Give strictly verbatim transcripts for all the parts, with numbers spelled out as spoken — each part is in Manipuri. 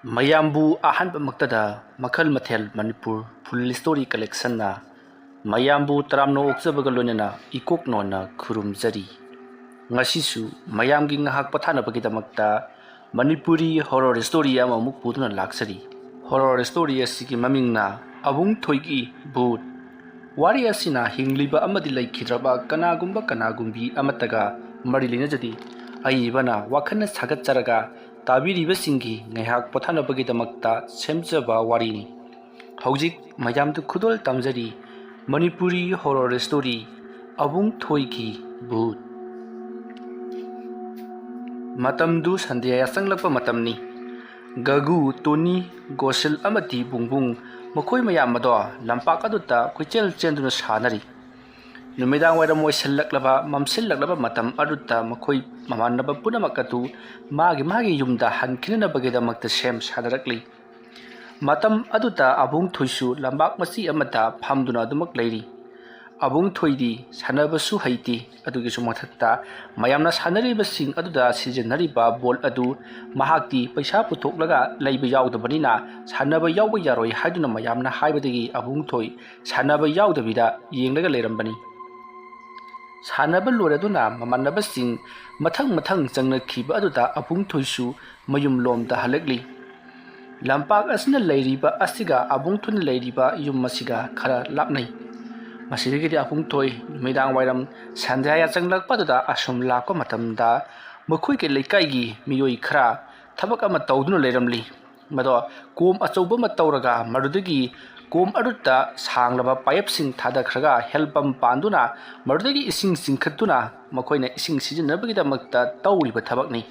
ꯃꯌꯥꯝꯕꯨ ꯑꯍꯥꯟꯕꯃꯛꯇꯗ ꯃꯈꯜ ꯃꯊꯦꯜ ꯃꯅꯤꯄꯨꯔ ꯐꯨꯜ ꯁ꯭ꯇꯣꯔꯤ ꯀꯂꯦꯛꯁꯟꯅ ꯃꯌꯥꯝꯕꯨ ꯇꯔꯥꯝꯅ ꯑꯣꯛꯆꯕꯒ ꯂꯣꯏꯅꯅ ꯏꯀꯣꯛ ꯅꯣꯟꯅ ꯈꯨꯔꯨꯝꯖꯔꯤ꯫ ꯉꯁꯤꯁꯨ ꯃꯌꯥꯝꯒꯤ ꯉꯥꯏꯍꯥꯛ ꯄꯣꯊꯥꯅꯕꯒꯤꯗꯃꯛꯇ ꯃꯅꯤꯄꯨꯔꯤ ꯍꯣꯔꯣꯔ ꯁ꯭ꯇꯣꯔꯤ ꯑꯃꯃꯨꯛ ꯄꯨꯗꯨꯅ ꯂꯥꯛꯆꯔꯤ꯫ ꯍꯣꯔꯣꯔ ꯁ꯭ꯇꯣꯔꯤ ꯑꯁꯤꯒꯤ ꯃꯃꯤꯡꯅ ꯑꯕꯨꯡ ꯊꯣꯏꯒꯤ ꯚꯨꯠ꯫ ꯋꯥꯔꯤ ꯑꯁꯤꯅ ꯍꯤꯡꯂꯤꯕ ꯑꯃꯗꯤ ꯂꯩꯈꯤꯗ꯭ꯔꯕ ꯀꯅꯥꯒꯨꯝꯕ ꯀꯅꯥꯒꯨꯝꯕꯤ ꯑꯃꯠꯇꯒ ꯃꯔꯤ ꯂꯩꯅꯖꯗꯦ꯫ ꯑꯏꯕꯅ ꯋꯥꯈꯜꯅ ꯁꯥꯒꯠꯆꯔꯒ ꯇꯥꯕꯤꯔꯤꯕꯁꯤꯡꯒꯤ ꯉꯥꯏꯍꯥꯛ ꯄꯣꯊꯥꯅꯕꯒꯤꯗꯃꯛꯇ ꯁꯦꯝꯖꯕ ꯋꯥꯔꯤꯅꯤ꯫ ꯍꯧꯖꯤꯛ ꯃꯌꯥꯝꯗ ꯈꯨꯗꯣꯜ ꯇꯝꯖꯔꯤ ꯃꯅꯤꯄꯨꯔꯤ ꯍꯣꯔꯣꯔ ꯁ꯭ꯇꯣꯔꯤ ꯑꯕꯨꯡ ꯊꯣꯏꯒꯤ ꯚꯨꯠ꯫ ꯃꯇꯝꯗꯨ ꯁꯟꯙ꯭ꯌꯥ ꯌꯥꯆꯪꯂꯛꯄ ꯃꯇꯝꯅꯤ꯫ ꯒꯒꯨ, ꯇꯣꯅꯤ, ꯒꯣꯁꯤꯜ ꯑꯃꯗꯤ ꯕꯨꯡꯕꯨꯡ, ꯃꯈꯣꯏ ꯃꯌꯥꯝ ꯑꯗꯣ ꯂꯝꯄꯥꯛ ꯑꯗꯨꯗ ꯀꯣꯏꯆꯦꯜ ꯆꯦꯟꯗꯨꯅ ꯁꯥꯟꯅꯔꯤ꯫ ꯅꯨꯃꯤꯗꯥꯡ ꯋꯥꯏꯔꯝ ꯑꯣꯏꯁꯤꯜꯂꯛꯂꯕ, ꯃꯝꯁꯤꯜꯂꯛꯂꯕ ꯃꯇꯝ ꯑꯗꯨꯗ ꯃꯈꯣꯏ ꯃꯃꯥꯟꯅꯕ ꯄꯨꯝꯅꯃꯛ ꯑꯗꯨ ꯃꯥꯒꯤ ꯃꯥꯒꯤ ꯌꯨꯝꯗ ꯍꯟꯈꯤꯅꯅꯕꯒꯤꯗꯃꯛꯇ ꯁꯦꯝ ꯁꯥꯅꯔꯛꯂꯤ꯫ ꯃꯇꯝ ꯑꯗꯨꯗ ꯑꯕꯨꯡ ꯊꯣꯏꯁꯨ ꯂꯝꯄꯥꯛ ꯃꯆꯤ ꯑꯃꯗ ꯐꯝꯗꯨꯅ ꯑꯗꯨꯃꯛ ꯂꯩꯔꯤ꯫ ꯑꯕꯨꯡ ꯊꯣꯏꯗꯤ ꯁꯥꯟꯅꯕꯁꯨ ꯍꯩꯇꯦ꯫ ꯑꯗꯨꯒꯤꯁꯨ ꯃꯊꯛꯇ ꯃꯌꯥꯝꯅ ꯁꯥꯟꯅꯔꯤꯕꯁꯤꯡ ꯑꯗꯨꯗ ꯁꯤꯖꯤꯟꯅꯔꯤꯕ ꯕꯣꯜ ꯑꯗꯨ ꯃꯍꯥꯛꯇꯤ ꯄꯩꯁꯥ ꯄꯨꯊꯣꯛꯂꯒ ꯂꯩꯕ ꯌꯥꯎꯗꯕꯅꯤꯅ ꯁꯥꯟꯅꯕ ꯌꯥꯎꯕ ꯌꯥꯔꯣꯏ ꯍꯥꯏꯗꯨꯅ ꯃꯌꯥꯝꯅ ꯍꯥꯏꯕꯗꯒꯤ ꯑꯕꯨꯡ ꯊꯣꯏ ꯁꯥꯟꯅꯕ ꯌꯥꯎꯗꯕꯤꯗ ꯌꯦꯡꯂꯒ ꯂꯩꯔꯝꯕꯅꯤ꯫ ꯁꯥꯟꯅꯕ ꯂꯣꯏꯔꯗꯨꯅ ꯃꯃꯥꯟꯅꯕꯁꯤꯡ ꯃꯊꯪ ꯃꯊꯪ ꯆꯪꯅꯈꯤꯕ ꯑꯗꯨꯗ ꯑꯕꯨꯡ ꯊꯣꯏꯁꯨ ꯃꯌꯨꯝꯂꯣꯝꯗ ꯍꯜꯂꯛꯂꯤ꯫ ꯂꯝꯄꯥꯛ ꯑꯁꯤꯅ ꯂꯩꯔꯤꯕ ꯑꯁꯤꯒ ꯑꯕꯨꯡ ꯊꯣꯏꯅ ꯂꯩꯔꯤꯕ ꯌꯨꯝ ꯑꯁꯤꯒ ꯈꯔ ꯂꯥꯞꯅꯩ꯫ ꯃꯁꯤꯗꯒꯤꯗꯤ ꯑꯕꯨꯡ ꯊꯣꯏ ꯅꯨꯃꯤꯗꯥꯡ ꯋꯥꯏꯔꯝ ꯁꯟꯙ꯭ꯌꯥ ꯌꯥꯆꯪꯂꯛꯄꯗꯨꯗ ꯑꯁꯨꯝ ꯂꯥꯛꯄ ꯃꯇꯝꯗ ꯃꯈꯣꯏꯒꯤ ꯂꯩꯀꯥꯏꯒꯤ ꯃꯤꯑꯣꯏ ꯈꯔ ꯊꯕꯛ ꯑꯃ ꯇꯧꯗꯨꯅ ꯂꯩꯔꯝꯂꯤ꯫ ꯃꯗꯣ ꯀꯣꯝ ꯑꯆꯧꯕ ꯑꯃ ꯇꯧꯔꯒ ꯃꯗꯨꯗꯒꯤ ꯀꯣꯝ ꯑꯗꯨꯗ ꯁꯥꯡꯂꯕ ꯄꯥꯏꯞꯁꯤꯡ ꯊꯥꯗꯈ꯭ꯔꯒ ꯍꯦꯜ ꯄꯝ ꯄꯥꯟꯗꯨꯅ ꯃꯗꯨꯗꯒꯤ ꯏꯁꯤꯡ ꯆꯤꯡꯈꯠꯇꯨꯅ ꯃꯈꯣꯏꯅ ꯏꯁꯤꯡ ꯁꯤꯖꯤꯟꯅꯕꯒꯤꯗꯃꯛꯇ ꯇꯧꯔꯤꯕ ꯊꯕꯛꯅꯤ꯫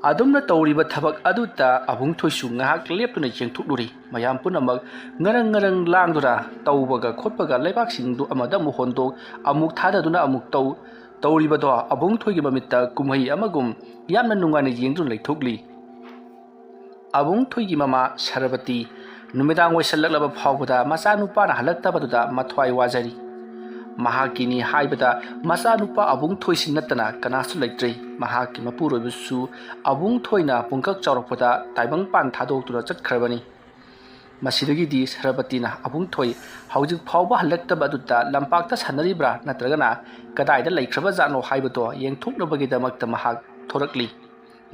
ꯑꯗꯨꯝꯅ ꯇꯧꯔꯤꯕ ꯊꯕꯛ ꯑꯗꯨꯗ ꯑꯕꯨꯡ ꯊꯣꯏꯁꯨ ꯉꯥꯏꯍꯥꯛ ꯂꯦꯞꯇꯨꯅ ꯌꯦꯡꯊꯣꯛꯂꯨꯔꯤ꯫ ꯃꯌꯥꯝ ꯄꯨꯝꯅꯃꯛ ꯉꯔꯪ ꯉꯔꯪ ꯂꯥꯡꯗꯨꯅ ꯇꯧꯕꯒ ꯈꯣꯠꯄꯒ ꯂꯩꯕꯥꯛꯁꯤꯡꯗꯨ ꯑꯃꯗ ꯑꯃꯨꯛ ꯍꯣꯟꯗꯣꯛ, ꯑꯃꯨꯛ ꯊꯥꯗꯗꯨꯅ ꯑꯃꯨꯛ ꯇꯧ, ꯇꯧꯔꯤꯕꯗꯣ ꯑꯕꯨꯡ ꯊꯣꯏꯒꯤ ꯃꯃꯤꯠꯇ ꯀꯨꯝꯍꯩ ꯑꯃꯒꯨꯝ ꯌꯥꯝꯅ ꯅꯨꯡꯉꯥꯏꯅ ꯌꯦꯡꯗꯨꯅ ꯂꯩꯊꯣꯛꯂꯤ꯫ ꯑꯕꯨꯡ ꯊꯣꯏꯒꯤ ꯃꯃꯥ ꯁꯔꯕꯇꯤ ꯅꯨꯃꯤꯗꯥꯡ ꯑꯣꯏꯁꯜꯂꯛꯂꯕ ꯐꯥꯎꯕꯗ ꯃꯆꯥꯅꯨꯄꯥꯅ ꯍꯜꯂꯛꯇꯕꯗꯨꯗ ꯃꯊ꯭ꯋꯥꯏ ꯋꯥꯖꯔꯤ꯫ ꯃꯍꯥꯛꯀꯤꯅꯤ ꯍꯥꯏꯕꯗ ꯃꯆꯥꯅꯨꯄꯥ ꯑꯕꯨꯡ ꯊꯣꯏꯁꯤ ꯅꯠꯇꯅ ꯀꯅꯥꯁꯨ ꯂꯩꯇ꯭ꯔꯦ꯫ ꯃꯍꯥꯛꯀꯤ ꯃꯄꯨꯔꯣꯏꯕꯁꯨ ꯑꯕꯨꯡ ꯊꯣꯏꯅ ꯄꯨꯡꯀꯛ ꯆꯥꯎꯔꯛꯄꯗ ꯇꯥꯏꯕꯪꯄꯥꯟ ꯊꯥꯗꯣꯛꯇꯨꯅ ꯆꯠꯈ꯭ꯔꯕꯅꯤ꯫ ꯃꯁꯤꯗꯒꯤꯗꯤ ꯁꯔꯕꯇꯤꯅ ꯑꯕꯨꯡ ꯊꯣꯏ ꯍꯧꯖꯤꯛ ꯐꯥꯎꯕ ꯍꯜꯂꯛꯇꯕ ꯑꯗꯨꯗ ꯂꯝꯄꯥꯛꯇ ꯁꯥꯟꯅꯔꯤꯕ꯭ꯔꯥ ꯅꯠꯇ꯭ꯔꯒꯅ ꯀꯗꯥꯏꯗ ꯂꯩꯈ꯭ꯔꯕꯖꯥꯠꯅꯣ ꯍꯥꯏꯕꯗꯣ ꯌꯦꯡꯊꯣꯛꯅꯕꯒꯤꯗꯃꯛꯇ ꯃꯍꯥꯛ ꯊꯣꯔꯛꯂꯤ꯫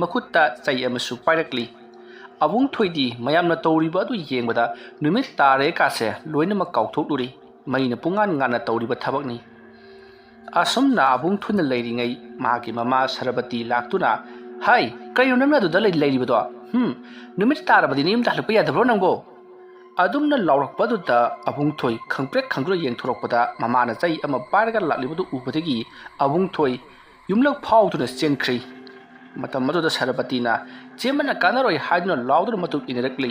ꯃꯈꯨꯠꯇ ꯆꯩ ꯑꯃꯁꯨ ꯄꯥꯏꯔꯛꯂꯤ꯫ ꯑꯕꯨꯡ ꯊꯣꯏꯗꯤ ꯃꯌꯥꯝꯅ ꯇꯧꯔꯤꯕ ꯑꯗꯨ ꯌꯦꯡꯕꯗ ꯅꯨꯃꯤꯠ ꯇꯥꯔꯦ ꯀꯥꯁꯦ ꯂꯣꯏꯅꯃꯛ ꯀꯥꯎꯊꯣꯛꯂꯨꯔꯤ꯫ ꯃꯩꯅ ꯄꯨꯡꯉꯥꯟ ꯉꯥꯟꯅ ꯇꯧꯔꯤꯕ ꯊꯕꯛꯅꯤ꯫ ꯑꯁꯨꯝꯅ ꯑꯕꯨꯡ ꯊꯣꯏꯅ ꯂꯩꯔꯤꯉꯩ ꯃꯍꯥꯛꯀꯤ ꯃꯃꯥ ꯁꯔꯕꯇꯤ ꯂꯥꯛꯇꯨꯅ, "ꯍꯥꯏ, ꯀꯔꯤꯅꯣ ꯅꯪꯅ ꯑꯗꯨꯗ ꯂꯩ-, ꯂꯩꯔꯤꯕꯗꯣ? ꯍꯨꯝ, ꯅꯨꯃꯤꯠ ꯇꯥꯔꯕꯗꯤ ꯅꯌꯨꯝꯗ ꯍꯜꯂꯛꯄ ꯌꯥꯗꯕ꯭ꯔꯣ ꯅꯪꯕꯣ?" ꯑꯗꯨꯝꯅ ꯂꯥꯎꯔꯛꯄ ꯑꯗꯨꯗ ꯑꯕꯨꯡ ꯊꯣꯏ ꯈꯪꯄ꯭ꯔꯦꯛ ꯈꯪꯗꯨꯅ ꯌꯦꯡꯊꯣꯔꯛꯄꯗ ꯃꯃꯥꯅ ꯆꯩ ꯑꯃ ꯄꯥꯏꯔꯒ ꯂꯥꯛꯂꯤꯕꯗꯨ ꯎꯕꯗꯒꯤ ꯑꯕꯨꯡ ꯊꯣꯏ ꯌꯨꯝꯂꯛ ꯐꯥꯎꯗꯨꯅ ꯆꯦꯟꯈ꯭ꯔꯤ꯫ ꯃꯇꯝ ꯑꯗꯨꯗ ꯁꯔꯕꯇꯤꯅ ꯆꯦꯟꯕꯅ ꯀꯥꯟꯅꯔꯣꯏ ꯍꯥꯏꯗꯨꯅ ꯂꯥꯎꯗꯨꯅ ꯃꯇꯨꯡ ꯏꯟꯅꯔꯛꯂꯤ꯫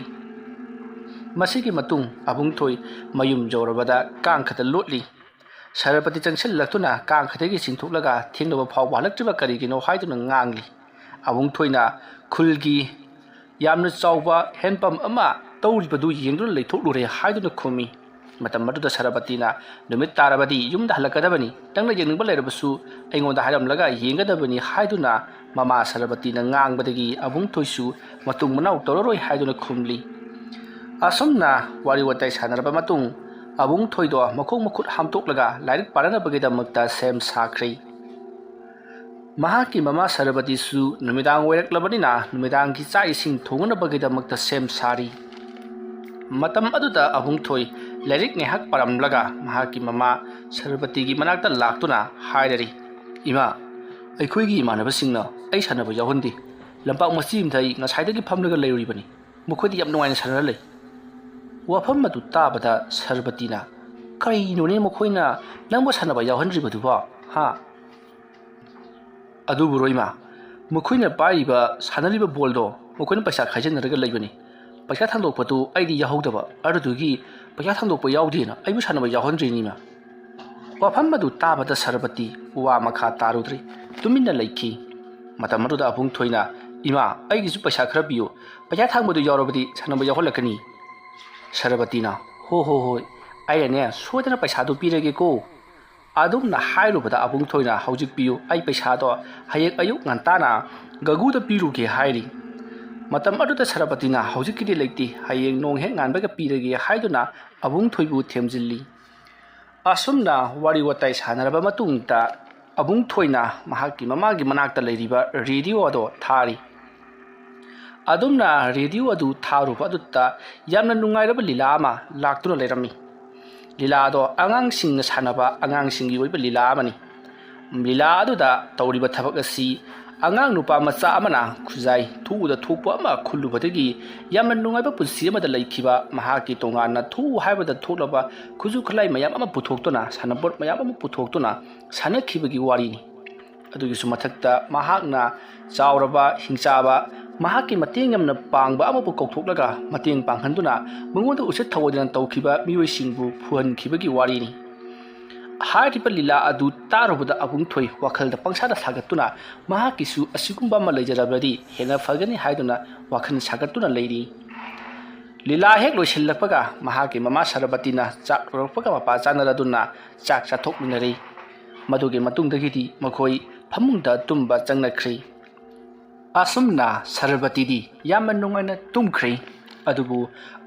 ꯃꯁꯤꯒꯤ ꯃꯇꯨꯡ ꯑꯕꯨꯡ ꯊꯣꯏ ꯃꯌꯨꯝ ꯌꯧꯔꯕꯗ ꯀꯥꯡ ꯈꯛꯇ ꯂꯣꯠꯂꯤ꯫ ꯁꯔꯕꯇꯤ ꯆꯪꯁꯤꯜꯂꯛꯇꯨꯅ ꯀꯥꯡ ꯈꯛꯇꯒꯤ ꯆꯤꯡꯊꯣꯛꯂꯒ ꯊꯦꯡꯂꯕ ꯐꯥꯎꯕ ꯍꯜꯂꯛꯇ꯭ꯔꯤꯕ ꯀꯔꯤꯒꯤꯅꯣ ꯍꯥꯏꯗꯨꯅ ꯉꯥꯡꯂꯤ꯫ ꯑꯕꯨꯡ ꯊꯣꯏꯅ ꯈꯨꯜꯒꯤ ꯌꯥꯝꯅ ꯆꯥꯎꯕ ꯍꯦꯟꯄꯝ ꯑꯃ ꯇꯧꯔꯤꯕꯗꯨ ꯌꯦꯡꯗꯨꯅ ꯂꯩꯊꯣꯛꯂꯨꯔꯦ ꯍꯥꯏꯗꯨꯅ ꯈꯨꯝꯃꯤ꯫ ꯃꯇꯝ ꯑꯗꯨꯗ ꯁꯔꯕꯇꯤꯅ, "ꯅꯨꯃꯤꯠ ꯇꯥꯔꯕꯗꯤ ꯌꯨꯝꯗ ꯍꯜꯂꯛꯀꯗꯕꯅꯤ, ꯅꯪꯅ ꯌꯦꯡꯅꯤꯡꯕ ꯂꯩꯔꯕꯁꯨ ꯑꯩꯉꯣꯟꯗ ꯍꯥꯏꯔꯝꯂꯒ ꯌꯦꯡꯒꯗꯕꯅꯤ" ꯍꯥꯏꯗꯨꯅ ꯃꯃꯥ ꯁꯔꯕꯇꯤꯅ ꯉꯥꯡꯕꯗꯒꯤ ꯑꯕꯨꯡ ꯊꯣꯏꯁꯨ ꯃꯇꯨꯡ ꯃꯅꯥꯎ ꯇꯧꯔꯔꯣꯏ ꯍꯥꯏꯗꯨꯅ ꯈꯨꯝꯂꯤ꯫ ꯑꯁꯨꯝꯅ ꯋꯥꯔꯤ ꯋꯥꯇꯥꯏ ꯁꯥꯟꯅꯔꯕ ꯃꯇꯨꯡ ꯑꯕꯨꯡ ꯊꯣꯏꯗꯣ ꯃꯈꯣꯡ ꯃꯈꯨꯠ ꯍꯥꯝꯗꯣꯛꯂꯒ ꯂꯥꯏꯔꯤꯛ ꯄꯥꯅꯅꯕꯒꯤꯗꯃꯛꯇ ꯁꯦꯝ ꯁꯥꯈ꯭ꯔꯦ꯫ ꯃꯍꯥꯛꯀꯤ ꯃꯃꯥ ꯁꯔꯕꯇꯤꯁꯨ ꯅꯨꯃꯤꯗꯥꯡ ꯑꯣꯏꯔꯛꯂꯕꯅꯤꯅ ꯅꯨꯃꯤꯗꯥꯡꯒꯤ ꯆꯥꯛ ꯏꯁꯤꯡ ꯊꯣꯡꯅꯅꯕꯒꯤꯗꯃꯛꯇ ꯁꯦꯝ ꯁꯥꯔꯤ꯫ ꯃꯇꯝ ꯑꯗꯨꯗ ꯑꯕꯨꯡ ꯊꯣꯏ ꯂꯥꯏꯔꯤꯛ ꯉꯥꯏꯍꯥꯛ ꯄꯥꯔꯝꯂꯒ ꯃꯍꯥꯛꯀꯤ ꯃꯃꯥ ꯁꯔꯕꯇꯤꯒꯤ ꯃꯅꯥꯛꯇ ꯂꯥꯛꯇꯨꯅ ꯍꯥꯏꯔꯔꯤ, "ꯏꯃꯥ, ꯑꯩꯈꯣꯏꯒꯤ ꯏꯃꯥꯟꯅꯕꯁꯤꯡꯅ ꯑꯩ ꯁꯥꯟꯅꯕ ꯌꯥꯎꯍꯟꯗꯦ꯫ ꯂꯝꯄꯥꯛ ꯃꯆꯤ ꯑꯃꯗ ꯑꯩ ꯉꯁꯥꯏꯗꯒꯤ ꯐꯝꯂꯒ ꯂꯩꯔꯨꯔꯤꯕꯅꯤ꯫ ꯃꯈꯣꯏꯗꯤ ꯌꯥꯝ ꯅꯨꯡꯉꯥꯏꯅ ꯁꯥꯟꯅꯔ ꯂꯩ꯫" ꯋꯥꯐꯝ ꯑꯗꯨ ꯇꯥꯕꯗ ꯁꯔꯕꯇꯤꯅ, "ꯀꯔꯤꯅꯣꯅꯦ ꯃꯈꯣꯏꯅ ꯅꯪꯕꯨ ꯁꯥꯟꯅꯕ ꯌꯥꯎꯍꯟꯗ꯭ꯔꯤꯕꯗꯨꯕꯣ? ꯍꯥ?" "ꯑꯗꯨꯕꯨꯔꯣ ꯏꯃꯥ, ꯃꯈꯣꯏꯅ ꯄꯥꯏꯔꯤꯕ, ꯁꯥꯟꯅꯔꯤꯕ ꯕꯣꯜꯗꯣ ꯃꯈꯣꯏꯅ ꯄꯩꯁꯥ ꯈꯥꯏꯖꯤꯟꯅꯔꯒ ꯂꯩꯕꯅꯤ꯫ ꯄꯩꯁꯥ ꯊꯥꯡꯗꯣꯛꯄꯗꯨ ꯑꯩꯗꯤ ꯌꯥꯎꯍꯧꯗꯕ, ꯑꯗꯨꯗꯨꯒꯤ ꯄꯩꯁꯥ ꯊꯥꯡꯗꯣꯛꯄ ꯌꯥꯎꯗꯦꯅ ꯑꯩꯕꯨ ꯁꯥꯟꯅꯕ ꯌꯥꯎꯍꯟꯗ꯭ꯔꯤꯅꯤ ꯏꯃꯥ꯫" ꯋꯥꯐꯝ ꯑꯗꯨ ꯇꯥꯕꯗ ꯁꯔꯕꯇꯤ ꯋꯥ ꯃꯈꯥ ꯇꯥꯔꯨꯗ꯭ꯔꯦ, ꯇꯨꯃꯤꯟꯅ ꯂꯩꯈꯤ꯫ ꯃꯇꯝ ꯑꯗꯨꯗ ꯑꯕꯨꯡ ꯊꯣꯏꯅ, "ꯏꯃꯥ, ꯑꯩꯒꯤꯁꯨ ꯄꯩꯁꯥ ꯈꯔ ꯄꯤꯌꯨ, ꯄꯩꯁꯥ ꯊꯥꯡꯕꯗꯨ ꯌꯥꯎꯔꯕꯗꯤ ꯁꯥꯟꯅꯕ ꯌꯥꯎꯍꯜꯂꯛꯀꯅꯤ꯫" ꯁꯔꯕꯇꯤꯅ, "ꯍꯣ ꯍꯣ ꯍꯣꯏ, ꯑꯩꯅꯅꯦ ꯁꯣꯏꯗꯅ ꯄꯩꯁꯥꯗꯨ ꯄꯤꯔꯒꯦꯀꯣ꯫ ꯑꯗꯨꯝꯅ ꯍꯥꯏꯔꯨꯕꯗ ꯑꯕꯨꯡ ꯊꯣꯏꯅ, "ꯍꯧꯖꯤꯛ ꯄꯤꯌꯨ, ꯑꯩ ꯄꯩꯁꯥꯗꯣ ꯍꯌꯦꯡ ꯑꯌꯨꯛ ꯉꯟꯇꯥꯅ ꯒꯒꯨꯗ ꯄꯤꯔꯨꯒꯦ" ꯍꯥꯏꯔꯤ꯫ ꯃꯇꯝ ꯑꯗꯨꯗ ꯁꯔꯕꯇꯤꯅ, "ꯍꯧꯖꯤꯛꯀꯤꯗꯤ ꯂꯩꯇꯦ, ꯍꯌꯦꯡ ꯅꯣꯡ ꯍꯦꯛ ꯉꯥꯟꯕꯒ ꯄꯤꯔꯒꯦ" ꯍꯥꯏꯗꯨꯅ ꯑꯕꯨꯡ ꯊꯣꯏꯕꯨ ꯊꯦꯝꯖꯤꯜꯂꯤ꯫ ꯑꯁꯨꯝꯅ ꯋꯥꯔꯤ ꯋꯥꯇꯥꯏ ꯁꯥꯟꯅꯔꯕ ꯃꯇꯨꯡꯗ ꯑꯕꯨꯡ ꯊꯣꯏꯅ ꯃꯍꯥꯛꯀꯤ ꯃꯃꯥꯒꯤ ꯃꯅꯥꯛꯇ ꯂꯩꯔꯤꯕ ꯔꯦꯗꯤꯑꯣ ꯑꯗꯣ ꯊꯥꯔꯤ꯫ ꯑꯗꯨꯝꯅ ꯔꯦꯗꯤꯑꯣ ꯑꯗꯨ ꯊꯥꯔꯨꯕ ꯑꯗꯨꯗ ꯌꯥꯝꯅ ꯅꯨꯡꯉꯥꯏꯔꯕ ꯂꯤꯂꯥ ꯑꯃ ꯂꯥꯛꯇꯨꯅ ꯂꯩꯔꯝꯃꯤ꯫ ꯂꯤꯂꯥ ꯑꯗꯣ ꯑꯉꯥꯡꯁꯤꯡꯅ ꯁꯥꯟꯅꯕ, ꯑꯉꯥꯡꯁꯤꯡꯒꯤ ꯑꯣꯏꯕ ꯂꯤꯂꯥ ꯑꯃꯅꯤ꯫ ꯂꯤꯂꯥ ꯑꯗꯨꯗ ꯇꯧꯔꯤꯕ ꯊꯕꯛ ꯑꯁꯤ ꯑꯉꯥꯡ ꯅꯨꯄꯥ ꯃꯆꯥ ꯑꯃꯅ ꯈꯨꯖꯥꯏ ꯊꯣꯛꯎꯗ ꯊꯣꯛꯄ ꯑꯃ ꯈꯨꯜꯂꯨꯕꯗꯒꯤ ꯌꯥꯝꯅ ꯅꯨꯡꯉꯥꯏꯕ ꯄꯨꯟꯁꯤ ꯑꯃꯗ ꯂꯩꯈꯤꯕ ꯃꯍꯥꯛꯀꯤ ꯇꯣꯉꯥꯟꯅ ꯊꯣꯛꯎ ꯍꯥꯏꯕꯗ ꯊꯣꯛꯂꯕ ꯈꯨꯠꯁꯨ ꯈꯨꯠꯂꯥꯏ ꯃꯌꯥꯝ ꯑꯃ ꯄꯨꯊꯣꯛꯇꯨꯅ, ꯁꯥꯟꯅꯄꯣꯠ ꯃꯌꯥꯝ ꯑꯃ ꯄꯨꯊꯣꯛꯇꯨꯅ ꯁꯥꯟꯅꯈꯤꯕꯒꯤ ꯋꯥꯔꯤꯅꯤ꯫ ꯑꯗꯨꯒꯤꯁꯨ ꯃꯊꯛꯇ ꯃꯍꯥꯛꯅ ꯆꯥꯎꯔꯕ, ꯍꯤꯡꯆꯥꯕ, ꯃꯍꯥꯛꯀꯤ ꯃꯇꯦꯡ ꯌꯥꯝꯅ ꯄꯥꯡꯕ ꯑꯃꯕꯨ ꯀꯧꯊꯣꯛꯂꯒ ꯃꯇꯦꯡ ꯄꯥꯡꯍꯟꯗꯨꯅ ꯃꯉꯣꯟꯗ ꯎꯁꯤꯠ ꯊꯑꯣꯏꯗꯅ ꯇꯧꯈꯤꯕ ꯃꯤꯑꯣꯏꯁꯤꯡꯕꯨ ꯐꯨꯍꯟꯈꯤꯕꯒꯤ ꯋꯥꯔꯤꯅꯤ꯫ ꯍꯥꯏꯔꯤꯕ ꯂꯤꯂꯥ ꯑꯗꯨ ꯇꯥꯔꯨꯕꯗ ꯑꯕꯨꯡ ꯊꯣꯏ ꯋꯥꯈꯜꯗ ꯄꯪꯁꯥꯗ ꯁꯥꯒꯠꯇꯨꯅ ꯃꯍꯥꯛꯀꯤꯁꯨ ꯑꯁꯤꯒꯨꯝꯕ ꯑꯃ ꯂꯩꯖꯔꯕꯗꯤ ꯍꯦꯟꯅ ꯐꯒꯅꯤ ꯍꯥꯏꯗꯨꯅ ꯋꯥꯈꯜ ꯁꯥꯒꯠꯇꯨꯅ ꯂꯩꯔꯤ꯫ ꯂꯤꯂꯥ ꯍꯦꯛ ꯂꯣꯏꯁꯤꯜꯂꯛꯄꯒ ꯃꯍꯥꯛꯀꯤ ꯃꯃꯥ ꯁꯔꯕꯇꯤꯅ ꯆꯥꯛ ꯂꯣꯏꯔꯛꯄꯒ ꯃꯄꯥ ꯆꯥꯅꯔꯗꯨꯅ ꯆꯥꯛ ꯆꯥꯊꯣꯛꯃꯤꯟꯅꯔꯤ꯫ ꯃꯗꯨꯒꯤ ꯃꯇꯨꯡꯗꯒꯤꯗꯤ ꯃꯈꯣꯏ ꯐꯃꯨꯡꯗ ꯇꯨꯝꯕ ꯆꯪꯅꯈ꯭ꯔꯦ꯫ ꯑꯁꯨꯝꯅ ꯁꯔꯕꯇꯤꯗꯤ ꯌꯥꯝꯅ ꯅꯨꯡꯉꯥꯏꯅ ꯇꯨꯝꯈ꯭ꯔꯦ꯫ ꯑꯗꯨꯕꯨ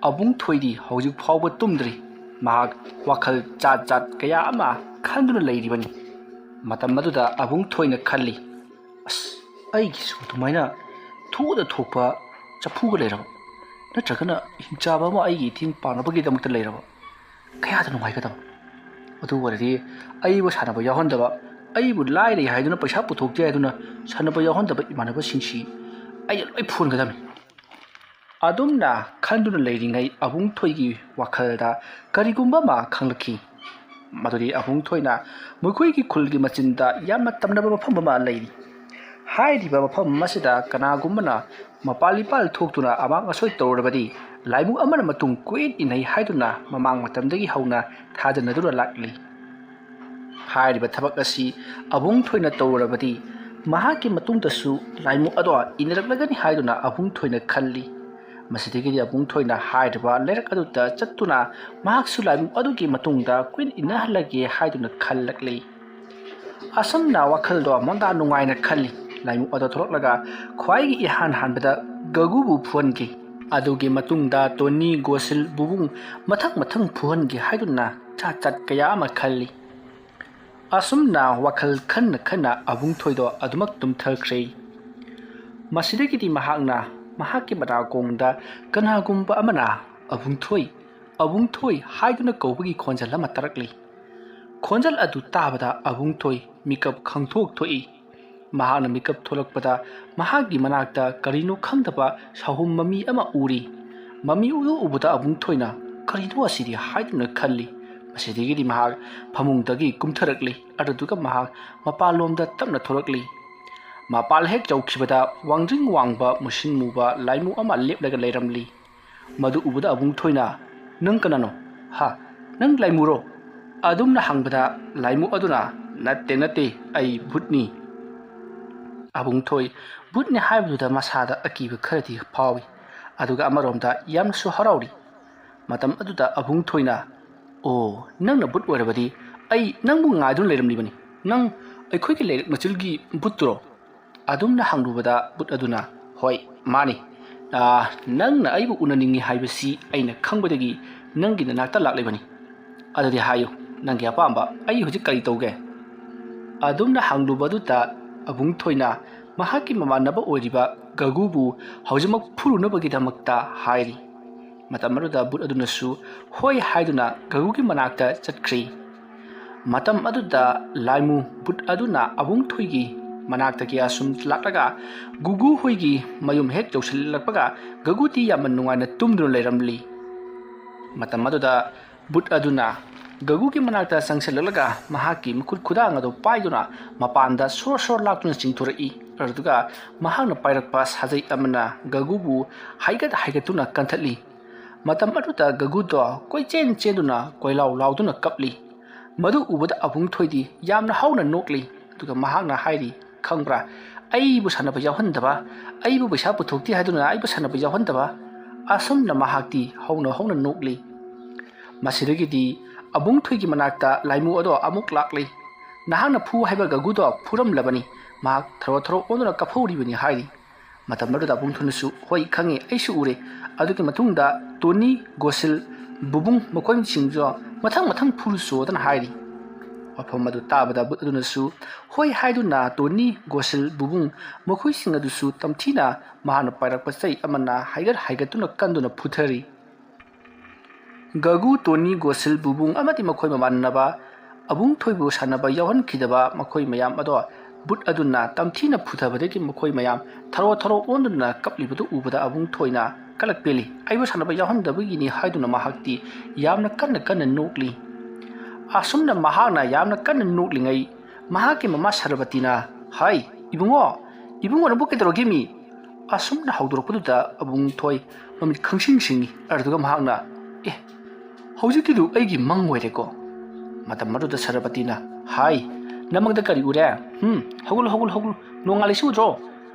ꯑꯕꯨꯡ ꯊꯣꯏꯗꯤ ꯍꯧꯖꯤꯛ ꯐꯥꯎꯕ ꯇꯨꯝꯗ꯭ꯔꯤ꯫ ꯃꯍꯥꯛ ꯋꯥꯈꯜ ꯖꯥꯠ ꯖꯥꯠ ꯀꯌꯥ ꯑꯃ ꯈꯟꯗꯨꯅ ꯂꯩꯔꯤꯕꯅꯤ꯫ ꯃꯇꯝ ꯑꯗꯨꯗ ꯑꯕꯨꯡ ꯊꯣꯏꯅ ꯈꯜꯂꯤ, "ꯑꯁ, ꯑꯩꯒꯤꯁꯨ ꯑꯗꯨꯃꯥꯏꯅ ꯊꯣꯛꯗ ꯊꯣꯛꯄ ꯆꯐꯨꯒ ꯂꯩꯔꯕ, ꯅꯠꯇ꯭ꯔꯒꯅ ꯍꯤꯡꯆꯥꯕ ꯑꯃ ꯑꯩꯒꯤ ꯏꯇꯦꯡ ꯄꯥꯡꯅꯕꯒꯤꯗꯃꯛꯇ ꯂꯩꯔꯕ, ꯀꯌꯥꯗ ꯅꯨꯡꯉꯥꯏꯒꯗꯕ! ꯑꯗꯨ ꯑꯣꯏꯔꯗꯤ ꯑꯩꯕꯨ ꯁꯥꯟꯅꯕ ꯌꯥꯎꯍꯟꯗꯕ, ꯑꯩꯕꯨ ꯂꯥꯏꯔꯩ ꯍꯥꯏꯗꯨꯅ ꯄꯩꯁꯥ ꯄꯨꯊꯣꯛꯇꯦ ꯍꯥꯏꯗꯨꯅ ꯁꯥꯟꯅꯕ ꯌꯥꯎꯍꯟꯗꯕ ꯏꯃꯥꯟꯅꯕꯁꯤꯡꯁꯤ ꯑꯩꯅ ꯂꯣꯏ ꯐꯨꯍꯟꯒꯗꯕꯅꯤ"꯫ ꯑꯗꯨꯝꯅ ꯈꯟꯗꯨꯅ ꯂꯩꯔꯤꯉꯩ ꯑꯕꯨꯡ ꯊꯣꯏꯒꯤ ꯋꯥꯈꯜꯗ ꯀꯔꯤꯒꯨꯝꯕ ꯑꯃ ꯈꯪꯂꯛꯈꯤ꯫ ꯃꯗꯨꯗꯤ ꯑꯕꯨꯡ ꯊꯣꯏꯅ ꯃꯈꯣꯏꯒꯤ ꯈꯨꯜꯒꯤ ꯃꯆꯤꯟꯗ ꯌꯥꯝꯅ ꯇꯝꯅꯕ ꯃꯐꯝ ꯑꯃ ꯂꯩꯔꯤ꯫ ꯍꯥꯏꯔꯤꯕ ꯃꯐꯝ ꯑꯁꯤꯗ ꯀꯅꯥꯒꯨꯝꯕꯅ ꯃꯄꯥꯜ ꯏꯄꯥꯜ ꯊꯣꯛꯇꯨꯅ ꯑꯃꯥꯡ ꯑꯁꯣꯏ ꯇꯧꯔꯕꯗꯤ ꯂꯥꯏꯕꯨꯡ ꯑꯃꯅ ꯃꯇꯨꯡ ꯀꯣꯏꯏꯟ ꯏꯟꯅꯩ ꯍꯥꯏꯗꯨꯅ ꯃꯃꯥꯡ ꯃꯇꯝꯗꯒꯤ ꯍꯧꯅ ꯊꯥꯖꯅꯗꯨꯅ ꯂꯥꯛꯂꯤ꯫ ꯍꯥꯏꯔꯤꯕ ꯊꯕꯛ ꯑꯁꯤ ꯑꯕꯨꯡ ꯊꯣꯏꯅ ꯇꯧꯔꯕꯗꯤ ꯃꯍꯥꯛꯀꯤ ꯃꯇꯨꯡꯗꯁꯨ ꯂꯥꯏꯃꯨꯛ ꯑꯗꯣ ꯏꯟꯅꯔꯛꯂꯒꯅꯤ ꯍꯥꯏꯗꯨꯅ ꯑꯕꯨꯡ ꯊꯣꯏꯅ ꯈꯜꯂꯤ꯫ ꯃꯁꯤꯗꯒꯤꯗꯤ ꯑꯕꯨꯡ ꯊꯣꯏꯅ ꯍꯥꯏꯔꯤꯕ ꯂꯩꯔꯛ ꯑꯗꯨꯗ ꯆꯠꯇꯨꯅ ꯃꯍꯥꯛꯁꯨ ꯂꯥꯏꯃꯨ ꯑꯗꯨꯒꯤ ꯃꯇꯨꯡꯗ ꯀꯨꯏꯟ ꯏꯟꯅꯍꯜꯂꯒꯦ ꯍꯥꯏꯗꯨꯅ ꯈꯜꯂꯛꯂꯤ꯫ ꯑꯁꯨꯝꯅ ꯋꯥꯈꯜꯗꯣ ꯃꯣꯟꯗꯥ ꯅꯨꯡꯉꯥꯏꯅ ꯈꯜꯂꯤ꯫ ꯂꯥꯏꯃꯨ ꯑꯗꯣ ꯊꯣꯛꯂꯛꯂꯒ ꯈ꯭ꯋꯥꯏꯒꯤ ꯏꯍꯥꯟ ꯍꯥꯟꯕꯗ ꯒꯒꯨꯕꯨ ꯐꯨꯍꯟꯈꯤ꯫ ꯑꯗꯨꯒꯤ ꯃꯇꯨꯡꯗ ꯇꯣꯅꯤ, ꯒꯣꯁꯤꯜ, ꯕꯨꯕꯨꯡ ꯃꯊꯪ ꯃꯊꯪ ꯐꯨꯍꯟꯒꯦ ꯍꯥꯏꯗꯨꯅ ꯆꯥꯠ ꯆꯥꯠ ꯀꯌꯥ ꯑꯃ ꯈꯜꯂꯤ꯫ ꯑꯁꯨꯝꯅ ꯋꯥꯈꯜ ꯈꯟꯅ ꯈꯟꯅ ꯑꯕꯨꯡ ꯊꯣꯏꯗꯣ ꯑꯗꯨꯃꯛ ꯇꯨꯝꯊꯈ꯭ꯔꯦ꯫ ꯃꯁꯤꯗꯒꯤꯗꯤ ꯃꯍꯥꯛꯅ ꯃꯍꯥꯛꯀꯤ ꯃꯅꯥꯀꯣꯡꯗ ꯀꯅꯥꯒꯨꯝꯕ ꯑꯃꯅ "ꯑꯕꯨꯡ ꯊꯣꯏ, ꯑꯕꯨꯡ ꯊꯣꯏ" ꯍꯥꯏꯗꯨꯅ ꯀꯧꯕꯒꯤ ꯈꯣꯟꯖꯦꯜ ꯑꯃ ꯇꯥꯔꯛꯂꯤ꯫ ꯈꯣꯟꯖꯦꯜ ꯑꯗꯨ ꯇꯥꯕꯗ ꯑꯕꯨꯡ ꯊꯣꯏ ꯃꯤꯀꯞ ꯈꯪꯊꯣꯛ ꯊꯣꯛꯏ꯫ ꯃꯍꯥꯛꯅ ꯃꯤꯀꯞ ꯊꯣꯛꯂꯛꯄꯗ ꯃꯍꯥꯛꯀꯤ ꯃꯅꯥꯛꯇ ꯀꯔꯤꯅꯣ ꯈꯪꯗꯕ ꯁꯥꯍꯨꯝ ꯃꯃꯤ ꯑꯃ ꯎꯔꯤ꯫ ꯃꯃꯤ ꯑꯗꯨ ꯎꯕꯗ ꯑꯕꯨꯡ ꯊꯣꯏꯅ "ꯀꯔꯤꯅꯣ ꯑꯁꯤꯗꯤ?" ꯍꯥꯏꯗꯨꯅ ꯈꯜꯂꯤ꯫ ꯃꯁꯤꯗꯒꯤꯗꯤ ꯃꯍꯥꯛ ꯐꯃꯨꯡꯗꯒꯤ ꯀꯨꯝꯊꯔꯛꯂꯤ꯫ ꯑꯗꯨꯗꯨꯒ ꯃꯍꯥꯛ ꯃꯄꯥꯟꯂꯣꯝꯗ ꯇꯞꯅ ꯊꯣꯛꯂꯛꯂꯤ꯫ ꯃꯄꯥꯟ ꯍꯦꯛ ꯌꯧꯈꯤꯕꯗ ꯋꯥꯡꯗ꯭ꯔꯤꯡ ꯋꯥꯡꯕ ꯃꯨꯁꯤꯟ ꯃꯨꯕ ꯂꯥꯏꯃꯨ ꯑꯃ ꯂꯦꯞꯂꯒ ꯂꯩꯔꯝꯂꯤ꯫ ꯃꯗꯨ ꯎꯕꯗ ꯑꯕꯨꯡ ꯊꯣꯏꯅ, "ꯅꯪ ꯀꯅꯥꯅꯣ? ꯍꯥ? ꯅꯪ ꯂꯥꯏꯃꯨꯔꯣ?" ꯑꯗꯨꯝꯅ ꯍꯪꯕꯗ ꯂꯥꯏꯃꯨ ꯑꯗꯨꯅ, "ꯅꯠꯇꯦ, ꯅꯠꯇꯦ, ꯑꯩ ꯚꯨꯠꯅꯤ꯫" ꯑꯕꯨꯡ ꯊꯣꯏ ꯚꯨꯠꯅꯤ ꯍꯥꯏꯕꯗꯨꯗ ꯃꯁꯥꯗ ꯑꯀꯤꯕ ꯈꯔꯗꯤ ꯐꯥꯎꯏ, ꯑꯗꯨꯒ ꯑꯃꯔꯣꯝꯗ ꯌꯥꯝꯅꯁꯨ ꯍꯔꯥꯎꯔꯤ꯫ ꯃꯇꯝ ꯑꯗꯨꯗ ꯑꯕꯨꯡ ꯊꯣꯏꯅ, "ꯑꯣ, ꯅꯪꯅ ꯚꯨꯠ ꯑꯣꯏꯔꯕꯗꯤ ꯑꯩ ꯅꯪꯕꯨ ꯉꯥꯏꯗꯨꯅ ꯂꯩꯔꯝꯂꯤꯕꯅꯤ꯫ ꯅꯪ ꯑꯩꯈꯣꯏꯒꯤ ꯂꯩꯔꯛ ꯃꯆꯤꯜꯒꯤ ꯚꯨꯠꯇꯨꯔꯣ?" ꯑꯗꯨꯝꯅ ꯍꯪꯂꯨꯕꯗ ꯚꯨꯠ ꯑꯗꯨꯅ, "ꯍꯣꯏ, ꯃꯥꯅꯤ꯫ ꯑꯥ, ꯅꯪꯅ ꯑꯩꯕꯨ ꯎꯅꯅꯤꯡꯏ ꯍꯥꯏꯕꯁꯤ ꯑꯩꯅ ꯈꯪꯕꯗꯒꯤ ꯅꯪꯒꯤ ꯅꯅꯥꯛꯇ ꯂꯥꯛꯂꯤꯕꯅꯤ꯫ ꯑꯗꯨꯗꯤ ꯍꯥꯏꯌꯨ, ꯅꯪꯒꯤ ꯑꯄꯥꯝꯕ, ꯑꯩ ꯍꯧꯖꯤꯛ ꯀꯔꯤ ꯇꯧꯒꯦ?" ꯑꯗꯨꯝꯅ ꯍꯪꯂꯨꯕꯗꯨꯗ ꯑꯕꯨꯡ ꯊꯣꯏꯅ ꯃꯍꯥꯛꯀꯤ ꯃꯃꯥꯟꯅꯕ ꯑꯣꯏꯔꯤꯕ ꯒꯒꯨꯕꯨ ꯍꯧꯖꯤꯛꯃꯛ ꯐꯨꯔꯨꯅꯕꯒꯤꯗꯃꯛꯇ ꯍꯥꯏꯔꯤ꯫ ꯃꯇꯝ ꯑꯗꯨꯗ ꯚꯨꯠ ꯑꯗꯨꯅꯁꯨ ꯍꯣꯏ ꯍꯥꯏꯗꯨꯅ ꯒꯒꯨꯒꯤ ꯃꯅꯥꯛꯇ ꯆꯠꯈ꯭ꯔꯤ꯫ ꯃꯇꯝ ꯑꯗꯨꯗ ꯂꯥꯏꯃꯨ ꯚꯨꯠ ꯑꯗꯨꯅ ꯑꯕꯨꯡ ꯊꯣꯏꯒꯤ ꯃꯅꯥꯛꯇꯒꯤ ꯑꯁꯨꯝ ꯂꯥꯛꯂꯒ ꯒꯨꯒꯨ ꯍꯣꯏꯒꯤ ꯃꯌꯨꯝ ꯍꯦꯛ ꯌꯧꯁꯤꯜꯂꯛꯄꯒ ꯒꯒꯨꯗꯤ ꯌꯥꯝꯅ ꯅꯨꯡꯉꯥꯏꯅ ꯇꯨꯝꯗꯨꯅ ꯂꯩꯔꯝꯂꯤ꯫ ꯃꯇꯝ ꯑꯗꯨꯗ ꯚꯨꯠ ꯑꯗꯨꯅ ꯒꯒꯨꯒꯤ ꯃꯅꯥꯛꯇ ꯆꯪꯁꯤꯜꯂꯛꯂꯒ ꯃꯍꯥꯛꯀꯤ ꯃꯈꯨꯠ ꯈꯨꯗꯥꯡ ꯑꯗꯨ ꯄꯥꯏꯗꯨꯅ ꯃꯄꯥꯟꯗ ꯁꯣꯔ ꯁꯣꯔ ꯂꯥꯛꯇꯨꯅ ꯆꯤꯡꯊꯣꯔꯛꯏ꯫ ꯑꯗꯨꯒ ꯃꯍꯥꯛꯅ ꯄꯥꯏꯔꯛꯄ ꯁꯥꯖꯩ ꯑꯃꯅ ꯒꯒꯨꯕꯨ ꯍꯥꯏꯒꯠ ꯍꯥꯏꯒꯠꯇꯨꯅ ꯀꯟꯊꯠꯂꯤ꯫ ꯃꯇꯝ ꯑꯗꯨꯗ ꯒꯒꯨꯗꯣ ꯀꯣꯏꯆꯦꯟ ꯆꯦꯟꯗꯨꯅ ꯀꯣꯏꯂꯥꯎ ꯂꯥꯎꯗꯨꯅ ꯀꯞꯂꯤ꯫ ꯃꯗꯨ ꯎꯕꯗ ꯑꯕꯨꯡ ꯊꯣꯏꯗꯤ ꯌꯥꯝꯅ ꯍꯧꯅ ꯅꯣꯛꯂꯤ꯫ ꯑꯗꯨꯒ ꯃꯍꯥꯛꯅ ꯍꯥꯏꯔꯤ, "ꯈꯪꯕ꯭ꯔꯥ, ꯑꯩꯕꯨ ꯁꯥꯟꯅꯕ ꯌꯥꯎꯍꯟꯗꯕ, ꯑꯩꯕꯨ ꯄꯩꯁꯥ ꯄꯨꯊꯣꯛꯇꯦ ꯍꯥꯏꯗꯨꯅ ꯑꯩꯕꯨ ꯁꯥꯟꯅꯕ ꯌꯥꯎꯍꯟꯗꯕ, ꯑꯁꯨꯝꯅ ꯃꯍꯥꯛꯇꯤ ꯍꯧꯅ ꯍꯧꯅ ꯅꯣꯛꯂꯤ꯫ ꯃꯁꯤꯗꯒꯤꯗꯤ ꯑꯕꯨꯡ ꯊꯣꯏꯒꯤ ꯃꯅꯥꯛꯇ ꯂꯥꯏꯃꯨ ꯑꯗꯣ ꯑꯃꯨꯛ ꯂꯥꯛꯂꯤ꯫ "ꯅꯍꯥꯛꯅ ꯐꯨ ꯍꯥꯏꯕ ꯒꯒꯨꯗꯣ ꯐꯨꯔꯝꯂꯕꯅꯤ, ꯃꯍꯥꯛ ꯊꯔꯣ ꯊꯔꯣ ꯑꯣꯟꯗꯨꯅ ꯀꯞꯍꯧꯔꯤꯕꯅꯤ" ꯍꯥꯏꯔꯤ꯫ ꯃꯇꯝ ꯑꯗꯨꯗ ꯑꯕꯨꯡ ꯊꯣꯏꯅꯁꯨ, "ꯍꯣꯏ, ꯈꯪꯉꯤ, ꯑꯩꯁꯨ ꯎꯔꯦ꯫ ꯑꯗꯨꯒꯤ ꯃꯇꯨꯡꯗ ꯇꯣꯅꯤ, ꯒꯣꯁꯤꯜ, ꯕꯨꯕꯨꯡ ꯃꯈꯣꯏꯁꯤꯡꯁꯨ ꯃꯊꯪ ꯃꯊꯪ ꯐꯨꯔꯨꯆꯣꯗꯅ" ꯍꯥꯏꯔꯤ꯫ ꯋꯥꯐꯝ ꯑꯗꯨ ꯇꯥꯕꯗ ꯕꯨꯠ ꯑꯗꯨꯅꯁꯨ ꯍꯣꯏ ꯍꯥꯏꯗꯨꯅ ꯇꯣꯅꯤ, ꯒꯣꯁꯤꯜ, ꯕꯨꯕꯨꯡ ꯃꯈꯣꯏꯁꯤꯡ ꯑꯗꯨꯁꯨ ꯇꯝꯊꯤꯅ ꯃꯍꯥꯛꯅ ꯄꯥꯏꯔꯛꯄ ꯆꯩ ꯑꯃꯅ ꯍꯥꯏꯒꯠ ꯍꯥꯏꯒꯠꯇꯨꯅ ꯀꯟꯗꯨꯅ ꯐꯨꯊꯔꯤ꯫ ꯒꯒꯨ, ꯇꯣꯅꯤ, ꯒꯣꯁꯤꯜ, ꯕꯨꯕꯨꯡ ꯑꯃꯗꯤ ꯃꯈꯣꯏ ꯃꯃꯥꯟꯅꯕ ꯑꯕꯨꯡ ꯊꯣꯏꯕꯨ ꯁꯥꯟꯅꯕ ꯌꯥꯎꯍꯟꯈꯤꯗꯕ ꯃꯈꯣꯏ ꯃꯌꯥꯝ ꯑꯗꯣ ꯕꯨꯠ ꯑꯗꯨꯅ ꯇꯝꯊꯤꯅ ꯐꯨꯊꯕꯗꯒꯤ ꯃꯈꯣꯏ ꯃꯌꯥꯝ ꯊꯔꯣ ꯊꯔꯣ ꯑꯣꯟꯗꯨꯅ ꯀꯞꯂꯤꯕꯗꯨ ꯎꯕꯗ ꯑꯕꯨꯡ ꯊꯣꯏꯅ ꯀꯜꯂꯛꯄꯦꯜꯂꯤ꯫ "ꯑꯩꯕꯨ ꯁꯥꯟꯅꯕ ꯌꯥꯎꯍꯟꯗꯕꯒꯤꯅꯤ" ꯍꯥꯏꯗꯨꯅ ꯃꯍꯥꯛꯇꯤ ꯌꯥꯝꯅ ꯀꯟꯅ ꯀꯟꯅ ꯅꯣꯛꯂꯤ꯫ ꯑꯁꯨꯝꯅ ꯃꯍꯥꯛꯅ ꯌꯥꯝꯅ ꯀꯟꯅ ꯅꯣꯛꯂꯤꯉꯩ ꯃꯍꯥꯛꯀꯤ ꯃꯃꯥ ꯁꯔꯕꯇꯤꯅ, "ꯍꯥꯏ, ꯏꯕꯨꯡꯉꯣ, ꯏꯕꯨꯡꯉꯣ, ꯅꯪꯕꯨ ꯀꯩꯗꯧꯔꯒꯦ ꯃꯤ?" ꯑꯁꯨꯝꯅ ꯍꯧꯗꯣꯔꯛꯄꯗꯨꯗ ꯑꯕꯨꯡ ꯊꯣꯏ ꯃꯃꯤꯠ ꯈꯪꯁꯤꯡ ꯁꯤꯡꯉꯤ꯫ ꯑꯗꯨꯒ ꯃꯍꯥꯛꯅ, "ꯑꯦ, ꯍꯧꯖꯤꯛꯀꯤꯗꯨ ꯑꯩꯒꯤ ꯃꯪ ꯑꯣꯏꯔꯦꯀꯣ?" ꯃꯇꯝ ꯑꯗꯨꯗ ꯁꯔꯕꯇꯤꯅ, "ꯍꯥꯏ, ꯅꯃꯪꯗ ꯀꯔꯤ ꯎꯔꯦ? ꯍꯨꯝ, ꯍꯧꯒꯠꯂꯨ, ꯍꯧꯒꯠꯂꯨ, ꯍꯧꯒꯠꯂꯨ, ꯅꯣꯡꯉꯥꯜꯂꯤꯁꯤ ꯎꯗ꯭ꯔꯣ?"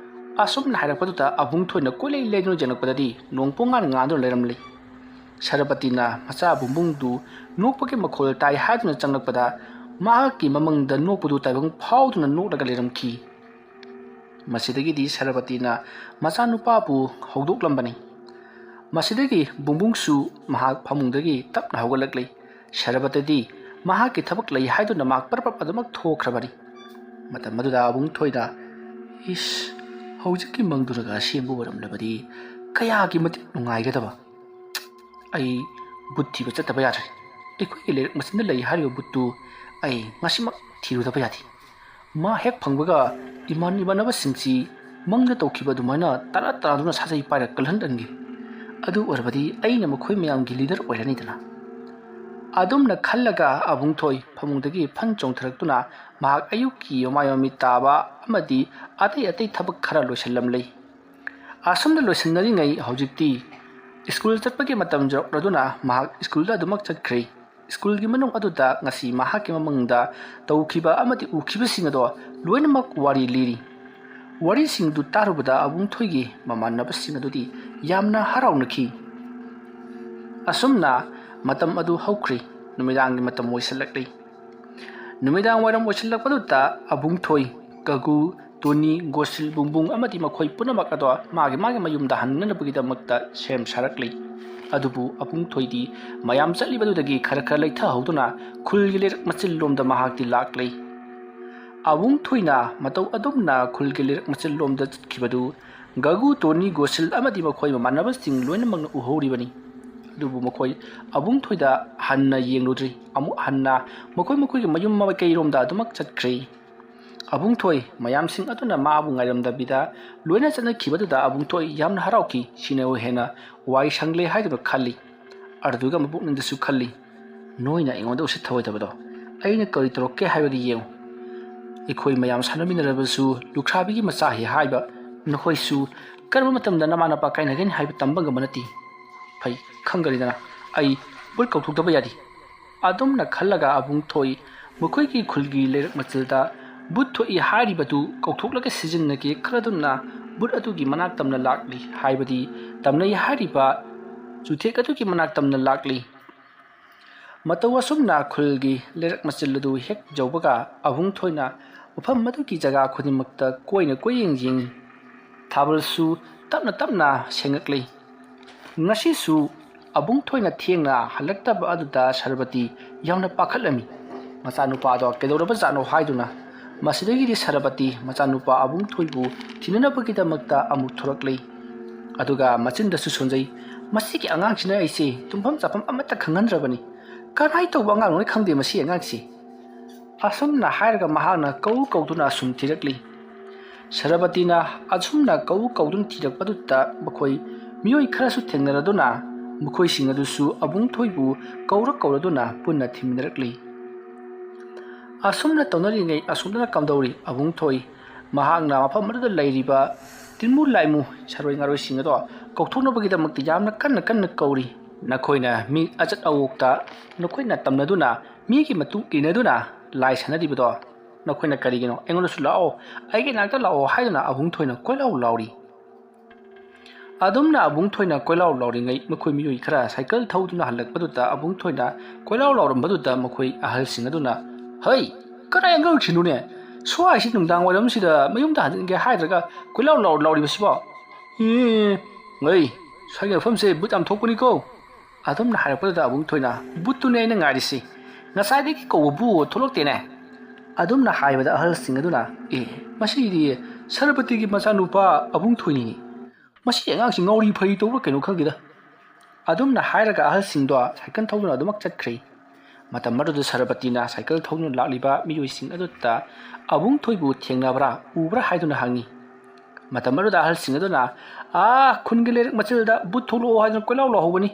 ꯑꯁꯨꯝꯅ ꯍꯥꯏꯔꯛꯄꯗꯨꯗ ꯑꯕꯨꯡ ꯊꯣꯏꯅ ꯀꯣꯏꯂꯩ ꯂꯩꯗꯨꯅ ꯌꯦꯡꯂꯛꯄꯗꯗꯤ ꯅꯣꯡ ꯄꯣꯡꯉꯥꯟ ꯉꯥꯟꯗꯨꯅ ꯂꯩꯔꯝꯂꯤ꯫ ꯁꯔꯕꯇꯤꯅ ꯃꯆꯥ ꯕꯨꯝꯕꯨꯡꯗꯨ ꯅꯣꯛꯄꯒꯤ ꯃꯈꯣꯜ ꯇꯥꯏ ꯍꯥꯏꯗꯨꯅ ꯆꯪꯂꯛꯄꯗ ꯃꯍꯥꯛꯀꯤ ꯃꯃꯪꯗ ꯅꯣꯛꯄꯗꯨ ꯇꯥꯏꯕꯪ ꯐꯥꯎꯗꯨꯅ ꯅꯣꯛꯂꯒ ꯂꯩꯔꯝꯈꯤ꯫ ꯃꯁꯤꯗꯒꯤꯗꯤ ꯁꯔꯕꯇꯤꯅ ꯃꯆꯥꯅꯨꯄꯥꯕꯨ ꯍꯧꯗꯣꯛꯂꯝꯕꯅꯤ꯫ ꯃꯁꯤꯗꯒꯤ ꯕꯨꯡꯕꯨꯡꯁꯨ ꯃꯍꯥꯛ ꯐꯃꯨꯡꯗꯒꯤ ꯇꯞꯅ ꯍꯧꯒꯠꯂꯛꯂꯤ꯫ ꯁꯔꯕꯇꯗꯤ ꯃꯍꯥꯛꯀꯤ ꯊꯕꯛ ꯂꯩ ꯍꯥꯏꯗꯨꯅ ꯃꯍꯥꯛ ꯄꯔꯞ ꯄꯔꯞ ꯑꯗꯨꯃꯛ ꯊꯣꯛꯈ꯭ꯔꯕꯅꯤ꯫ ꯃꯇꯝ ꯑꯗꯨꯗ ꯑꯕꯨꯡ ꯊꯣꯏꯅ, "ꯏꯁ, ꯍꯧꯖꯤꯛꯀꯤ ꯃꯪꯗꯨꯅꯒ ꯑꯁꯦꯡꯕ ꯑꯣꯏꯔꯝꯂꯕꯗꯤ ꯀꯌꯥꯒꯤ ꯃꯇꯤꯛ ꯅꯨꯡꯉꯥꯏꯒꯗꯕ! ꯑꯩ ꯕꯨꯠ ꯊꯤꯕ ꯆꯠꯇꯕ ꯌꯥꯗ꯭ꯔꯦ꯫ ꯑꯩꯈꯣꯏꯒꯤ ꯂꯩꯔꯛ ꯃꯆꯤꯟꯗ ꯂꯩ ꯍꯥꯏꯔꯤꯕ ꯕꯨꯠꯇꯨ ꯑꯩ ꯉꯁꯤꯃꯛ ꯊꯤꯔꯨꯗꯕ ꯌꯥꯗꯦ꯫ ꯃꯥ ꯍꯦꯛ ꯐꯪꯕꯒ ꯏꯃꯥꯟ ꯏꯃꯥꯟꯅꯕꯁꯤꯡꯁꯤ ꯃꯪꯗ ꯇꯧꯈꯤꯕ ꯑꯗꯨꯃꯥꯏꯅ ꯇꯔꯥ ꯇꯔꯥꯗꯨꯅ ꯁꯥꯖꯩ ꯄꯥꯏꯔ ꯀꯜꯍꯟꯒꯦ꯫ ꯑꯗꯨ ꯑꯣꯏꯔꯕꯗꯤ ꯑꯩꯅ ꯃꯈꯣꯏ ꯃꯌꯥꯝꯒꯤ ꯂꯤꯗꯔ ꯑꯣꯏꯔꯅꯤꯗꯅ"꯫ ꯑꯗꯨꯝꯅ ꯈꯜꯂꯒ ꯑꯕꯨꯡ ꯊꯣꯏ ꯐꯃꯨꯡꯗꯒꯤ ꯐꯟ ꯆꯣꯡꯊꯔꯛꯇꯨꯅ ꯃꯍꯥꯛ ꯑꯌꯨꯛꯀꯤ ꯃꯃꯥꯏ ꯃꯃꯤꯠ ꯇꯥꯕ ꯑꯃꯗꯤ ꯑꯇꯩ ꯑꯇꯩ ꯊꯕꯛ ꯈꯔ ꯂꯣꯏꯁꯤꯜꯂꯝꯂꯤ꯫ ꯑꯁꯨꯝꯅ ꯂꯣꯏꯁꯤꯟꯅꯔꯤꯉꯩ ꯍꯧꯖꯤꯛꯇꯤ ꯁ꯭ꯀꯨꯜ ꯆꯠꯄꯒꯤ ꯃꯇꯝ ꯌꯧꯔꯛꯂꯗꯨꯅ ꯃꯍꯥꯛ ꯁ꯭ꯀꯨꯜꯗ ꯑꯗꯨꯃꯛ ꯆꯠꯈ꯭ꯔꯦ꯫ ꯁ꯭ꯀꯨꯜꯒꯤ ꯃꯅꯨꯡ ꯑꯗꯨꯗ ꯉꯁꯤ ꯃꯍꯥꯛꯀꯤ ꯃꯃꯥꯡꯗ ꯇꯧꯈꯤꯕ ꯑꯃꯗꯤ ꯎꯈꯤꯕꯁꯤꯡ ꯑꯗꯣ ꯂꯣꯏꯅꯃꯛ ꯋꯥꯔꯤ ꯂꯤꯔꯤ꯫ ꯋꯥꯔꯤꯁꯤꯡꯗꯨ ꯇꯥꯔꯨꯕꯗ ꯑꯕꯨꯡ ꯊꯣꯏꯒꯤ ꯃꯃꯥꯟꯅꯕꯁꯤꯡ ꯑꯗꯨꯗꯤ ꯌꯥꯝꯅ ꯍꯔꯥꯎꯅꯈꯤ꯫ ꯑꯁꯨꯝꯅ ꯃꯇꯝ ꯑꯗꯨ ꯍꯧꯈ꯭ꯔꯦ꯫ ꯅꯨꯃꯤꯗꯥꯡꯒꯤ ꯃꯇꯝ ꯑꯣꯏꯁꯤꯜꯂꯛꯂꯤ꯫ ꯅꯨꯃꯤꯗꯥꯡ ꯋꯥꯏꯔꯝ ꯑꯣꯏꯁꯤꯜꯂꯛꯄꯗꯨꯗ ꯑꯕꯨꯡ ꯊꯣꯏ, ꯒꯒꯨ, ꯇꯣꯅꯤ, ꯒꯣꯁꯤꯜ, ꯕꯨꯡꯕꯨꯡ ꯑꯃꯗꯤ ꯃꯈꯣꯏ ꯄꯨꯝꯅꯃꯛ ꯑꯗꯣ ꯃꯥꯒꯤ ꯃꯥꯒꯤ ꯃꯌꯨꯝꯗ ꯍꯟꯅꯅꯕꯒꯤꯗꯃꯛꯇ ꯁꯦꯝ ꯁꯥꯔꯛꯂꯤ꯫ ꯑꯗꯨꯕꯨ ꯑꯕꯨꯡ ꯊꯣꯏꯗꯤ ꯃꯌꯥꯝ ꯆꯠꯂꯤꯕꯗꯨꯗꯒꯤ ꯈꯔ ꯈꯔ ꯂꯩꯊꯍꯧꯗꯨꯅ ꯈꯨꯜꯒꯤ ꯂꯩꯔꯛ ꯃꯆꯤꯜꯂꯣꯝꯗ ꯃꯍꯥꯛꯇꯤ ꯂꯥꯛꯂꯤ꯫ ꯑꯕꯨꯡ ꯊꯣꯏꯅ ꯃꯇꯧ ꯑꯗꯨꯝꯅ ꯈꯨꯜꯒꯤ ꯂꯩꯔꯛ ꯃꯆꯤꯜꯂꯣꯝꯗ ꯆꯠꯈꯤꯕꯗꯨ ꯒꯒꯨ, ꯇꯣꯅꯤ, ꯒꯣꯁꯤꯜ ꯑꯃꯗꯤ ꯃꯈꯣꯏ ꯃꯃꯥꯟꯅꯕꯁꯤꯡ ꯂꯣꯏꯅꯃꯛꯅ ꯎꯍꯧꯔꯤꯕꯅꯤ꯫ ꯑꯗꯨꯕꯨ ꯃꯈꯣꯏ ꯑꯕꯨꯡ ꯊꯣꯏꯗ ꯍꯟꯅ ꯌꯦꯡꯂꯨꯗ꯭ꯔꯤ꯫ ꯑꯃꯨꯛ ꯍꯟꯅ ꯃꯈꯣꯏ ꯃꯈꯣꯏꯒꯤ ꯃꯌꯨꯝ ꯃꯥꯏꯀꯩꯔꯣꯝꯗ ꯑꯗꯨꯃꯛ ꯆꯠꯈ꯭ꯔꯦ꯫ ꯑꯕꯨꯡ ꯊꯣꯏ ꯃꯌꯥꯝꯁꯤꯡ ꯑꯗꯨꯅ ꯃꯥꯕꯨ ꯉꯥꯏꯔꯝꯗꯕꯤꯗ ꯂꯣꯏꯅ ꯆꯠꯅꯈꯤꯕꯗꯨꯗ ꯑꯕꯨꯡ ꯊꯣꯏ ꯌꯥꯝꯅ ꯍꯔꯥꯎꯈꯤ꯫ ꯁꯤꯅꯕꯨ ꯍꯦꯟꯅ ꯋꯥꯏ ꯁꯪꯂꯦ ꯍꯥꯏꯗꯨꯅ ꯈꯜꯂꯤ꯫ ꯑꯗꯨꯒ ꯃꯄꯨꯛꯅꯤꯡꯗꯁꯨ ꯈꯜꯂꯤ, "ꯅꯣꯏꯅ ꯑꯩꯉꯣꯟꯗ ꯎꯁꯤꯠ ꯊꯑꯣꯏꯗꯕꯗꯣ ꯑꯩꯅ ꯀꯔꯤ ꯇꯧꯔꯛꯀꯦ ꯍꯥꯏꯕꯗꯤ ꯌꯦꯡꯉꯨ꯫ ꯑꯩꯈꯣꯏ ꯃꯌꯥꯝ ꯁꯥꯟꯅꯃꯤꯟꯅꯔꯕꯁꯨ ꯂꯨꯈ꯭ꯔꯥꯕꯤꯒꯤ ꯃꯆꯥ ꯍꯦꯛ ꯍꯥꯏꯕ ꯅꯈꯣꯏꯁꯨ ꯀꯔꯝꯕ ꯃꯇꯝꯗ ꯅꯃꯥ ꯅꯄꯥ ꯀꯥꯏꯅꯒꯅꯤ ꯍꯥꯏꯕ ꯇꯝꯕ ꯉꯝꯕ ꯅꯠꯇꯦ꯫ ꯐꯩ, ꯈꯪꯒꯅꯤꯗꯅ ꯑꯩ ꯕꯨꯠ ꯀꯧꯊꯣꯛꯇꯕ ꯌꯥꯗꯦ"꯫ ꯑꯗꯨꯝꯅ ꯈꯜꯂꯒ ꯑꯕꯨꯡ ꯊꯣꯏ ꯃꯈꯣꯏꯒꯤ ꯈꯨꯜꯒꯤ ꯂꯩꯔꯛ ꯃꯆꯤꯜꯗ ꯕꯨꯠ ꯊꯣꯛꯏ ꯍꯥꯏꯔꯤꯕꯗꯨ ꯀꯧꯊꯣꯛꯂꯒ ꯁꯤꯖꯤꯟꯅꯒꯦ ꯈꯜꯂꯗꯨꯅ ꯕꯨꯠ ꯑꯗꯨꯒꯤ ꯃꯅꯥꯛ ꯇꯝꯅ ꯂꯥꯛꯂꯤ꯫ ꯍꯥꯏꯕꯗꯤ ꯇꯝꯅꯩ ꯍꯥꯏꯔꯤꯕ ꯆꯨꯊꯦꯛ ꯑꯗꯨꯒꯤ ꯃꯅꯥꯛ ꯇꯝꯅ ꯂꯥꯛꯂꯤ꯫ ꯃꯇꯧ ꯑꯁꯨꯝꯅ ꯈꯨꯜꯒꯤ ꯂꯩꯔꯛ ꯃꯆꯤꯜ ꯑꯗꯨ ꯍꯦꯛ ꯌꯧꯕꯒ ꯑꯕꯨꯡ ꯊꯣꯏꯅ ꯃꯐꯝ ꯑꯗꯨꯒꯤ ꯖꯒꯥ ꯈꯨꯗꯤꯡꯃꯛꯇ ꯀꯣꯏꯅ ꯀꯣꯏꯌꯦꯡ ꯌꯦꯡꯉꯤ꯫ ꯊꯥꯕꯜꯁꯨ ꯇꯞꯅ ꯇꯞꯅ ꯁꯦꯡꯉꯛꯂꯤ꯫ ꯉꯁꯤꯁꯨ ꯑꯕꯨꯡ ꯊꯣꯏꯅ ꯊꯦꯡꯅ ꯍꯜꯂꯛꯇꯕ ꯑꯗꯨꯗ ꯁꯔꯕꯇꯤ ꯌꯥꯝꯅ ꯄꯥꯈꯠꯂꯝꯃꯤ꯫ ꯃꯆꯥꯅꯨꯄꯥꯗꯣ ꯀꯩꯗꯧꯔꯕꯖꯥꯠꯅꯣ ꯍꯥꯏꯗꯨꯅ꯫ ꯃꯁꯤꯗꯒꯤꯗꯤ ꯁꯔꯕꯇꯤ ꯃꯆꯥꯅꯨꯄꯥ ꯑꯕꯨꯡ ꯊꯣꯏꯕꯨ ꯊꯤꯅꯅꯕꯒꯤꯗꯃꯛꯇ ꯑꯃꯨꯛ ꯊꯣꯔꯛꯂꯤ꯫ ꯑꯗꯨꯒ ꯃꯆꯤꯟꯗꯁꯨ ꯁꯣꯟꯖꯩ, "ꯃꯁꯤꯒꯤ ꯑꯉꯥꯡꯁꯤꯅ ꯑꯩꯁꯦ ꯇꯨꯝꯐꯝ ꯆꯥꯐꯝ ꯑꯃꯠꯇ ꯈꯪꯍꯟꯗ꯭ꯔꯕꯅꯤ꯫ ꯀꯔꯝꯍꯥꯏꯅ ꯇꯧꯕ ꯑꯉꯥꯡꯅꯣ ꯈꯪꯗꯦ ꯃꯁꯤ ꯑꯉꯥꯡꯁꯤ"꯫ ꯑꯁꯨꯝꯅ ꯍꯥꯏꯔꯒ ꯃꯍꯥꯛꯅ ꯀꯧ ꯀꯧꯗꯨꯅ ꯑꯁꯨꯝ ꯊꯤꯔꯛꯂꯤ꯫ ꯁꯔꯕꯇꯤꯅ ꯑꯁꯨꯝꯅ ꯀꯧ ꯀꯧꯗꯨꯅ ꯊꯤꯔꯛꯄꯗꯨꯗ ꯃꯈꯣꯏ ꯃꯤꯑꯣꯏ ꯈꯔꯁꯨ ꯊꯦꯡꯅꯔꯗꯨꯅ ꯃꯈꯣꯏꯁꯤꯡ ꯑꯗꯨꯁꯨ ꯑꯕꯨꯡ ꯊꯣꯏꯕꯨ ꯀꯧꯔ ꯀꯧꯔꯗꯨꯅ ꯄꯨꯟꯅ ꯊꯤꯃꯤꯟꯅꯔꯛꯂꯤ꯫ ꯑꯁꯨꯝꯅ ꯇꯧꯅꯔꯤꯉꯩ ꯑꯁꯣꯝꯗꯅ ꯀꯝꯗꯧꯔꯤ? ꯑꯕꯨꯡ ꯊꯣꯏ ꯃꯍꯥꯛꯅ ꯃꯐꯝ ꯑꯗꯨꯗ ꯂꯩꯔꯤꯕ ꯇꯤꯟꯃꯨ ꯂꯥꯏꯃꯨ ꯁꯥꯔꯣꯏ ꯉꯥꯔꯣꯏꯁꯤꯡ ꯑꯗꯣ ꯀꯧꯊꯣꯛꯅꯕꯒꯤꯗꯃꯛꯇ ꯌꯥꯝꯅ ꯀꯟꯅ ꯀꯟꯅ ꯀꯧꯔꯤ꯫ ꯅꯈꯣꯏꯅ ꯃꯤ ꯑꯆꯠ ꯑꯋꯣꯛꯇ ꯅꯈꯣꯏꯅ ꯇꯝꯅꯗꯨꯅ ꯃꯤꯒꯤ ꯃꯇꯨꯡ ꯏꯟꯅꯗꯨꯅ ꯂꯥꯏ ꯁꯥꯟꯅꯔꯤꯕꯗꯣ ꯅꯈꯣꯏꯅ ꯀꯔꯤꯒꯤꯅꯣ? ꯑꯩꯉꯣꯟꯗꯁꯨ ꯂꯥꯛꯑꯣ, ꯑꯩꯒꯤ ꯅꯥꯛꯇ ꯂꯥꯛꯑꯣ" ꯍꯥꯏꯗꯨꯅ ꯑꯕꯨꯡ ꯊꯣꯏꯅ ꯀꯣꯏꯂꯥꯎ ꯂꯥꯎꯔꯤ꯫ ꯑꯗꯨꯝꯅ ꯑꯕꯨꯡ ꯊꯣꯏꯅ ꯀꯣꯏꯂꯥꯎ ꯂꯥꯎꯔꯤꯉꯩ, ꯃꯈꯣꯏ ꯃꯤꯑꯣꯏ ꯈꯔ ꯁꯥꯏꯀꯜ ꯊꯧꯗꯨꯅ ꯍꯜꯂꯛꯄꯗꯨꯗ ꯑꯕꯨꯡ ꯊꯣꯏꯅ ꯀꯣꯏꯂꯥꯎ ꯂꯥꯎꯔꯝꯕꯗꯨꯗ ꯃꯈꯣꯏ ꯑꯍꯜꯁꯤꯡ ꯑꯗꯨꯅ, "ꯍꯩ, ꯀꯗꯥꯏ ꯑꯉꯥꯡꯁꯤꯅꯣꯅꯦ? ꯁ꯭ꯋꯥꯏꯁꯤ ꯅꯨꯡꯗꯥꯡ ꯋꯥꯏꯔꯝꯁꯤꯗ ꯃꯌꯨꯝꯗ ꯍꯟꯖꯤꯟꯒꯦ ꯍꯥꯏꯗ꯭ꯔꯒ ꯀꯣꯏꯂꯥꯎ ꯂꯥꯎ ꯂꯥꯎꯔꯤꯕꯁꯤꯕꯣ? ꯑꯦ, ꯍꯩ, ꯁ꯭ꯋꯥꯏꯒꯤ ꯃꯐꯝꯁꯦ ꯚꯨꯠ ꯌꯥꯝ ꯊꯣꯛꯄꯅꯤꯀꯣ" ꯑꯗꯨꯝꯅ ꯍꯥꯏꯔꯛꯄꯗꯨꯗ ꯑꯕꯨꯡ ꯊꯣꯏꯅ, "ꯚꯨꯠꯇꯨꯅꯦ ꯑꯩꯅ ꯉꯥꯏꯔꯤꯁꯤ꯫ ꯉꯁꯥꯏꯗꯒꯤ ꯀꯧꯕꯕꯨ ꯊꯣꯛꯂꯛꯇꯦꯅꯦ" ꯑꯗꯨꯝꯅ ꯍꯥꯏꯕꯗ ꯑꯍꯜꯁꯤꯡ ꯑꯗꯨꯅ, "ꯑꯦ, ꯃꯁꯤꯗꯤ ꯁꯔꯄꯇꯤꯒꯤ ꯃꯆꯥꯅꯨꯄꯥ ꯑꯕꯨꯡ ꯊꯣꯏꯅꯤꯅꯦ꯫ ꯃꯁꯤ ꯑꯉꯥꯡꯁꯤ ꯉꯥꯎꯔꯤ ꯐꯩ ꯇꯧꯕ꯭ꯔꯥ ꯀꯩꯅꯣ ꯈꯪꯗꯦꯗ" ꯑꯗꯨꯝꯅ ꯍꯥꯏꯔꯒ ꯑꯍꯜꯁꯤꯡꯗꯣ ꯁꯥꯏꯀꯜ ꯊꯧꯗꯨꯅ ꯑꯗꯨꯃꯛ ꯆꯠꯈ꯭ꯔꯦ꯫ ꯃꯇꯝ ꯑꯗꯨꯗ ꯁꯔꯄꯇꯤꯅ ꯁꯥꯏꯀꯜ ꯊꯧꯗꯨꯅ ꯂꯥꯛꯂꯤꯕ ꯃꯤꯑꯣꯏꯁꯤꯡ ꯑꯗꯨꯗ "ꯑꯕꯨꯡ ꯊꯣꯏꯕꯨ ꯊꯦꯡꯅꯕ꯭ꯔꯥ, ꯎꯕ꯭ꯔꯥ?" ꯍꯥꯏꯗꯨꯅ ꯍꯪꯉꯤ꯫ ꯃꯇꯝ ꯑꯗꯨꯗ ꯑꯍꯜꯁꯤꯡ ꯑꯗꯨꯅ, "ꯑꯥ, ꯈꯨꯟꯒꯤ ꯂꯩꯔꯛ ꯃꯆꯤꯜꯗ ꯚꯨꯠ ꯊꯣꯛꯂꯛꯑꯣ ꯍꯥꯏꯗꯨꯅ ꯀꯣꯏꯂꯥꯎ ꯂꯥꯎꯍꯧꯕꯅꯤ꯫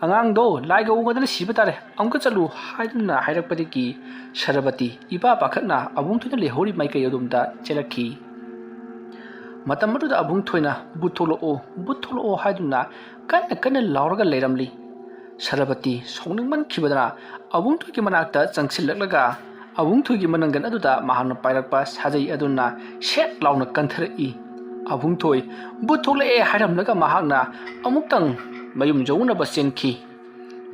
ꯑꯉꯥꯡꯗꯣ ꯂꯥꯏꯒ ꯎꯒꯗꯅ ꯁꯤꯕ ꯇꯥꯔꯦ, ꯑꯃꯨꯛꯀ ꯆꯠꯂꯨ" ꯍꯥꯏꯗꯨꯅ ꯍꯥꯏꯔꯛꯄꯗꯒꯤ ꯁꯔꯕꯇꯤ ꯏꯄꯥ ꯄꯥꯈꯠꯅ ꯑꯕꯨꯡ ꯊꯣꯏꯅ ꯂꯩꯍꯧꯔꯤ ꯃꯥꯏꯀꯩ ꯑꯗꯣꯝꯗ ꯆꯦꯜꯂꯛꯈꯤ꯫ ꯃꯇꯝ ꯑꯗꯨꯗ ꯑꯕꯨꯡ ꯊꯣꯏꯅ "ꯚꯨꯠ ꯊꯣꯛꯂꯛꯑꯣ, ꯚꯨꯠ ꯊꯣꯛꯂꯛꯑꯣ" ꯍꯥꯏꯗꯨꯅ ꯀꯟꯅ ꯀꯟꯅ ꯂꯥꯎꯔꯒ ꯂꯩꯔꯝꯂꯤ꯫ ꯁꯔꯕꯇꯤ ꯁꯥꯎꯅꯤꯡꯃꯟꯈꯤꯕꯗꯅ ꯑꯕꯨꯡ ꯊꯣꯏꯒꯤ ꯃꯅꯥꯛꯇ ꯆꯪꯁꯤꯜꯂꯛꯂꯒ ꯑꯕꯨꯡ ꯊꯣꯏꯒꯤ ꯃꯅꯪꯒꯟ ꯑꯗꯨꯗ ꯃꯍꯥꯛꯅ ꯄꯥꯏꯔꯛꯄ ꯁꯥꯖꯩ ꯑꯗꯨꯅ ꯁꯦꯠ ꯂꯥꯎꯅ ꯀꯟꯊꯔꯛꯏ꯫ ꯑꯕꯨꯡ ꯊꯣꯏ "ꯚꯨꯠ ꯊꯣꯛꯂꯛꯑꯦ" ꯍꯥꯏꯔꯝꯂꯒ ꯃꯍꯥꯛꯅ ꯑꯃꯨꯛꯇꯪ ꯃꯌꯨꯝ ꯌꯧꯅꯕ ꯆꯦꯟꯈꯤ꯫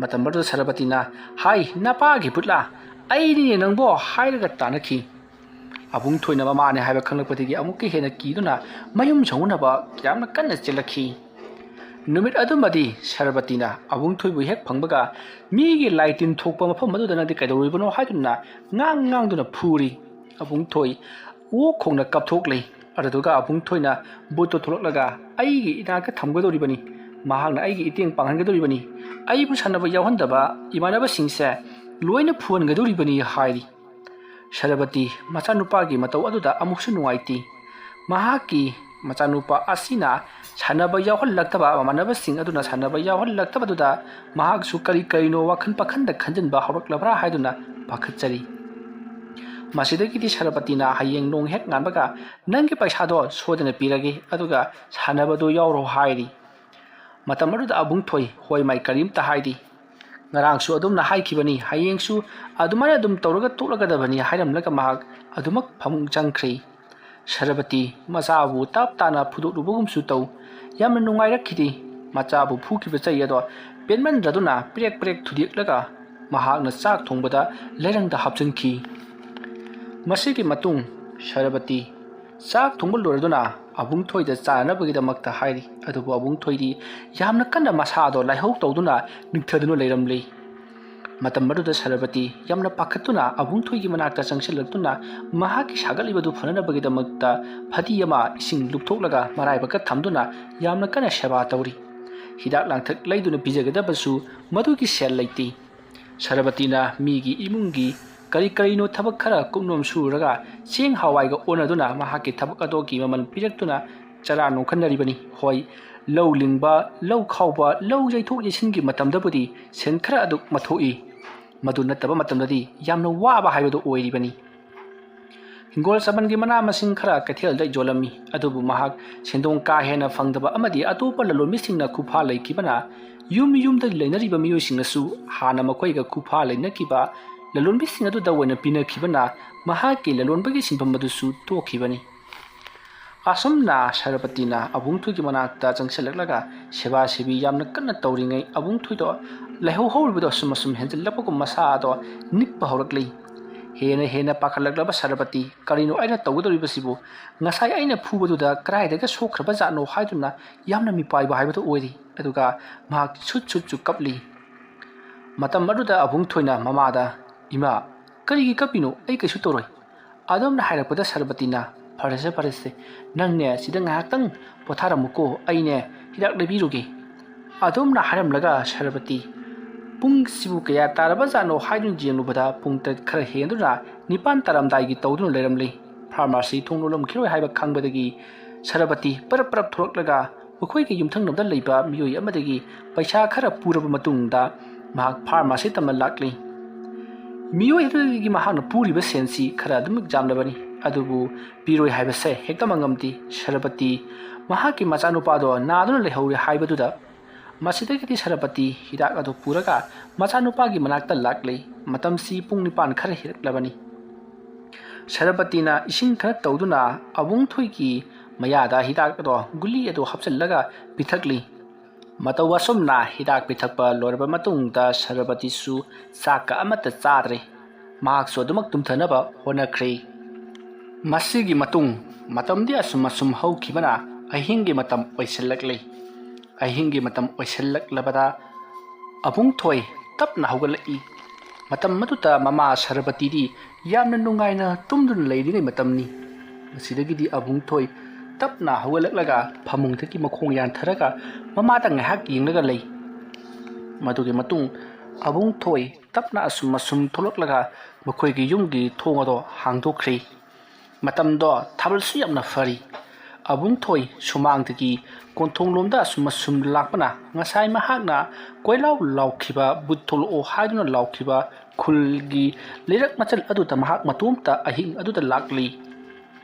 ꯃꯇꯝ ꯑꯗꯨꯗ ꯁꯔꯕꯇꯤꯅ, "ꯍꯥꯏ, ꯅꯄꯥꯒꯤ ꯚꯨꯠꯂꯥ? ꯑꯩꯅꯤꯅꯦ ꯅꯪꯕꯣ" ꯍꯥꯏꯔꯒ ꯇꯥꯟꯅꯈꯤ꯫ ꯑꯕꯨꯡ ꯊꯣꯏꯅ ꯃꯃꯥꯅꯦ ꯍꯥꯏꯕ ꯈꯪꯂꯛꯄꯗꯒꯤ ꯑꯃꯨꯛꯀ ꯍꯦꯟꯅ ꯀꯤꯗꯨꯅ ꯃꯌꯨꯝ ꯌꯧꯅꯕ ꯌꯥꯝꯅ ꯀꯟꯅ ꯆꯦꯜꯂꯛꯈꯤ꯫ ꯅꯨꯃꯤꯠ ꯑꯗꯨꯃꯗꯤ ꯁꯔꯕꯇꯤꯅ ꯑꯕꯨꯡ ꯊꯣꯏꯕꯨ ꯍꯦꯛ ꯐꯪꯕꯒ, "ꯃꯤꯒꯤ ꯂꯥꯏ ꯇꯤꯟ ꯊꯣꯛꯄ ꯃꯐꯝ ꯑꯗꯨꯗ ꯅꯪꯗꯤ ꯀꯩꯗꯧꯔꯨꯔꯤꯕꯅꯣ?" ꯍꯥꯏꯗꯨꯅ ꯉꯥꯡ ꯉꯥꯡꯗꯨꯅ ꯐꯨꯔꯤ꯫ ꯑꯕꯨꯡ ꯊꯣꯏ ꯑꯣꯛ ꯈꯣꯡꯅ ꯀꯞꯊꯣꯛꯂꯤ꯫ ꯑꯗꯨꯗꯨꯒ ꯑꯕꯨꯡ ꯊꯣꯏꯅ ꯚꯨꯠꯇꯨ ꯊꯣꯛꯂꯛꯂꯒ ꯑꯩꯒꯤ ꯏꯅꯥꯛꯇ ꯊꯝꯒꯗꯧꯔꯤꯕꯅꯤ, ꯃꯍꯥꯛꯅ ꯑꯩꯒꯤ ꯏꯇꯦꯡ ꯄꯥꯡꯍꯟꯒꯗꯧꯔꯤꯕꯅꯤ, ꯑꯩꯕꯨ ꯁꯥꯟꯅꯕ ꯌꯥꯎꯍꯟꯗꯕ ꯏꯃꯥꯟꯅꯕꯁꯤꯡꯁꯦ ꯂꯣꯏꯅ ꯐꯨꯍꯟꯒꯗꯧꯔꯤꯕꯅꯤ ꯍꯥꯏꯔꯤ꯫ ꯁꯔꯕꯇꯤ ꯃꯆꯥꯅꯨꯄꯥꯒꯤ ꯃꯇꯧ ꯑꯗꯨꯗ ꯑꯃꯨꯛꯁꯨ ꯅꯨꯡꯉꯥꯏꯇꯦ꯫ ꯃꯍꯥꯛꯀꯤ ꯃꯆꯥꯅꯨꯄꯥ ꯑꯁꯤꯅ ꯁꯥꯟꯅꯕ ꯌꯥꯎꯍꯜꯂꯛꯇꯕ, ꯃꯃꯥꯟꯅꯕꯁꯤꯡ ꯑꯗꯨꯅ ꯁꯥꯟꯅꯕ ꯌꯥꯎꯍꯜꯂꯛꯇꯕꯗꯨꯗ ꯃꯍꯥꯛꯁꯨ ꯀꯔꯤ ꯀꯔꯤꯅꯣ ꯋꯥꯈꯜ ꯄꯥꯈꯟꯗ ꯈꯟꯖꯤꯟꯕ ꯍꯧꯔꯛꯂꯕ꯭ꯔꯥ ꯍꯥꯏꯗꯨꯅ ꯄꯥꯈꯠꯆꯔꯤ꯫ ꯃꯁꯤꯗꯒꯤꯗꯤ ꯁꯔꯕꯇꯤꯅ ꯍꯌꯦꯡ ꯅꯣꯡ ꯍꯦꯛ ꯉꯥꯟꯕꯒ "ꯅꯪꯒꯤ ꯄꯩꯁꯥꯗꯣ ꯁꯣꯏꯗꯅ ꯄꯤꯔꯒꯦ, ꯑꯗꯨꯒ ꯁꯥꯟꯅꯕꯗꯣ ꯌꯥꯎꯔꯣ" ꯍꯥꯏꯔꯤ꯫ ꯃꯇꯝ ꯑꯗꯨꯗ ꯑꯕꯨꯡ ꯊꯣꯏ ꯍꯣꯏ ꯃꯥꯏ ꯀꯔꯤꯝꯇ ꯍꯥꯏꯗꯦ꯫ ꯉꯔꯥꯡꯁꯨ ꯑꯗꯨꯝꯅ ꯍꯥꯏꯈꯤꯕꯅꯤ, ꯍꯌꯦꯡꯁꯨ ꯑꯗꯨꯃꯥꯏꯅ ꯑꯗꯨꯝ ꯇꯧꯔꯒ ꯇꯣꯛꯂꯒꯗꯕꯅꯤ ꯍꯥꯏꯔꯝꯂꯒ ꯃꯍꯥꯛ ꯑꯗꯨꯃꯛ ꯐꯃꯨꯡ ꯆꯪꯈ꯭ꯔꯦ꯫ ꯁꯔꯕꯇꯤ ꯃꯆꯥꯕꯨ ꯇꯞ ꯇꯥꯅ ꯐꯨꯗꯣꯛꯂꯨꯕꯒꯨꯝꯁꯨ ꯇꯧ꯫ ꯌꯥꯝꯅ ꯅꯨꯡꯉꯥꯏꯔꯛꯈꯤꯗꯦ꯫ ꯃꯆꯥꯕꯨ ꯐꯨꯈꯤꯕ ꯆꯩ ꯑꯗꯣ ꯄꯦꯟꯃꯟꯗ꯭ꯔꯗꯨꯅ ꯄ꯭ꯔꯦꯛ ꯄ꯭ꯔꯦꯛ ꯊꯨꯗꯦꯛꯂꯒ ꯃꯍꯥꯛꯅ ꯆꯥꯛ ꯊꯣꯡꯕꯗ ꯂꯩꯔꯪꯗ ꯍꯥꯞꯆꯤꯟꯈꯤ꯫ ꯃꯁꯤꯒꯤ ꯃꯇꯨꯡ ꯁꯔꯕꯇꯤ ꯆꯥꯛ ꯊꯣꯡꯕ ꯂꯣꯏꯔꯗꯨꯅ ꯑꯕꯨꯡ ꯊꯣꯏꯗ ꯆꯥꯅꯅꯕꯒꯤꯗꯃꯛꯇ ꯍꯥꯏꯔꯤ꯫ ꯑꯗꯨꯕꯨ ꯑꯕꯨꯡ ꯊꯣꯏꯗꯤ ꯌꯥꯝꯅ ꯀꯟꯅ ꯃꯁꯥꯗꯣ ꯂꯥꯏꯍꯧ ꯇꯧꯗꯨꯅ ꯅꯤꯡꯊꯗꯨꯅ ꯂꯩꯔꯝꯂꯤ꯫ ꯃꯇꯝ ꯑꯗꯨꯗ ꯁꯔꯕꯇꯤ ꯌꯥꯝꯅ ꯄꯥꯈꯠꯇꯨꯅ ꯑꯕꯨꯡ ꯊꯣꯏꯒꯤ ꯃꯅꯥꯛꯇ ꯆꯪꯁꯤꯜꯂꯛꯇꯨꯅ ꯃꯍꯥꯛꯀꯤ ꯁꯥꯒꯠꯂꯤꯕꯗꯨ ꯐꯅꯅꯕꯒꯤꯗꯃꯛꯇ ꯐꯗꯤ ꯑꯃ ꯏꯁꯤꯡ ꯂꯨꯞꯊꯣꯛꯂꯒ ꯃꯔꯥꯏꯕꯛꯇ ꯊꯝꯗꯨꯅ ꯌꯥꯝꯅ ꯀꯟꯅ ꯁꯦꯕꯥ ꯇꯧꯔꯤ꯫ ꯍꯤꯗꯥꯛ ꯂꯥꯡꯊꯛ ꯂꯩꯗꯨꯅ ꯄꯤꯖꯒꯗꯕꯁꯨ ꯃꯗꯨꯒꯤ ꯁꯦꯜ ꯂꯩꯇꯦ꯫ ꯁꯔꯕꯇꯤꯅ ꯃꯤꯒꯤ ꯏꯃꯨꯡꯒꯤ ꯀꯔꯤ ꯀꯔꯤꯅꯣ ꯊꯕꯛ ꯈꯔ ꯀꯨꯞꯅꯣꯝ ꯁꯨꯔꯒ ꯆꯦꯡ ꯍꯋꯥꯏꯒ ꯑꯣꯟꯅꯗꯨꯅ ꯃꯍꯥꯛꯀꯤ ꯊꯕꯛ ꯑꯗꯨꯒꯤ ꯃꯃꯜ ꯄꯤꯔꯛꯇꯨꯅ ꯆꯔꯥ ꯅꯣꯝꯈꯠꯅꯔꯤꯕꯅꯤ꯫ ꯍꯣꯏ, ꯂꯧ ꯂꯤꯡꯕ, ꯂꯧ ꯈꯥꯎꯕ, ꯂꯧ ꯌꯩꯊꯣꯛ ꯌꯩꯁꯤꯟꯒꯤ ꯃꯇꯝꯗꯕꯨꯗꯤ ꯁꯦꯟ ꯈꯔ ꯑꯗꯨꯛ ꯃꯊꯣꯛꯏ꯫ ꯃꯗꯨ ꯅꯠꯇꯕ ꯃꯇꯝꯗꯗꯤ ꯌꯥꯝꯅ ꯋꯥꯕ ꯍꯥꯏꯕꯗꯨ ꯑꯣꯏꯔꯤꯕꯅꯤ꯫ ꯍꯤꯡꯒꯣꯜ ꯁꯝꯕꯜꯒꯤ ꯃꯅꯥ ꯃꯁꯤꯡ ꯈꯔ ꯀꯩꯊꯦꯜꯗ ꯌꯣꯜꯂꯝꯃꯤ, ꯑꯗꯨꯕꯨ ꯃꯍꯥꯛ ꯁꯦꯟꯗꯣꯡ ꯀꯥ ꯍꯦꯟꯅ ꯐꯪꯗꯕ ꯑꯃꯗꯤ ꯑꯇꯣꯞꯄ ꯂꯂꯣꯟꯕꯤꯁꯤꯡꯅ ꯈꯨꯐꯥ ꯂꯩꯈꯤꯕꯅ ꯌꯨꯝ ꯌꯨꯝꯗ ꯂꯩꯅꯔꯤꯕ ꯃꯤꯑꯣꯏꯁꯤꯡꯅꯁꯨ ꯍꯥꯟꯅ ꯃꯈꯣꯏꯒ ꯈꯨꯐꯥ ꯂꯩꯅꯈꯤꯕ ꯂꯂꯣꯟꯕꯤꯁꯤꯡ ꯑꯗꯨꯗ ꯑꯣꯏꯅ ꯄꯤꯅꯈꯤꯕꯅ ꯃꯍꯥꯛꯀꯤ ꯂꯂꯣꯟꯕꯒꯤ ꯁꯤꯟꯐꯝ ꯑꯗꯨꯁꯨ ꯇꯣꯛꯈꯤꯕꯅꯤ꯫ ꯑꯁꯨꯝꯅ ꯁꯔꯕꯇꯤꯅ ꯑꯕꯨꯡꯊꯣꯏꯒꯤ ꯃꯅꯥꯛꯇ ꯆꯪꯁꯤꯜꯂꯛꯂꯒ ꯁꯦꯕꯥ ꯁꯦꯕꯤ ꯌꯥꯝꯅ ꯀꯟꯅ ꯇꯧꯔꯤꯉꯩ ꯑꯕꯨꯡꯊꯣꯏꯗꯣ ꯂꯥꯏꯍꯧ ꯍꯧꯔꯤꯕꯗꯣ ꯑꯁꯨꯝ ꯑꯁꯨꯝ ꯍꯦꯟꯖꯤꯜꯂꯛꯄꯒꯨꯝ ꯃꯁꯥꯗꯣ ꯅꯤꯛꯄ ꯍꯧꯔꯛꯂꯤ꯫ ꯍꯦꯟꯅ ꯍꯦꯟꯅ ꯄꯥꯈꯠꯂꯛꯂꯕ ꯁꯔꯕꯇꯤ ꯀꯔꯤꯅꯣ ꯑꯩꯅ ꯇꯧꯒꯗꯧꯔꯤꯕꯁꯤꯕꯨ? ꯉꯁꯥꯏ ꯑꯩꯅ ꯐꯨꯕꯗꯨꯗ ꯀꯗꯥꯏꯗꯒꯤ ꯁꯣꯛꯈ꯭ꯔꯕꯖꯥꯠꯅꯣ ꯍꯥꯏꯗꯨꯅ ꯌꯥꯝꯅ ꯃꯤꯄꯥꯏꯕ ꯍꯥꯏꯕꯗꯨ ꯑꯣꯏꯔꯤ꯫ ꯑꯗꯨꯒ ꯃꯍꯥꯛ ꯁꯨꯠ ꯁꯨꯠꯁꯨ ꯀꯞꯂꯤ꯫ ꯃꯇꯝ ꯑꯗꯨꯗ ꯑꯕꯨꯡ ꯊꯣꯏꯅ ꯃꯃꯥꯗ, "ꯏꯃꯥ, ꯀꯔꯤꯒꯤ ꯀꯞꯄꯤꯅꯣ? ꯑꯩ ꯀꯩꯁꯨ ꯇꯧꯔꯣꯏ꯫ ꯑꯗꯣꯝꯅ ꯍꯥꯏꯔꯛꯄꯗ ꯁꯔꯕꯇꯤꯅ, ꯐꯔꯦꯁꯦ, ꯐꯔꯦꯁꯦ, ꯅꯪꯅꯦ ꯁꯤꯗ ꯉꯥꯏꯍꯥꯛꯇꯪ ꯄꯣꯊꯥꯔꯝꯃꯨꯀꯣ, ꯑꯩꯅꯦ ꯍꯤꯗꯥꯛ ꯂꯩꯕꯤꯔꯨꯒꯦ"꯫ ꯑꯗꯣꯝꯅ ꯍꯥꯏꯔꯝꯂꯒ ꯁꯔꯕꯇꯤ ꯄꯨꯡꯁꯤꯕꯨ ꯀꯌꯥ ꯇꯥꯔꯕꯖꯥꯠꯅꯣ ꯍꯥꯏꯗꯨꯅ ꯌꯦꯡꯂꯨꯕꯗ ꯄꯨꯡ ꯇꯔꯦꯠ ꯈꯔ ꯍꯦꯟꯗꯨꯅ ꯅꯤꯄꯥꯟ ꯇꯥꯔꯝꯗꯥꯏꯒꯤ ꯇꯧꯗꯨꯅ ꯂꯩꯔꯝꯂꯤ꯫ ꯐꯥꯔꯃꯥꯁꯤ ꯊꯣꯡ ꯂꯣꯜꯂꯝꯈꯤꯔꯣꯏ ꯍꯥꯏꯕ ꯈꯪꯕꯗꯒꯤ ꯁꯔꯕꯇꯤ ꯄꯔꯞ ꯄꯔꯞ ꯊꯣꯛꯂꯛꯂꯒ ꯃꯈꯣꯏꯒꯤ ꯌꯨꯝꯊꯪꯅꯕꯗ ꯂꯩꯕ ꯃꯤꯑꯣꯏ ꯑꯃꯗꯒꯤ ꯄꯩꯁꯥ ꯈꯔ ꯄꯨꯔꯕ ꯃꯇꯨꯡꯗ ꯃꯍꯥꯛ ꯐꯥꯔꯃꯥꯁꯤ ꯇꯝꯅ ꯂꯥꯛꯂꯤ꯫ ꯃꯤꯑꯣꯏ ꯑꯗꯨꯗꯒꯤ ꯃꯍꯥꯛꯅ ꯄꯨꯔꯤꯕ ꯁꯦꯟꯁꯤ ꯈꯔ ꯑꯗꯨꯃꯛ ꯌꯥꯝꯂꯕꯅꯤ, ꯑꯗꯨꯕꯨ ꯄꯤꯔꯣꯏ ꯍꯥꯏꯕꯁꯦ ꯍꯦꯛꯇꯃꯛ ꯉꯝꯗꯦ꯫ ꯁꯔꯕꯇꯤ ꯃꯍꯥꯛꯀꯤ ꯃꯆꯥꯅꯨꯄꯥꯗꯣ ꯅꯥꯗꯨꯅ ꯂꯩꯍꯧꯔꯦ ꯍꯥꯏꯕꯗꯨꯗ ꯃꯁꯤꯗꯒꯤꯗꯤ ꯁꯔꯕꯇꯤ ꯍꯤꯗꯥꯛ ꯑꯗꯨ ꯄꯨꯔꯒ ꯃꯆꯥꯅꯨꯄꯥꯒꯤ ꯃꯅꯥꯛꯇ ꯂꯥꯛꯂꯤ꯫ ꯃꯇꯝꯁꯤ ꯄꯨꯡ ꯅꯤꯄꯥꯟ ꯈꯔ ꯍꯦꯜꯂꯛꯂꯕꯅꯤ꯫ ꯁꯔꯕꯇꯤꯅ ꯏꯁꯤꯡ ꯈꯔ ꯇꯧꯗꯨꯅ ꯑꯕꯨꯡꯊꯣꯏꯒꯤ ꯃꯌꯥꯗ ꯍꯤꯗꯥꯛ ꯑꯗꯣ, ꯒꯨꯂꯤ ꯑꯗꯨ ꯍꯥꯞꯆꯤꯜꯂꯒ ꯄꯤꯊꯛꯂꯤ꯫ ꯃꯇꯧ ꯑꯁꯨꯝꯅ ꯍꯤꯗꯥꯛ ꯄꯤꯊꯛꯄ ꯂꯣꯏꯔꯕ ꯃꯇꯨꯡꯗ ꯁꯔꯕꯇꯤꯁꯨ ꯆꯥꯛꯀ ꯑꯃꯠꯇ ꯆꯥꯗ꯭ꯔꯦ꯫ ꯃꯍꯥꯛꯁꯨ ꯑꯗꯨꯃꯛ ꯇꯨꯝꯊꯅꯕ ꯍꯣꯠꯅꯈ꯭ꯔꯦ꯫ ꯃꯁꯤꯒꯤ ꯃꯇꯨꯡ ꯃꯇꯝꯗꯤ ꯑꯁꯨꯝ ꯑꯁꯨꯝ ꯍꯧꯈꯤꯕꯅ ꯑꯍꯤꯡꯒꯤ ꯃꯇꯝ ꯑꯣꯏꯁꯤꯜꯂꯛꯂꯦ꯫ ꯑꯍꯤꯡꯒꯤ ꯃꯇꯝ ꯑꯣꯏꯁꯤꯜꯂꯛꯂꯕꯗ ꯑꯕꯨꯡꯊꯣꯏ ꯇꯞꯅ ꯍꯧꯒꯠꯂꯛꯏ꯫ ꯃꯇꯝ ꯑꯗꯨꯗ ꯃꯃꯥ ꯁꯔꯕꯇꯤꯗꯤ ꯌꯥꯝꯅ ꯅꯨꯡꯉꯥꯏꯅ ꯇꯨꯝꯗꯨꯅ ꯂꯩꯔꯤꯉꯩ ꯃꯇꯝꯅꯤ꯫ ꯃꯁꯤꯗꯒꯤꯗꯤ ꯑꯕꯨꯡꯊꯣꯏ ꯇꯞꯅ ꯍꯧꯒꯠꯂꯛꯂꯒ ꯐꯃꯨꯡꯗꯒꯤ ꯃꯈꯣꯡ ꯌꯥꯟꯊꯔꯒ ꯃꯃꯥꯗ ꯉꯥꯏꯍꯥꯛ ꯌꯦꯡꯂꯒ ꯂꯩ꯫ ꯃꯗꯨꯒꯤ ꯃꯇꯨꯡ ꯑꯕꯨꯡꯊꯣꯏ ꯇꯞꯅ ꯑꯁꯨꯝ ꯑꯁꯨꯝ ꯊꯣꯛꯂꯛꯂꯒ ꯃꯈꯣꯏꯒꯤ ꯌꯨꯝꯒꯤ ꯊꯣꯡ ꯑꯗꯣ ꯍꯥꯡꯗꯣꯛꯈ꯭ꯔꯦ꯫ ꯃꯇꯝꯗꯣ ꯊꯥꯕꯜꯁꯨ ꯌꯥꯝꯅ ꯐꯔꯤ꯫ ꯑꯕꯨꯡꯊꯣꯏ ꯁꯨꯃꯥꯡꯗꯒꯤ ꯀꯣꯟꯊꯣꯡꯂꯣꯝꯗ ꯑꯁꯨꯝ ꯑꯁꯨꯝ ꯂꯥꯛꯄꯅ ꯉꯁꯥꯏ ꯃꯍꯥꯛꯅ ꯀꯣꯏꯂꯥꯎ ꯂꯥꯎꯈꯤꯕ, "ꯕꯨꯠ ꯊꯣꯛꯂꯛꯑꯣ" ꯍꯥꯏꯗꯨꯅ ꯂꯥꯎꯈꯤꯕ ꯈꯨꯜꯒꯤ ꯂꯩꯔꯛ ꯃꯆꯜ ꯑꯗꯨꯗ ꯃꯍꯥꯛ ꯃꯇꯣꯝꯇ ꯑꯍꯤꯡ ꯑꯗꯨꯗ ꯂꯥꯛꯂꯤ꯫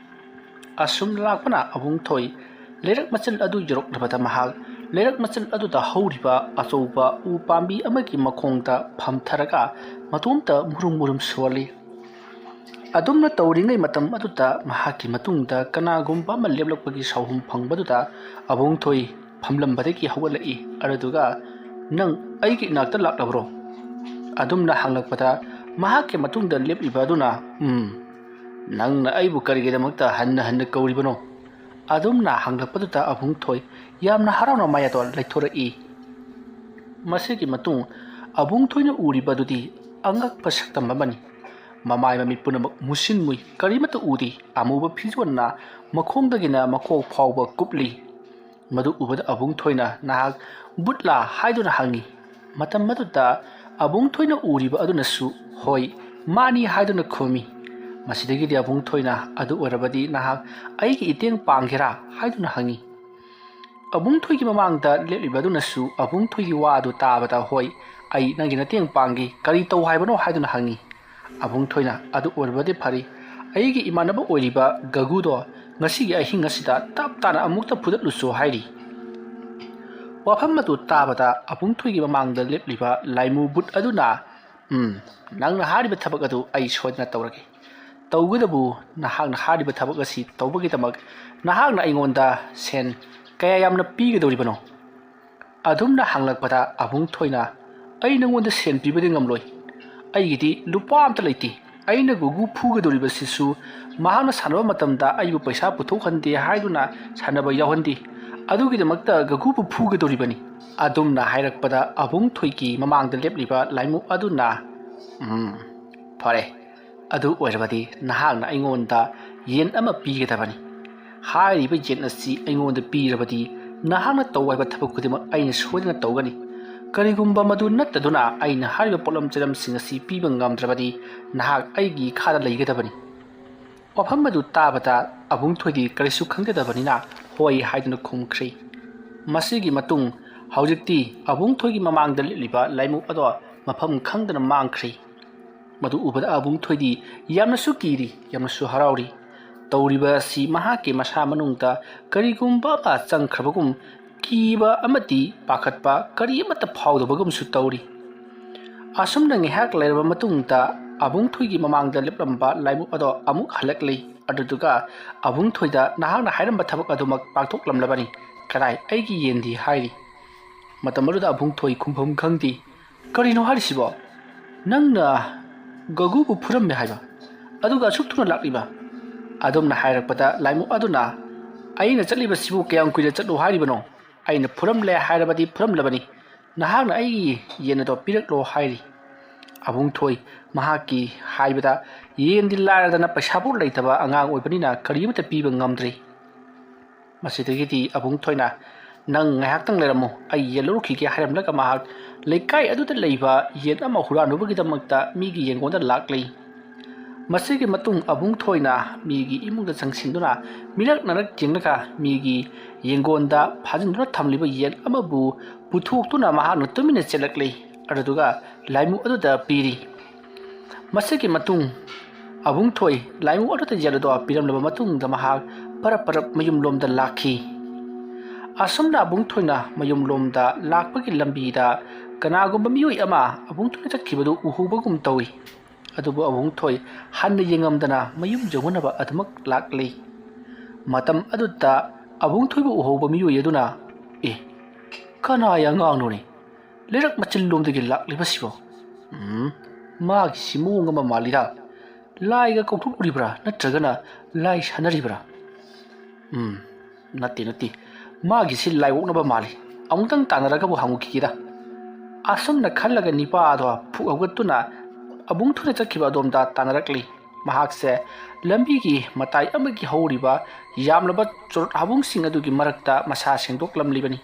ꯑꯁꯨꯝ ꯂꯥꯛꯄꯅ ꯑꯕꯨꯡꯊꯣꯏ ꯂꯩꯔꯛ ꯃꯆꯜ ꯑꯗꯨ ꯌꯧꯔꯛꯂꯕꯗ ꯃꯍꯥꯛ ꯂꯩꯔꯛ ꯃꯆꯜ ꯑꯗꯨꯗ ꯍꯧꯔꯤꯕ ꯑꯆꯧꯕ ꯎ ꯄꯥꯝꯕꯤ ꯑꯃꯒꯤ ꯃꯈꯣꯡꯗ ꯐꯝꯊꯔꯒ ꯃꯇꯣꯝꯇ ꯃꯨꯔꯨꯝ ꯃꯨꯔꯨꯝ ꯁꯣꯜꯂꯤ꯫ ꯑꯗꯨꯝꯅ ꯇꯧꯔꯤꯉꯩ ꯃꯇꯝ ꯑꯗꯨꯗ ꯃꯍꯥꯛꯀꯤ ꯃꯇꯨꯡꯗ ꯀꯅꯥꯒꯨꯝꯕ ꯑꯃ ꯂꯦꯞꯂꯛꯄꯒꯤ ꯁꯥꯎꯍꯨꯝ ꯐꯪꯕꯗꯨꯗ ꯑꯕꯨꯡꯊꯣꯏ ꯐꯝꯂꯝꯕꯗꯒꯤ ꯍꯧꯒꯠꯂꯛꯏ꯫ ꯑꯗꯨꯗꯨꯒ, "ꯅꯪ ꯑꯩꯒꯤ ꯏꯅꯥꯛꯇ ꯂꯥꯛꯂꯕ꯭ꯔꯣ?" ꯑꯗꯨꯝꯅ ꯍꯪꯂꯛꯄꯗ ꯃꯍꯥꯛꯀꯤ ꯃꯇꯨꯡꯗ ꯂꯦꯞꯂꯤꯕ ꯑꯗꯨꯅ, "ꯎꯝ, ꯅꯪꯅ ꯑꯩꯕꯨ ꯀꯔꯤꯒꯤꯗꯃꯛꯇ ꯍꯟꯅ ꯍꯟꯅ ꯀꯧꯔꯤꯕꯅꯣ?" ꯑꯗꯨꯝꯅ ꯍꯪꯂꯛꯄꯗꯨꯗ ꯑꯕꯨꯡꯊꯣꯏ ꯌꯥꯝꯅ ꯍꯔꯥꯎꯅ ꯃꯥꯏ ꯑꯗꯣ ꯂꯩꯊꯣꯔꯛꯏ꯫ ꯃꯁꯤꯒꯤ ꯃꯇꯨꯡ ꯑꯕꯨꯡꯊꯣꯏꯅ ꯎꯔꯤꯕ ꯑꯗꯨꯗꯤ ꯑꯉꯛꯄ ꯁꯛꯇꯝ ꯑꯃꯅꯤ꯫ ꯃꯃꯥꯏ ꯃꯃꯤꯠ ꯄꯨꯝꯅꯃꯛ ꯃꯨꯁꯤꯟ ꯃꯨꯏ, ꯀꯔꯤꯃꯠꯇ ꯎꯗꯦ꯫ ꯑꯃꯨꯕ ꯐꯤꯖꯣꯜꯅ ꯃꯈꯣꯡꯗꯒꯤꯅ ꯃꯀꯣꯛ ꯐꯥꯎꯕ ꯀꯨꯞꯂꯤ꯫ ꯃꯗꯨ ꯎꯕꯗ ꯑꯕꯨꯡꯊꯣꯏꯅ, "ꯅꯍꯥꯛ ꯕꯨꯠꯂꯥ?" ꯍꯥꯏꯗꯨꯅ ꯍꯪꯉꯤ꯫ ꯃꯇꯝ ꯑꯗꯨꯗ ꯑꯕꯨꯡꯊꯣꯏꯅ ꯎꯔꯤꯕ ꯑꯗꯨꯅꯁꯨ, "ꯍꯣꯏ, ꯃꯥꯅꯤ" ꯍꯥꯏꯗꯨꯅ ꯈꯨꯝꯃꯤ꯫ ꯃꯁꯤꯗꯒꯤꯗꯤ ꯑꯕꯨꯡꯊꯣꯏꯅ, "ꯑꯗꯨ ꯑꯣꯏꯔꯕꯗꯤ ꯅꯍꯥꯛ ꯑꯩꯒꯤ ꯏꯇꯦꯡ ꯄꯥꯡꯒꯦꯔꯥ?" ꯍꯥꯏꯗꯨꯅ ꯍꯪꯉꯤ꯫ ꯑꯕꯨꯡꯊꯣꯏꯒꯤ ꯃꯃꯥꯡꯗ ꯂꯦꯞꯂꯤꯕ ꯑꯗꯨꯅꯁꯨ ꯑꯕꯨꯡꯊꯣꯏꯒꯤ ꯋꯥ ꯑꯗꯨ ꯇꯥꯕꯗ, "ꯍꯣꯏ, ꯑꯩ ꯅꯪꯒꯤ ꯅꯇꯦꯡ ꯄꯥꯡꯒꯦ, ꯀꯔꯤ ꯇꯧ ꯍꯥꯏꯕꯅꯣ?" ꯍꯥꯏꯗꯨꯅ ꯍꯪꯉꯤ꯫ ꯑꯕꯨꯡꯊꯣꯏꯅ, "ꯑꯗꯨ ꯑꯣꯏꯔꯕꯗꯤ ꯐꯔꯦ, ꯑꯩꯒꯤ ꯏꯃꯥꯟꯅꯕ ꯑꯣꯏꯔꯤꯕ ꯒꯒꯨꯗꯣ ꯉꯁꯤꯒꯤ ꯑꯍꯤꯡ ꯑꯁꯤꯗ ꯇꯞ ꯇꯥꯅ ꯑꯃꯨꯛꯇ ꯐꯨꯗꯠꯂꯨꯁꯣ" ꯍꯥꯏꯔꯤ꯫ ꯋꯥꯐꯝ ꯑꯗꯨ ꯇꯥꯕꯗ ꯑꯕꯨꯡ ꯊꯣꯏꯒꯤ ꯃꯃꯥꯡꯗ ꯂꯦꯞꯂꯤꯕ ꯂꯥꯏꯃꯨ ꯕꯨꯠ ꯑꯗꯨꯅ, "ꯎꯝ, ꯅꯪꯅ ꯍꯥꯏꯔꯤꯕ ꯊꯕꯛ ꯑꯗꯨ ꯑꯩ ꯁꯣꯏꯗꯅ ꯇꯧꯔꯒꯦ꯫ ꯇꯧꯕꯇꯕꯨ ꯅꯍꯥꯛꯅ ꯍꯥꯏꯔꯤꯕ ꯊꯕꯛ ꯑꯁꯤ ꯇꯧꯕꯒꯤꯗꯃꯛ ꯅꯍꯥꯛꯅ ꯑꯩꯉꯣꯟꯗ ꯁꯦꯟ ꯀꯌꯥ ꯌꯥꯝꯅ ꯄꯤꯒꯗꯧꯔꯤꯕꯅꯣ?" ꯑꯗꯨꯝꯅ ꯍꯪꯂꯛꯄꯗ ꯑꯕꯨꯡ ꯊꯣꯏꯅ, "ꯑꯩ ꯅꯉꯣꯟꯗ ꯁꯦꯟ ꯄꯤꯕꯗꯤ ꯉꯝꯂꯣꯏ꯫ ꯑꯩꯒꯤꯗꯤ ꯂꯨꯄꯥ ꯑꯝꯇ ꯂꯩꯇꯦ꯫ ꯑꯩꯅ ꯒꯨꯒꯨ ꯐꯨꯒꯗꯧꯔꯤꯕꯁꯤꯁꯨ ꯃꯍꯥꯛꯅ ꯁꯥꯟꯅꯕ ꯃꯇꯝꯗ ꯑꯩꯕꯨ ꯄꯩꯁꯥ ꯄꯨꯊꯣꯛꯍꯟꯗꯦ ꯍꯥꯏꯗꯨꯅ ꯁꯥꯟꯅꯕ ꯌꯥꯎꯍꯟꯗꯦ꯫ ꯑꯗꯨꯒꯤꯗꯃꯛꯇ ꯒꯨꯒꯨꯕꯨ ꯐꯨꯒꯗꯧꯔꯤꯕꯅꯤ꯫" ꯑꯗꯨꯝꯅ ꯍꯥꯏꯔꯛꯄꯗ ꯑꯕꯨꯡ ꯊꯣꯏꯒꯤ ꯃꯃꯥꯡꯗ ꯂꯦꯞꯂꯤꯕ ꯂꯥꯏꯃꯨ ꯑꯗꯨꯅ, "ꯎꯝ, ꯐꯔꯦ꯫ ꯑꯗꯨ ꯑꯣꯏꯔꯕꯗꯤ ꯅꯍꯥꯛꯅ ꯑꯩꯉꯣꯟꯗ ꯌꯦꯟ ꯑꯃ ꯄꯤꯒꯗꯕꯅꯤ꯫ ꯍꯥꯏꯔꯤꯕ ꯌꯦꯟ ꯑꯁꯤ ꯑꯩꯉꯣꯟꯗ ꯄꯤꯔꯕꯗꯤ ꯅꯍꯥꯛꯅ ꯇꯧ ꯍꯥꯏꯕ ꯊꯕꯛ ꯈꯨꯗꯤꯡꯃꯛ ꯑꯩꯅ ꯁꯣꯏꯗꯅ ꯇꯧꯒꯅꯤ꯫ ꯀꯔꯤꯒꯨꯝꯕ ꯃꯗꯨ ꯅꯠꯇꯗꯨꯅ ꯑꯩꯅ ꯍꯥꯏꯔꯤꯕ ꯄꯣꯠꯂꯝ ꯆꯩꯔꯝꯁꯤꯡ ꯑꯁꯤ ꯄꯤꯕ ꯉꯝꯗ꯭ꯔꯕꯗꯤ ꯅꯍꯥꯛ ꯑꯩꯒꯤ ꯏꯈꯥꯗ ꯂꯩꯒꯗꯕꯅꯤ꯫" ꯋꯥꯐꯝ ꯑꯗꯨ ꯇꯥꯕꯗ ꯑꯕꯨꯡ ꯊꯣꯏꯗꯤ ꯀꯔꯤꯁꯨ ꯈꯪꯖꯗꯕꯅꯤꯅ "ꯍꯣꯏ" ꯍꯥꯏꯗꯨꯅ ꯈꯨꯝꯈ꯭ꯔꯦ꯫ ꯃꯁꯤꯒꯤ ꯃꯇꯨꯡ ꯍꯧꯖꯤꯛꯇꯤ ꯑꯕꯨꯡ ꯊꯣꯏꯒꯤ ꯃꯃꯥꯡꯗ ꯂꯦꯞꯂꯤꯕ ꯂꯥꯏꯃꯨ ꯑꯗꯣ ꯃꯐꯝ ꯈꯪꯗꯅ ꯃꯥꯡꯈ꯭ꯔꯦ꯫ ꯃꯗꯨ ꯎꯕꯗ ꯑꯕꯨꯡ ꯊꯣꯏꯗꯤ ꯌꯥꯝꯅꯁꯨ ꯀꯤꯔꯤ, ꯌꯥꯝꯅꯁꯨ ꯍꯔꯥꯎꯔꯤ꯫ ꯇꯧꯔꯤꯕ ꯑꯁꯤ ꯃꯍꯥꯛꯀꯤ ꯃꯁꯥ ꯃꯅꯨꯡꯗ ꯀꯔꯤꯒꯨꯝꯕ ꯑꯃ ꯆꯪꯈ꯭ꯔꯕꯒꯨꯝ, ꯀꯤꯕ ꯑꯃꯗꯤ ꯄꯥꯈꯠꯄ ꯀꯔꯤ ꯑꯃꯠꯇ ꯐꯥꯎꯗꯕꯒꯨꯝꯁꯨ ꯇꯧꯔꯤ꯫ ꯑꯁꯨꯝꯅ ꯉꯥꯏꯍꯥꯛ ꯂꯩꯔꯕ ꯃꯇꯨꯡꯗ ꯑꯕꯨꯡ ꯊꯣꯏꯒꯤ ꯃꯃꯥꯡꯗ ꯂꯦꯞꯂꯝꯕ ꯂꯥꯏꯃꯨ ꯑꯗꯣ ꯑꯃꯨꯛ ꯍꯜꯂꯛꯂꯤ꯫ ꯑꯗꯨꯗꯨꯒ ꯑꯕꯨꯡ ꯊꯣꯏꯗ "ꯅꯍꯥꯛꯅ ꯍꯥꯏꯔꯝꯕ ꯊꯕꯛ ꯑꯗꯨꯃꯛ ꯄꯥꯡꯊꯣꯛꯂꯝꯂꯕꯅꯤ꯫ ꯀꯗꯥꯏ ꯑꯩꯒꯤ ꯌꯦꯟꯗꯤ?" ꯍꯥꯏꯔꯤ꯫ ꯃꯇꯝ ꯑꯗꯨꯗ ꯑꯕꯨꯡ ꯊꯣꯏ ꯈꯨꯝꯐꯝ ꯈꯪꯗꯦ꯫ "ꯀꯔꯤꯅꯣ ꯍꯥꯏꯔꯤꯁꯤꯕꯣ? ꯅꯪꯅ ꯒꯒꯨꯕꯨ ꯐꯨꯔꯝꯃꯦ ꯍꯥꯏꯕ, ꯑꯗꯨꯒ ꯑꯁꯨꯛ ꯊꯨꯅ ꯂꯥꯛꯂꯤꯕ?" ꯑꯗꯨꯝꯅ ꯍꯥꯏꯔꯛꯄꯗ ꯂꯥꯏꯃꯨ ꯑꯗꯨꯅ, "ꯑꯩꯅ ꯆꯠꯂꯤꯕꯁꯤꯕꯨ ꯀꯌꯥꯝ ꯀꯨꯏꯅ ꯆꯠꯂꯨ ꯍꯥꯏꯔꯤꯕꯅꯣ? ꯑꯩꯅ ꯐꯨꯔꯝꯂꯦ ꯍꯥꯏꯔꯕꯗꯤ ꯐꯨꯔꯝꯂꯕꯅꯤ꯫ ꯅꯍꯥꯛꯅ ꯑꯩꯒꯤ ꯌꯦꯟ ꯑꯗꯣ ꯄꯤꯔꯛꯂꯣ" ꯍꯥꯏꯔꯤ꯫ ꯑꯕꯨꯡ ꯊꯣꯏ ꯃꯍꯥꯛꯀꯤ ꯍꯥꯏꯕꯗ ꯌꯦꯟꯗꯤ ꯂꯥꯏꯔꯗꯅ ꯄꯩꯁꯥꯐꯥꯎ ꯂꯩꯇꯕ ꯑꯉꯥꯡ ꯑꯣꯏꯕꯅꯤꯅ ꯀꯔꯤꯃꯠꯇ ꯄꯤꯕ ꯉꯝꯗ꯭ꯔꯤ꯫ ꯃꯁꯤꯗꯒꯤꯗꯤ ꯑꯕꯨꯡ ꯊꯣꯏꯅ, "ꯅꯪ ꯉꯥꯏꯍꯥꯛꯇꯪ ꯂꯩꯔꯝꯃꯨ, ꯑꯩ ꯌꯦꯟ ꯂꯧꯔꯨꯈꯤꯒꯦ" ꯍꯥꯏꯔꯝꯂꯒ ꯃꯍꯥꯛ ꯂꯩꯀꯥꯏ ꯑꯗꯨꯗ ꯂꯩꯕ ꯌꯦꯟ ꯑꯃ ꯍꯨꯔꯥꯟꯂꯨꯕꯒꯤꯗꯃꯛꯇ ꯃꯤꯒꯤ ꯌꯦꯡꯒꯣꯟꯗ ꯂꯥꯛꯂꯤ꯫ ꯃꯁꯤꯒꯤ ꯃꯇꯨꯡ ꯑꯕꯨꯡ ꯊꯣꯏꯅ ꯃꯤꯒꯤ ꯏꯃꯨꯡꯗ ꯆꯪꯁꯤꯟꯗꯨꯅ ꯃꯤꯔꯛ ꯅꯥꯔꯛ ꯌꯦꯡꯂꯒ ꯃꯤꯒꯤ ꯌꯦꯡꯒꯣꯟꯗ ꯐꯥꯖꯤꯟꯗꯨꯅ ꯊꯝꯂꯤꯕ ꯌꯦꯟ ꯑꯃꯕꯨ ꯄꯨꯊꯣꯛꯇꯨꯅ ꯃꯍꯥꯛꯅ ꯇꯨꯃꯤꯟꯅ ꯆꯦꯜꯂꯛꯂꯤ꯫ ꯑꯗꯨꯗꯨꯒ ꯂꯥꯏꯃꯨ ꯑꯗꯨꯗ ꯄꯤꯔꯤ꯫ ꯃꯁꯤꯒꯤ ꯃꯇꯨꯡ ꯑꯕꯨꯡ ꯊꯣꯏ ꯂꯥꯏꯃꯨ ꯑꯗꯨꯗ ꯌꯦꯟ ꯑꯗꯣ ꯄꯤꯔꯝꯂꯕ ꯃꯇꯨꯡꯗ ꯃꯍꯥꯛ ꯄꯔꯞ ꯄꯔꯞ ꯃꯌꯨꯝꯂꯣꯝꯗ ꯂꯥꯛꯈꯤ꯫ ꯑꯁꯨꯝꯅ ꯑꯕꯨꯡꯊꯣꯏꯅ ꯃꯌꯨꯝꯂꯣꯝꯗ ꯂꯥꯛꯄꯒꯤ ꯂꯝꯕꯤꯗ ꯀꯅꯥꯒꯨꯝꯕ ꯃꯤꯑꯣꯏ ꯑꯃ ꯑꯕꯨꯡꯊꯣꯏꯅ ꯆꯠꯈꯤꯕꯗꯨ ꯎꯍꯧꯕꯒꯨꯝ ꯇꯧꯏ꯫ ꯑꯗꯨꯕꯨ ꯑꯕꯨꯡꯊꯣꯏ ꯍꯟꯅ ꯌꯦꯡꯉꯝꯗꯅ ꯃꯌꯨꯝ ꯌꯧꯅꯅꯕ ꯑꯗꯨꯃꯛ ꯂꯥꯛꯂꯤ꯫ ꯃꯇꯝ ꯑꯗꯨꯗ ꯑꯕꯨꯡꯊꯣꯏꯕꯨ ꯎꯍꯧꯕ ꯃꯤꯑꯣꯏ ꯑꯗꯨꯅ, "ꯑꯦ, ꯀꯅꯥꯒꯤ ꯑꯉꯥꯡꯅꯣꯅꯦ? ꯂꯩꯔꯛ ꯃꯆꯤꯟꯂꯣꯝꯗꯒꯤ ꯂꯥꯛꯂꯤꯕꯁꯤꯕꯣ? ꯎꯝ, ꯃꯥꯒꯤꯁꯤ ꯃꯑꯣꯡ ꯑꯃ ꯃꯥꯜꯂꯤꯗ꯫ ꯂꯥꯏꯒ ꯀꯧꯊꯣꯛꯂꯤꯕ꯭ꯔꯥ, ꯅꯠꯇ꯭ꯔꯒꯅ ꯂꯥꯏ ꯁꯥꯟꯅꯔꯤꯕ꯭ꯔꯥ? ꯎꯝ, ꯅꯠꯇꯦ, ꯅꯠꯇꯦ꯫ ꯃꯥꯒꯤꯁꯤ ꯂꯥꯏ ꯑꯣꯛꯅꯕ ꯃꯥꯜꯂꯤ꯫ ꯑꯃꯨꯛꯇꯪ ꯇꯥꯟꯅꯔꯒꯕꯨ ꯍꯪꯉꯨꯈꯤꯒꯦꯗ꯫" ꯑꯁꯨꯝꯅ ꯈꯜꯂꯒ ꯅꯤꯄꯥ ꯑꯗꯣ ꯐꯨꯛ ꯍꯧꯒꯠꯇꯨꯅ ꯑꯕꯨꯡꯊꯣꯏꯅ ꯆꯠꯈꯤꯕ ꯑꯗꯣꯝꯗ ꯇꯥꯟꯅꯔꯛꯂꯤ꯫ ꯃꯍꯥꯛꯁꯦ ꯂꯝꯕꯤꯒꯤ ꯃꯇꯥꯏ ꯑꯃꯒꯤ ꯍꯧꯔꯤꯕ ꯌꯥꯝꯂꯕ ꯆꯣꯔꯣꯠ ꯍꯥꯕꯨꯡꯁꯤꯡ ꯑꯗꯨꯒꯤ ꯃꯔꯛꯇ ꯃꯁꯥ ꯁꯦꯡꯗꯣꯛꯂꯝꯂꯤꯕꯅꯤ꯫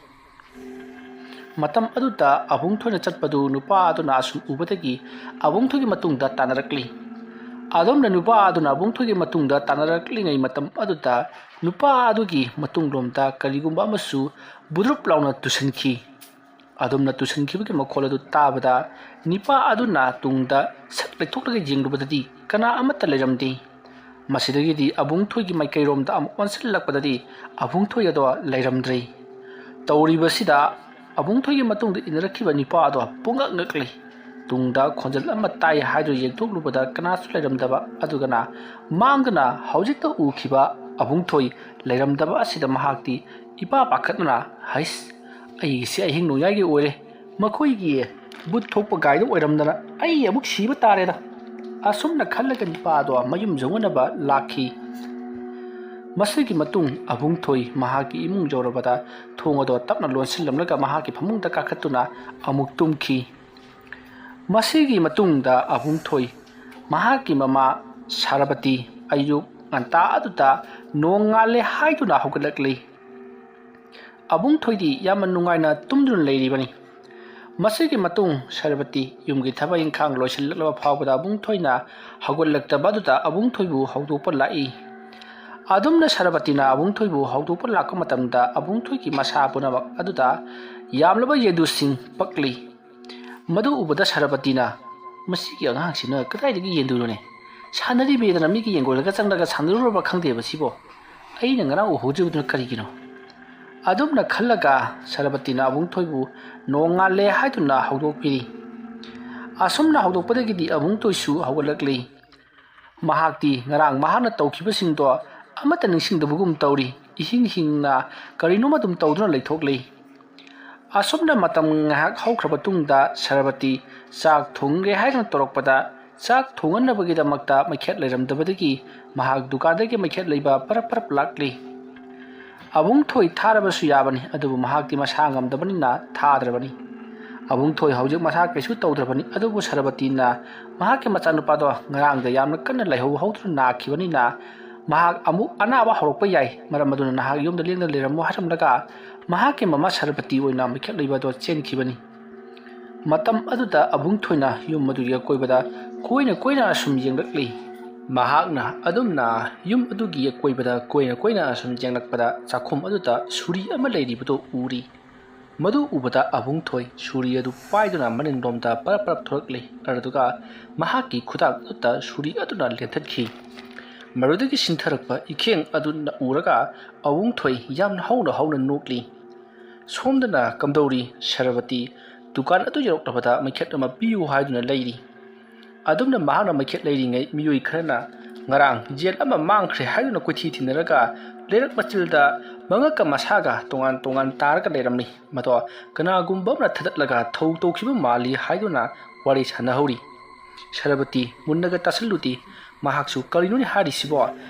ꯃꯇꯝ ꯑꯗꯨꯗ ꯑꯕꯨꯡꯊꯣꯏꯅ ꯆꯠꯄꯗꯨ ꯅꯨꯄꯥ ꯑꯗꯨꯅ ꯑꯁꯨꯝ ꯎꯕꯗꯒꯤ ꯑꯕꯨꯡꯊꯣꯏꯒꯤ ꯃꯇꯨꯡꯗ ꯇꯥꯟꯅꯔꯛꯂꯤ꯫ ꯑꯗꯣꯝꯅ ꯅꯨꯄꯥ ꯑꯗꯨꯅ ꯑꯕꯨꯡꯊꯣꯏꯒꯤ ꯃꯇꯨꯡꯗ ꯇꯥꯟꯅꯔꯛꯂꯤꯉꯩ ꯃꯇꯝ ꯑꯗꯨꯗ ꯅꯨꯄꯥ ꯑꯗꯨꯒꯤ ꯃꯇꯨꯡꯂꯣꯝꯗ ꯀꯔꯤꯒꯨꯝꯕ ꯑꯃꯁꯨ ꯕꯨꯗ꯭ꯔꯨꯞ ꯂꯥꯎꯅ ꯇꯨꯁꯤꯟꯈꯤ꯫ ꯑꯗꯣꯝꯅ ꯇꯨꯁꯤꯟꯈꯤꯕꯒꯤ ꯃꯈꯣꯜ ꯑꯗꯨ ꯇꯥꯕꯗ ꯅꯤꯄꯥ ꯑꯗꯨꯅ ꯇꯨꯡꯗ ꯁꯛ ꯂꯩꯊꯣꯛꯂꯒ ꯌꯦꯡꯂꯨꯕꯗꯗꯤ ꯀꯅꯥ ꯑꯃꯠꯇ ꯂꯩꯔꯝꯗꯦ꯫ ꯃꯁꯤꯗꯒꯤꯗꯤ ꯑꯕꯨꯡꯊꯣꯏꯒꯤ ꯃꯥꯏꯀꯩꯔꯣꯝꯗ ꯑꯃꯨꯛ ꯑꯣꯟꯁꯤꯜꯂꯛꯄꯗꯗꯤ ꯑꯕꯨꯡꯊꯣꯏ ꯑꯗꯣ ꯂꯩꯔꯝꯗ꯭ꯔꯦ꯫ ꯇꯧꯔꯤꯕꯁꯤꯗ ꯑꯕꯨꯡꯊꯣꯏꯒꯤ ꯃꯇꯨꯡꯗ ꯏꯟꯅꯔꯛꯈꯤꯕ ꯅꯤꯄꯥ ꯑꯗꯣ ꯄꯨꯡꯉꯛ ꯉꯛꯂꯤ꯫ ꯇꯨꯡꯗ ꯈꯣꯟꯖꯦꯜ ꯑꯃ ꯇꯥꯏ ꯍꯥꯏꯗꯨꯅ ꯌꯦꯡꯊꯣꯛꯂꯨꯕꯗ ꯀꯅꯥꯁꯨ ꯂꯩꯔꯝꯗꯕ꯫ ꯑꯗꯨꯒꯅ ꯃꯥꯡꯗꯅ ꯍꯧꯖꯤꯛꯇ ꯎꯈꯤꯕ ꯑꯕꯨꯡꯊꯣꯏ ꯂꯩꯔꯝꯗꯕ ꯑꯁꯤꯗ ꯃꯍꯥꯛꯇꯤ ꯏꯄꯥ ꯄꯥꯈꯠꯅ, "ꯍꯩꯁ, ꯑꯩꯒꯤꯁꯤ ꯑꯍꯤꯡ ꯅꯣꯡꯌꯥꯏꯒꯤ ꯑꯣꯏꯔꯦ꯫ ꯃꯈꯣꯏꯒꯤ ꯕꯨꯠ ꯊꯣꯛꯄ ꯒꯥꯏꯗꯨ ꯑꯣꯏꯔꯝꯗꯅ ꯑꯩ ꯑꯃꯨꯛ ꯁꯤꯕ ꯇꯥꯔꯦꯗ꯫" ꯑꯁꯨꯝꯅ ꯈꯜꯂꯒ ꯅꯤꯄꯥꯗꯣ ꯃꯌꯨꯝ ꯌꯧꯅꯅꯕ ꯂꯥꯛꯈꯤ꯫ ꯃꯁꯤꯒꯤ ꯃꯇꯨꯡ ꯑꯕꯨꯡꯊꯣꯏ ꯃꯍꯥꯛꯀꯤ ꯏꯃꯨꯡ ꯌꯧꯔꯕꯗ ꯊꯣꯡ ꯑꯗꯣ ꯇꯞꯅ ꯂꯣꯟꯁꯤꯜꯂꯝꯂꯒ ꯃꯍꯥꯛꯀꯤ ꯐꯃꯨꯡꯗ ꯀꯥꯈꯠꯇꯨꯅ ꯑꯃꯨꯛ ꯇꯨꯝꯈꯤ꯫ ꯃꯁꯤꯒꯤ ꯃꯇꯨꯡꯗ ꯑꯕꯨꯡꯊꯣꯏ ꯃꯍꯥꯛꯀꯤ ꯃꯃꯥ ꯁꯥꯔꯕꯇꯤ ꯑꯌꯨꯛ ꯉꯟꯇꯥ ꯑꯗꯨꯗ ꯅꯣꯡ ꯉꯥꯜꯂꯦ ꯍꯥꯏꯗꯨꯅ ꯍꯧꯒꯠꯂꯛꯂꯤ꯫ ꯑꯕꯨꯡꯊꯣꯏꯗꯤ ꯌꯥꯝꯅ ꯅꯨꯡꯉꯥꯏꯅ ꯇꯨꯝꯗꯨꯅ ꯂꯩꯔꯤꯕꯅꯤ꯫ ꯃꯁꯤꯒꯤ ꯃꯇꯨꯡ ꯁꯥꯔꯕꯇꯤ ꯌꯨꯝꯒꯤ ꯊꯕꯛ ꯏꯪꯈꯥꯡ ꯂꯣꯏꯁꯤꯜꯂꯛꯂꯕ ꯐꯥꯎꯕꯗ ꯑꯕꯨꯡꯊꯣꯏꯅ ꯍꯧꯒꯠꯂꯛꯇꯕ ꯑꯗꯨꯗ ꯑꯕꯨꯡꯊꯣꯏꯕꯨ ꯍꯧꯗꯣꯛꯄ ꯂꯥꯛꯏ꯫ ꯑꯗꯨꯝꯅ ꯁꯥꯔꯕꯇꯤꯅ ꯑꯕꯨꯡꯊꯣꯏꯕꯨ ꯍꯧꯗꯣꯛꯄ ꯂꯥꯛꯄ ꯃꯇꯝꯗ ꯑꯕꯨꯡꯊꯣꯏꯒꯤ ꯃꯁꯥ ꯄꯨꯝꯅꯃꯛ ꯑꯗꯨꯗ ꯌꯥꯝꯂꯕ ꯌꯦꯟꯗꯨꯁꯤꯡ ꯄꯛꯂꯤ꯫ ꯃꯗꯨ ꯎꯕꯗ ꯁꯥꯔꯕꯇꯤꯅ, "ꯃꯁꯤꯒꯤ ꯑꯉꯥꯡꯁꯤꯅ ꯀꯗꯥꯏꯗꯒꯤ ꯌꯦꯟꯗꯣꯏꯅꯣꯅꯦ? ꯁꯥꯟꯅꯔꯤꯃꯦꯗꯅ ꯃꯤꯒꯤ ꯌꯦꯡꯒꯣꯜꯗꯒ ꯆꯪꯂꯒ ꯁꯥꯟꯅꯔꯨꯔꯕ ꯈꯪꯗꯦꯕ ꯁꯤꯕꯣ? ꯑꯩꯅ ꯉꯔꯥꯡ ꯎꯍꯧꯗ꯭ꯔꯤꯕꯗꯨꯅ ꯀꯔꯤꯒꯤꯅꯣ?" ꯑꯗꯨꯝꯅ ꯈꯜꯂꯒ ꯁꯔꯕꯇꯤꯅ ꯑꯕꯨꯡꯊꯣꯏꯕꯨ ꯅꯣꯡꯉꯥꯜꯂꯦ ꯍꯥꯏꯗꯨꯅ ꯍꯧꯗꯣꯛꯄꯤꯔꯤ꯫ ꯑꯁꯨꯝꯅ ꯍꯧꯗꯣꯛꯄꯗꯒꯤꯗꯤ ꯑꯕꯨꯡꯊꯣꯏꯁꯨ ꯍꯧꯒꯠꯂꯛꯂꯤ꯫ ꯃꯍꯥꯛꯇꯤ ꯉꯔꯥꯡ ꯃꯍꯥꯛꯅ ꯇꯧꯈꯤꯕꯁꯤꯡꯗꯣ ꯑꯃꯠꯇ ꯅꯤꯡꯁꯤꯡꯗꯕꯒꯨꯝ ꯇꯧꯔꯤ꯫ ꯏꯍꯤꯡ ꯍꯤꯡꯅ ꯀꯔꯤꯅꯣꯝ ꯑꯗꯨꯝ ꯇꯧꯗꯨꯅ ꯂꯩꯊꯣꯛꯂꯤ꯫ ꯑꯁꯨꯝꯅ ꯃꯇꯝ ꯉꯥꯏꯍꯥꯛ ꯍꯧꯈ꯭ꯔꯕ ꯇꯨꯡꯗ ꯁꯔꯕꯇꯤ ꯆꯥꯛ ꯊꯣꯡꯒꯦ ꯍꯥꯏꯗꯨꯅ ꯇꯧꯔꯛꯄꯗ, ꯆꯥꯛ ꯊꯣꯡꯅꯅꯕꯒꯤꯗꯃꯛꯇ ꯃꯩꯈꯦꯠ ꯂꯩꯔꯝꯗꯕꯗꯒꯤ ꯃꯍꯥꯛ ꯗꯨꯀꯥꯟꯗꯒꯤ ꯃꯩꯈꯦꯠ ꯂꯩꯕ ꯄꯔꯞ ꯄꯔꯞ ꯂꯥꯛꯂꯤ꯫ ꯑꯕꯨꯡꯊꯣꯏ ꯊꯥꯔꯕꯁꯨ ꯌꯥꯕꯅꯤ, ꯑꯗꯨꯕꯨ ꯃꯍꯥꯛꯇꯤ ꯃꯁꯥ ꯉꯝꯗꯕꯅꯤꯅ ꯊꯥꯗ꯭ꯔꯕꯅꯤ꯫ ꯑꯕꯨꯡꯊꯣꯏ ꯍꯧꯖꯤꯛ ꯃꯁꯥ ꯀꯩꯁꯨ ꯇꯧꯗ꯭ꯔꯕꯅꯤ, ꯑꯗꯨꯕꯨ ꯁꯔꯕꯇꯤꯅ ꯃꯍꯥꯛꯀꯤ ꯃꯆꯥꯅꯨꯄꯥꯗꯣ ꯉꯔꯥꯡꯗ ꯌꯥꯝꯅ ꯀꯟꯅ ꯂꯥꯏꯍꯧꯍꯧꯗꯨꯅ ꯅꯥꯈꯤꯕꯅꯤꯅ ꯃꯍꯥꯛ ꯑꯃꯨꯛ ꯑꯅꯥꯕ ꯍꯧꯔꯛꯄ ꯌꯥꯏ, ꯃꯔꯝ ꯑꯗꯨꯅ ꯅꯍꯥꯛ ꯌꯨꯝꯗ ꯂꯦꯡꯗꯅ ꯂꯩꯔꯝꯃꯨ ꯍꯥꯏꯔꯝꯂꯒ ꯃꯍꯥꯛꯀꯤ ꯃꯃꯥ ꯁꯔꯕꯇꯤ ꯑꯣꯏꯅ ꯃꯩꯈꯦꯠ ꯂꯩꯕ ꯑꯗꯣ ꯆꯦꯟꯈꯤꯕꯅꯤ꯫ ꯃꯇꯝ ꯑꯗꯨꯗ ꯑꯕꯨꯡꯊꯣꯏꯅ ꯌꯨꯝ ꯑꯗꯨꯒꯤ ꯑꯀꯣꯏꯕꯗ ꯀꯣꯏꯅ ꯀꯣꯏꯅ ꯑꯁꯨꯝ ꯌꯦꯡꯂꯛꯂꯤ꯫ ꯃꯍꯥꯛꯅ ꯑꯗꯨꯝꯅ ꯌꯨꯝ ꯑꯗꯨꯒꯤ ꯑꯀꯣꯏꯕꯗ ꯀꯣꯏꯅ ꯀꯣꯏꯅ ꯑꯁꯨꯝ ꯌꯦꯡꯂꯛꯄꯗ ꯆꯥꯛꯈꯨꯝ ꯑꯗꯨꯗ ꯁꯨꯔꯤ ꯑꯃ ꯂꯩꯔꯤꯕꯗꯨ ꯎꯔꯤ꯫ ꯃꯗꯨ ꯎꯕꯗ ꯑꯕꯨꯡꯊꯣꯏ ꯁꯨꯔꯤ ꯑꯗꯨ ꯄꯥꯏꯗꯨꯅ ꯃꯅꯤꯡꯂꯣꯝꯗ ꯄꯔꯞ ꯄꯔꯞ ꯊꯣꯔꯛꯂꯤ꯫ ꯑꯗꯨꯒ ꯃꯍꯥꯛꯀꯤ ꯈꯨꯗꯥꯡ ꯑꯗꯨꯗ ꯁꯨꯔꯤ ꯑꯗꯨꯅ ꯂꯦꯟꯊꯠꯈꯤ꯫ ꯃꯗꯨꯗꯒꯤ ꯁꯤꯟꯊꯔꯛꯄ ꯏꯈꯦꯡ ꯑꯗꯨꯅ ꯎꯔꯒ ꯑꯕꯨꯡꯊꯣꯏ ꯌꯥꯝꯅ ꯍꯧꯅ ꯍꯧꯅ ꯅꯣꯛꯂꯤ꯫ ꯁꯣꯝꯗꯅ ꯀꯝꯗꯧꯔꯤ? ꯁꯔꯕꯇꯤ ꯗꯨꯀꯥꯟ ꯑꯗꯨ ꯌꯧꯔꯛꯂꯕꯗ ꯃꯩꯈꯦꯠ ꯑꯃ ꯄꯤꯌꯨ ꯍꯥꯏꯗꯨꯅ ꯂꯩꯔꯤ꯫ ꯑꯗꯨꯝꯅ ꯃꯍꯥꯛꯅ ꯃꯩꯈꯦꯠ ꯂꯩꯔꯤꯉꯩ ꯃꯤꯑꯣꯏ ꯈꯔꯅ ꯉꯔꯥꯡ ꯌꯦꯟ ꯑꯃ ꯃꯥꯡꯈ꯭ꯔꯦ ꯍꯥꯏꯗꯨꯅ ꯀꯣꯏꯊꯤ ꯊꯤꯅꯔꯒ ꯂꯩꯔꯛ ꯃꯆꯤꯜꯗ ꯃꯉꯛꯀ ꯃꯁꯥꯒ ꯇꯣꯉꯥꯟ ꯇꯣꯉꯥꯟ ꯇꯥꯔꯒ ꯂꯩꯔꯝꯃꯤ꯫ ꯃꯗꯣ ꯀꯅꯥꯒꯨꯝꯕ ꯑꯃꯅ ꯊꯗꯠꯂꯒ ꯊꯧ ꯇꯧꯈꯤꯕ ꯃꯥꯜꯂꯤ ꯍꯥꯏꯗꯨꯅ ꯋꯥꯔꯤ ꯁꯥꯟꯅꯍꯧꯔꯤ꯫ ꯁꯔꯕꯇꯤ ꯃꯨꯟꯅꯒ ꯇꯥꯁꯤꯜꯂꯨꯗꯦ꯫ ꯃꯍꯥꯛꯁꯨ "ꯀꯔꯤꯅꯣꯅꯦ ꯍꯥꯏꯔꯤꯁꯤꯕꯣ?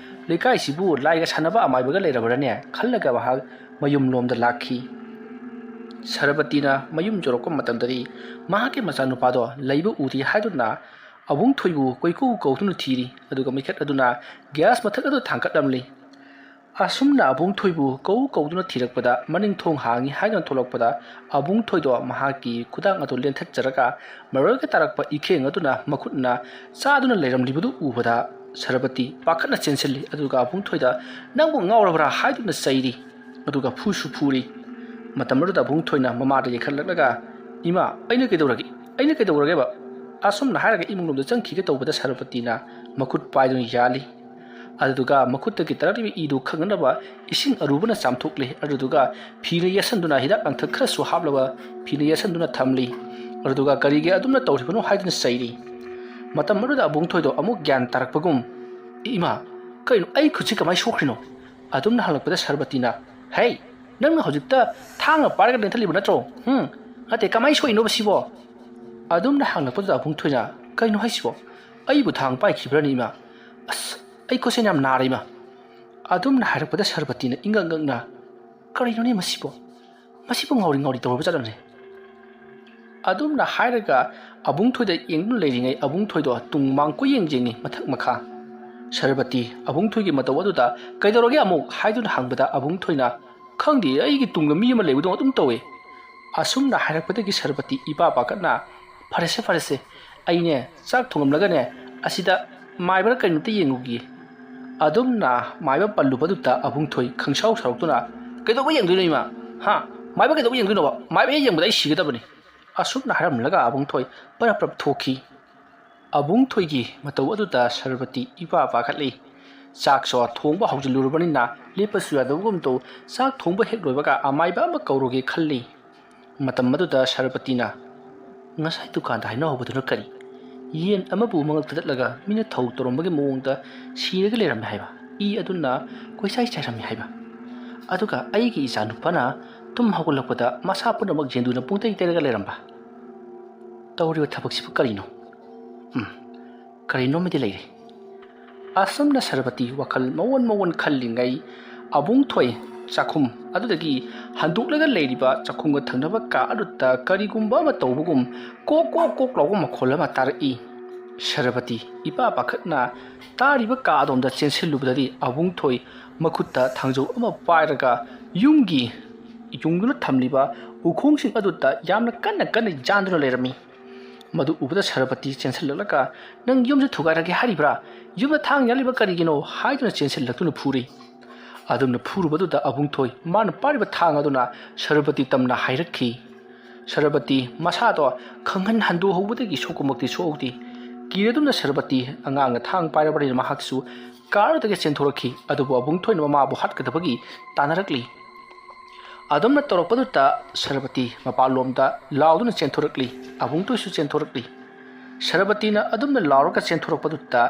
ꯂꯩꯀꯥꯏꯁꯤꯕꯨ ꯂꯥꯏꯒ ꯁꯥꯟꯅꯕ ꯑꯃꯥꯏꯕꯒ ꯂꯩꯔꯕ꯭ꯔꯅꯦ?" ꯈꯜꯂꯒ ꯃꯍꯥꯛ ꯃꯌꯨꯝꯂꯣꯝꯗ ꯂꯥꯛꯈꯤ꯫ ꯁꯔꯕꯇꯤꯅ ꯃꯌꯨꯝ ꯌꯧꯔꯛꯄ ꯃꯇꯝꯗꯗꯤ ꯃꯍꯥꯛꯀꯤ ꯃꯆꯥꯅꯨꯄꯥꯗꯣ ꯂꯩꯕ ꯎꯗꯦ ꯍꯥꯏꯗꯨꯅ ꯑꯕꯨꯡꯊꯣꯏꯕꯨ ꯀꯣꯏꯀꯧ ꯀꯧꯗꯨꯅ ꯊꯤꯔꯤ꯫ ꯑꯗꯨꯒ ꯃꯩꯈꯦꯠ ꯑꯗꯨꯅ ꯒ꯭ꯌꯥꯁ ꯃꯊꯛ ꯑꯗꯨ ꯊꯥꯡꯒꯠꯂꯝꯂꯤ꯫ ꯑꯁꯨꯝꯅ ꯑꯕꯨꯡꯊꯣꯏꯕꯨ ꯀꯧ ꯀꯧꯗꯨꯅ ꯊꯤꯔꯛꯄꯗ ꯃꯅꯤꯡ ꯊꯣꯡ ꯍꯥꯡꯉꯤ ꯍꯥꯏꯗꯨꯅ ꯊꯣꯛꯂꯛꯄꯗ ꯑꯕꯨꯡꯊꯣꯏꯗꯣ ꯃꯍꯥꯛꯀꯤ ꯈꯨꯗꯥꯡ ꯑꯗꯨ ꯂꯦꯟꯊꯠꯆꯔꯒ ꯃꯔꯣꯏꯒ ꯇꯥꯔꯛꯄ ꯏꯈꯦꯡ ꯑꯗꯨꯅ ꯃꯈꯨꯠꯅ ꯆꯥꯗꯨꯅ ꯂꯩꯔꯝꯂꯤꯕꯗꯨ ꯎꯕꯗ ꯁꯔꯕꯇꯤ ꯄꯥꯈꯠꯅ ꯆꯦꯟꯁꯤꯜꯂꯤ꯫ ꯑꯗꯨꯒ ꯑꯕꯨꯡꯊꯣꯏꯗ "ꯅꯪꯕꯨ ꯉꯥꯎꯔꯕ꯭ꯔꯥ?" ꯍꯥꯏꯗꯨꯅ ꯆꯩꯔꯤ꯫ ꯑꯗꯨꯒ ꯐꯨꯁꯨ ꯐꯨꯔꯤ꯫ ꯃꯇꯝ ꯑꯗꯨꯗ ꯑꯕꯨꯡꯊꯣꯏꯅ ꯃꯃꯥꯗ ꯌꯦꯡꯈꯠꯂꯛꯂꯒ, "ꯏꯃꯥ, ꯑꯩꯅ ꯀꯩꯗꯧꯔꯒꯦ? ꯑꯩꯅ ꯀꯩꯗꯧꯔꯒꯦꯕ?" ꯑꯁꯨꯝꯅ ꯍꯥꯏꯔꯒ ꯏꯃꯨꯡꯂꯣꯝꯗ ꯆꯪꯈꯤꯒꯦ ꯇꯧꯕꯗ ꯁꯔꯕꯇꯤꯅ ꯃꯈꯨꯠ ꯄꯥꯏꯗꯨꯅ ꯌꯥꯜꯂꯤ꯫ ꯑꯗꯨꯗꯨꯒ ꯃꯈꯨꯠꯇꯒꯤ ꯇꯥꯔꯛꯂꯤꯕ ꯏꯗꯨ ꯈꯪꯅꯅꯕ ꯏꯁꯤꯡ ꯑꯔꯨꯕꯅ ꯆꯥꯝꯊꯣꯛꯂꯤ꯫ ꯑꯗꯨꯗꯨꯒ ꯐꯤꯅ ꯌꯦꯠꯁꯟꯗꯨꯅ, ꯍꯤꯗꯥꯛ ꯂꯥꯡꯊꯛ ꯈꯔꯁꯨ ꯍꯥꯞꯂꯒ ꯐꯤꯅ ꯌꯦꯠꯁꯟꯗꯨꯅ ꯊꯝꯂꯤ꯫ ꯑꯗꯨꯗꯨꯒ ꯀꯔꯤꯒꯤ ꯑꯗꯨꯝꯅ ꯇꯧꯔꯤꯕꯅꯣ ꯍꯥꯏꯗꯨꯅ ꯆꯩꯔꯤ꯫ ꯃꯇꯝ ꯑꯗꯨꯗ ꯑꯕꯨꯡꯊꯣꯏꯗꯣ ꯑꯃꯨꯛ ꯒ꯭ꯌꯥꯟ ꯇꯥꯔꯛꯄꯒꯨꯝ, "ꯏꯃꯥ, ꯀꯩꯅꯣ ꯑꯩ ꯈꯨꯠꯁꯤ ꯀꯃꯥꯏꯅ ꯁꯣꯛꯈ꯭ꯔꯤꯅꯣ?" ꯑꯗꯨꯝꯅ ꯍꯪꯂꯛꯄꯗ ꯁꯔꯕꯇꯤꯅ, "ꯍꯩ, ꯅꯪꯅ ꯍꯧꯖꯤꯛꯇ ꯊꯥꯡꯅ ꯄꯥꯏꯔꯒ ꯂꯦꯟꯊꯠꯂꯤꯕ ꯅꯠꯇ꯭ꯔꯣ? ꯍꯨꯝ, ꯅꯠꯇꯦ, ꯀꯃꯥꯏꯅ ꯁꯣꯛꯏꯅꯣꯕ ꯁꯤꯕꯣ?" ꯑꯗꯨꯝꯅ ꯍꯪꯂꯛꯄꯗꯨꯗ ꯑꯕꯨꯡꯊꯣꯏꯅ, "ꯀꯩꯅꯣ ꯍꯥꯏꯁꯤꯕꯣ? ꯑꯩꯕꯨ ꯊꯥꯡ ꯄꯥꯏꯈꯤꯕ꯭ꯔꯅꯤ, ꯏꯃꯥ? ꯑꯁ, ꯑꯩ ꯈꯨꯠꯁꯦ ꯌꯥꯝ ꯅꯥꯔꯦ, ꯏꯃꯥ꯫" ꯑꯗꯨꯝꯅ ꯍꯥꯏꯔꯛꯄꯗ ꯁꯔꯕꯇꯤꯅ ꯏꯉꯛ ꯉꯛꯅ, "ꯀꯔꯤꯅꯣꯅꯦ ꯃꯁꯤꯕꯣ? ꯃꯁꯤꯕꯨ ꯉꯥꯎꯔꯤ ꯉꯥꯎꯔꯤ ꯇꯧꯔꯕ ꯖꯥꯠꯂꯅꯦ?" ꯑꯗꯨꯝꯅ ꯍꯥꯏꯔꯒ ꯑꯕꯨꯡꯊꯣꯏꯗ ꯌꯦꯡꯗꯨꯅ ꯂꯩꯔꯤꯉꯩ ꯑꯕꯨꯡꯊꯣꯏꯗꯣ ꯇꯨꯡ ꯃꯥꯡ ꯀꯣꯏꯌꯦꯡ ꯌꯦꯡꯉꯤ, ꯃꯊꯛ ꯃꯈꯥ꯫ ꯁꯔꯕꯇꯤ ꯑꯕꯨꯡꯊꯣꯏꯒꯤ ꯃꯇꯧ ꯑꯗꯨꯗ "ꯀꯩꯗꯧꯔꯒꯦ ꯑꯃꯨꯛ?" ꯍꯥꯏꯗꯨꯅ ꯍꯪꯕꯗ ꯑꯕꯨꯡꯊꯣꯏꯅ, "ꯈꯪꯗꯦ, ꯑꯩꯒꯤ ꯇꯨꯡꯗ ꯃꯤ ꯑꯃ ꯂꯩꯕꯗꯧ ꯑꯗꯨꯝ ꯇꯧꯋꯦ꯫" ꯑꯁꯨꯝꯅ ꯍꯥꯏꯔꯛꯄꯗꯒꯤ ꯁꯔꯕꯇꯤ ꯏꯄꯥ ꯄꯥꯈꯠꯅ, "ꯐꯔꯦꯁꯦ, ꯐꯔꯦꯁꯦ, ꯑꯩꯅꯦ ꯆꯥꯛ ꯊꯣꯡꯉꯝꯂꯒꯅꯦ ꯑꯁꯤꯗ ꯃꯥꯏꯕꯔ ꯀꯩꯅꯣꯝꯇ ꯌꯦꯡꯉꯨꯒꯦ꯫" ꯑꯗꯨꯝꯅ ꯃꯥꯏꯕ ꯄꯜꯂꯨꯕꯗꯨꯗ ꯑꯕꯨꯡꯊꯣꯏ ꯈꯪꯁꯥꯎ ꯁꯥꯎꯔꯛꯇꯨꯅ, "ꯀꯩꯗꯧꯕ ꯌꯦꯡꯗꯣꯏꯅꯣ ꯏꯃꯥ? ꯍꯥ? ꯃꯥꯏꯕ ꯀꯩꯗꯧꯕ ꯌꯦꯡꯗꯣꯏꯅꯣꯕ? ꯃꯥꯏꯕ ꯍꯦꯛ ꯌꯦꯡꯕꯗ ꯑꯩ ꯁꯤꯒꯗꯕꯅꯤ꯫" ꯑꯁꯨꯝꯅ ꯍꯥꯏꯔꯝꯂꯒ ꯑꯕꯨꯡꯊꯣꯏ ꯄꯔꯞ ꯄꯔꯞ ꯊꯣꯛꯈꯤ꯫ ꯑꯕꯨꯡꯊꯣꯏꯒꯤ ꯃꯇꯧ ꯑꯗꯨꯗ ꯁꯔꯕꯇꯤ ꯏꯄꯥ ꯄꯥꯈꯠꯂꯤ꯫ ꯆꯥꯛꯁꯨ ꯊꯣꯡꯕ ꯍꯧꯖꯤꯜꯂꯨꯔꯕꯅꯤꯅ ꯂꯦꯞꯄꯁꯨ ꯌꯥꯗꯕꯒꯨꯝ ꯇꯧ꯫ ꯆꯥꯛ ꯊꯣꯡꯕ ꯍꯦꯛ ꯂꯣꯏꯕꯒ ꯑꯃꯥꯏꯕ ꯑꯃ ꯀꯧꯔꯨꯒꯦ ꯈꯜꯂꯤ꯫ ꯃꯇꯝ ꯑꯗꯨꯗ ꯁꯔꯕꯇꯤꯅ, "ꯉꯁꯥꯏ ꯗꯨꯀꯥꯟꯗ ꯍꯥꯏꯅꯍꯧꯕꯗꯨꯅ ꯀꯔꯤ? ꯌꯦꯟ ꯑꯃꯕꯨ ꯃꯉꯛ ꯊꯗꯠꯂꯒ ꯃꯤꯅ ꯊꯧ ꯇꯧꯔꯝꯕꯒꯤ ꯃꯑꯣꯡꯗ ꯁꯤꯔꯒ ꯂꯩꯔꯝꯃꯦ ꯍꯥꯏꯕ? ꯏ ꯑꯗꯨꯅ ꯀꯣꯏꯆꯥꯏ ꯆꯥꯏꯔꯝꯃꯦ ꯍꯥꯏꯕ? ꯑꯗꯨꯒ ꯑꯩꯒꯤ ꯏꯆꯥ ꯅꯨꯄꯥꯅ ꯇꯨꯝ ꯍꯧꯒꯠꯂꯛꯄꯗ ꯃꯁꯥ ꯄꯨꯝꯅꯃꯛ ꯌꯦꯟꯗꯨꯅ ꯄꯨꯡꯇꯩ ꯇꯩꯔꯒ ꯂꯩꯔꯝꯕ? ꯇꯧꯔꯤꯕ ꯊꯕꯛꯁꯤꯕꯨ ꯀꯔꯤꯅꯣ? ꯎꯝ, ꯀꯔꯤꯅꯣꯝꯃꯗꯤ ꯂꯩꯔꯦ꯫" ꯑꯁꯨꯝꯅ ꯁꯔꯕꯇꯤ ꯋꯥꯈꯜ ꯃꯑꯣꯟ ꯃꯑꯣꯟ ꯈꯜꯂꯤꯉꯩ, ꯑꯕꯨꯡꯊꯣꯏ ꯆꯥꯛꯈꯨꯝ ꯑꯗꯨꯗꯒꯤ ꯍꯟꯗꯣꯛꯂꯒ ꯂꯩꯔꯤꯕ ꯆꯥꯛꯈꯨꯝꯒ ꯊꯪꯅꯕ ꯀꯥ ꯑꯗꯨꯗ ꯀꯔꯤꯒꯨꯝꯕ ꯑꯃ ꯇꯧꯕꯒꯨꯝ ꯀꯣꯛ ꯀꯣꯛ ꯀꯣꯛ ꯂꯥꯎꯕ ꯃꯈꯣꯜ ꯑꯃ ꯇꯥꯔꯛꯏ꯫ ꯁꯔꯕꯇꯤ ꯏꯄꯥ ꯄꯥꯈꯠꯅ ꯇꯥꯔꯤꯕ ꯀꯥ ꯑꯗꯣꯝꯗ ꯆꯦꯟꯁꯤꯜꯂꯨꯕꯗꯗꯤ ꯑꯕꯨꯡꯊꯣꯏ ꯃꯈꯨꯠꯇ ꯊꯥꯡꯖꯧ ꯑꯃ ꯄꯥꯏꯔꯒ ꯌꯨꯝꯒꯤ ꯌꯨꯡꯗꯨꯅ ꯊꯝꯂꯤꯕ ꯎꯈꯣꯡꯁꯤꯡ ꯑꯗꯨꯗ ꯌꯥꯝꯅ ꯀꯟꯅ ꯀꯟꯅ ꯌꯥꯟꯗꯨꯅ ꯂꯩꯔꯝꯃꯤ꯫ ꯃꯗꯨ ꯎꯕꯗ ꯁꯔꯕꯇꯤ ꯆꯦꯟꯁꯤꯜꯂꯛꯂꯒ, "ꯅꯪ ꯌꯨꯝꯁꯦ ꯊꯨꯒꯥꯏꯔꯒꯦ ꯍꯥꯏꯔꯤꯕ꯭ꯔꯥ? ꯌꯨꯝꯗ ꯊꯥꯡ ꯌꯥꯜꯂꯤꯕ ꯀꯔꯤꯒꯤꯅꯣ?" ꯍꯥꯏꯗꯨꯅ ꯆꯦꯟꯁꯤꯜꯂꯛꯇꯨꯅ ꯐꯨꯔꯤ꯫ ꯑꯗꯨꯝꯅ ꯐꯨꯔꯨꯕꯗꯨꯗ ꯑꯕꯨꯡꯊꯣꯏ ꯃꯥꯅ ꯄꯥꯏꯔꯤꯕ ꯊꯥꯡ ꯑꯗꯨꯅ ꯁꯔꯕꯇꯤ ꯇꯝꯅ ꯍꯥꯏꯔꯛꯈꯤ꯫ ꯁꯔꯕꯇꯤ ꯃꯁꯥꯗꯣ ꯈꯪꯍꯟ ꯍꯟꯗꯣꯛꯍꯧꯕꯗꯒꯤ ꯁꯣꯛꯄꯃꯛꯇꯤ ꯁꯣꯛꯍꯧꯗꯦ꯫ ꯀꯤꯔꯗꯨꯅ ꯁꯔꯕꯇꯤ ꯑꯉꯥꯡꯅ ꯊꯥꯡ ꯄꯥꯏꯔꯕꯅꯤꯅ ꯃꯍꯥꯛꯁꯨ ꯀꯥꯔꯗꯒꯤ ꯆꯦꯟꯊꯣꯔꯛꯈꯤ꯫ ꯑꯗꯨꯕꯨ ꯑꯕꯨꯡꯊꯣꯏꯅ ꯃꯃꯥꯕꯨ ꯍꯥꯠꯀꯗꯕꯒꯤ ꯇꯥꯟꯅꯔꯛꯂꯤ꯫ ꯑꯗꯨꯝꯅ ꯇꯧꯔꯛꯄꯗꯨꯗ ꯁꯔꯕꯇꯤ ꯃꯄꯥꯟꯂꯣꯝꯗ ꯂꯥꯎꯗꯨꯅ ꯆꯦꯟꯊꯣꯔꯛꯂꯤ꯫ ꯑꯕꯨꯡꯊꯣꯏꯁꯨ ꯆꯦꯟꯊꯣꯔꯛꯂꯤ꯫ ꯁꯔꯕꯇꯤꯅ ꯑꯗꯨꯝꯅ ꯂꯥꯎꯔꯒ ꯆꯦꯟꯊꯣꯔꯛꯄꯗꯨꯗ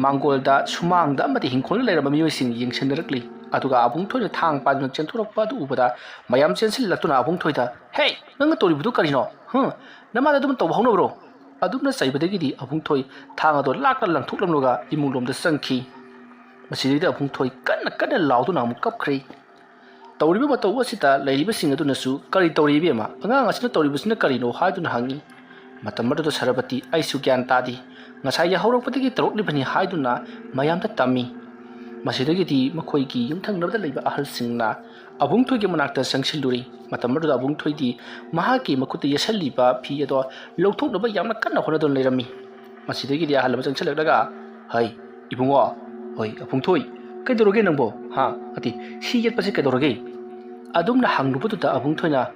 ꯃꯥꯡꯒꯣꯜꯗ ꯁꯨꯃꯥꯡꯗ ꯑꯃꯗꯤ ꯍꯤꯡꯈꯣꯜꯗ ꯂꯩꯔꯝꯕ ꯃꯤꯑꯣꯏꯁꯤꯡ ꯌꯦꯡꯁꯤꯟꯅꯔꯛꯂꯤ꯫ ꯑꯗꯨꯒ ꯑꯕꯨꯡꯊꯣꯏꯅ ꯊꯥꯡ ꯄꯥꯏꯗꯨꯅ ꯆꯦꯟꯊꯣꯔꯛꯄ ꯑꯗꯨ ꯎꯕꯗ ꯃꯌꯥꯝ ꯆꯦꯟꯁꯤꯜꯂꯛꯇꯨꯅ ꯑꯕꯨꯡꯊꯣꯏꯗ, "ꯍꯦ, ꯅꯪꯅ ꯇꯧꯔꯤꯕꯗꯨ ꯀꯔꯤꯅꯣ? ꯍꯨꯝ, ꯅꯃꯥꯗ ꯑꯗꯨꯝ ꯇꯧꯕ ꯍꯧꯅꯕ꯭ꯔꯣ?" ꯑꯗꯨꯝꯅ ꯆꯩꯕꯗꯒꯤꯗꯤ ꯑꯕꯨꯡꯊꯣꯏ ꯊꯥꯡ ꯑꯗꯨ ꯂꯥꯛꯅ ꯂꯪꯊꯣꯛꯂꯝꯂꯒ ꯏꯃꯨꯡꯂꯣꯝꯗ ꯆꯪꯈꯤ꯫ ꯃꯁꯤꯗꯩꯗ ꯑꯕꯨꯡꯊꯣꯏ ꯀꯟꯅ ꯀꯟꯅ ꯂꯥꯎꯗꯨꯅ ꯑꯃꯨꯛ ꯀꯞꯈ꯭ꯔꯦ꯫ ꯇꯧꯔꯤꯕ ꯃꯇꯧ ꯑꯁꯤꯗ ꯂꯩꯔꯤꯕꯁꯤꯡ ꯑꯗꯨꯅꯁꯨ, "ꯀꯔꯤ ꯇꯧꯔꯤ ꯏꯕꯦꯝꯃ? ꯑꯉꯥꯡ ꯑꯁꯤꯅ ꯇꯧꯔꯤꯕꯁꯤꯅ ꯀꯔꯤꯅꯣ?" ꯍꯥꯏꯗꯨꯅ ꯍꯪꯉꯤ꯫ ꯃꯇꯝ ꯑꯗꯨꯗ ꯁꯔꯕꯇꯤ, "ꯑꯩꯁꯨ ꯒ꯭ꯌꯥꯟ ꯇꯥꯗꯦ, ꯉꯁꯥꯏꯒꯤ ꯍꯧꯔꯛꯄꯗꯒꯤ ꯇꯧꯔꯛꯂꯤꯕꯅꯤ" ꯍꯥꯏꯗꯨꯅ ꯃꯌꯥꯝꯗ ꯇꯝꯃꯤ꯫ ꯃꯁꯤꯗꯒꯤꯗꯤ ꯃꯈꯣꯏꯒꯤ ꯌꯨꯝꯊꯪꯅꯕꯗ ꯂꯩꯕ ꯑꯍꯜꯁꯤꯡꯅ ꯑꯕꯨꯡꯊꯣꯏꯒꯤ ꯃꯅꯥꯛꯇ ꯆꯪꯁꯤꯜꯂꯨꯔꯤ꯫ ꯃꯇꯝ ꯑꯗꯨꯗ ꯑꯕꯨꯡꯊꯣꯏꯗꯤ ꯃꯍꯥꯛꯀꯤ ꯃꯈꯨꯠꯇ ꯌꯦꯠꯁꯜꯂꯤꯕ ꯐꯤ ꯑꯗꯣ ꯂꯧꯊꯣꯛꯅꯕ ꯌꯥꯝꯅ ꯀꯟꯅ ꯍꯣꯠꯅꯗꯨꯅ ꯂꯩꯔꯝꯃꯤ꯫ ꯃꯁꯤꯗꯒꯤꯗꯤ ꯑꯍꯜ ꯑꯃ ꯆꯪꯁꯤꯜꯂꯛꯂꯒ, "ꯍꯩ, ꯏꯕꯨꯡꯉꯣ, ꯍꯣꯏ, ꯑꯕꯨꯡꯊꯣꯏ, ꯀꯩꯗꯧꯔꯒꯦ ꯅꯪꯕꯣ? ꯍꯥ? ꯑꯗꯤ, ꯁꯤ ꯌꯦꯠꯄꯁꯦ ꯀꯩꯗꯧꯔꯒꯦ?" ꯑꯗꯨꯝꯅ ꯍꯪꯂꯨꯕꯗꯨꯗ ꯑꯕꯨꯡꯊꯣꯏꯅ,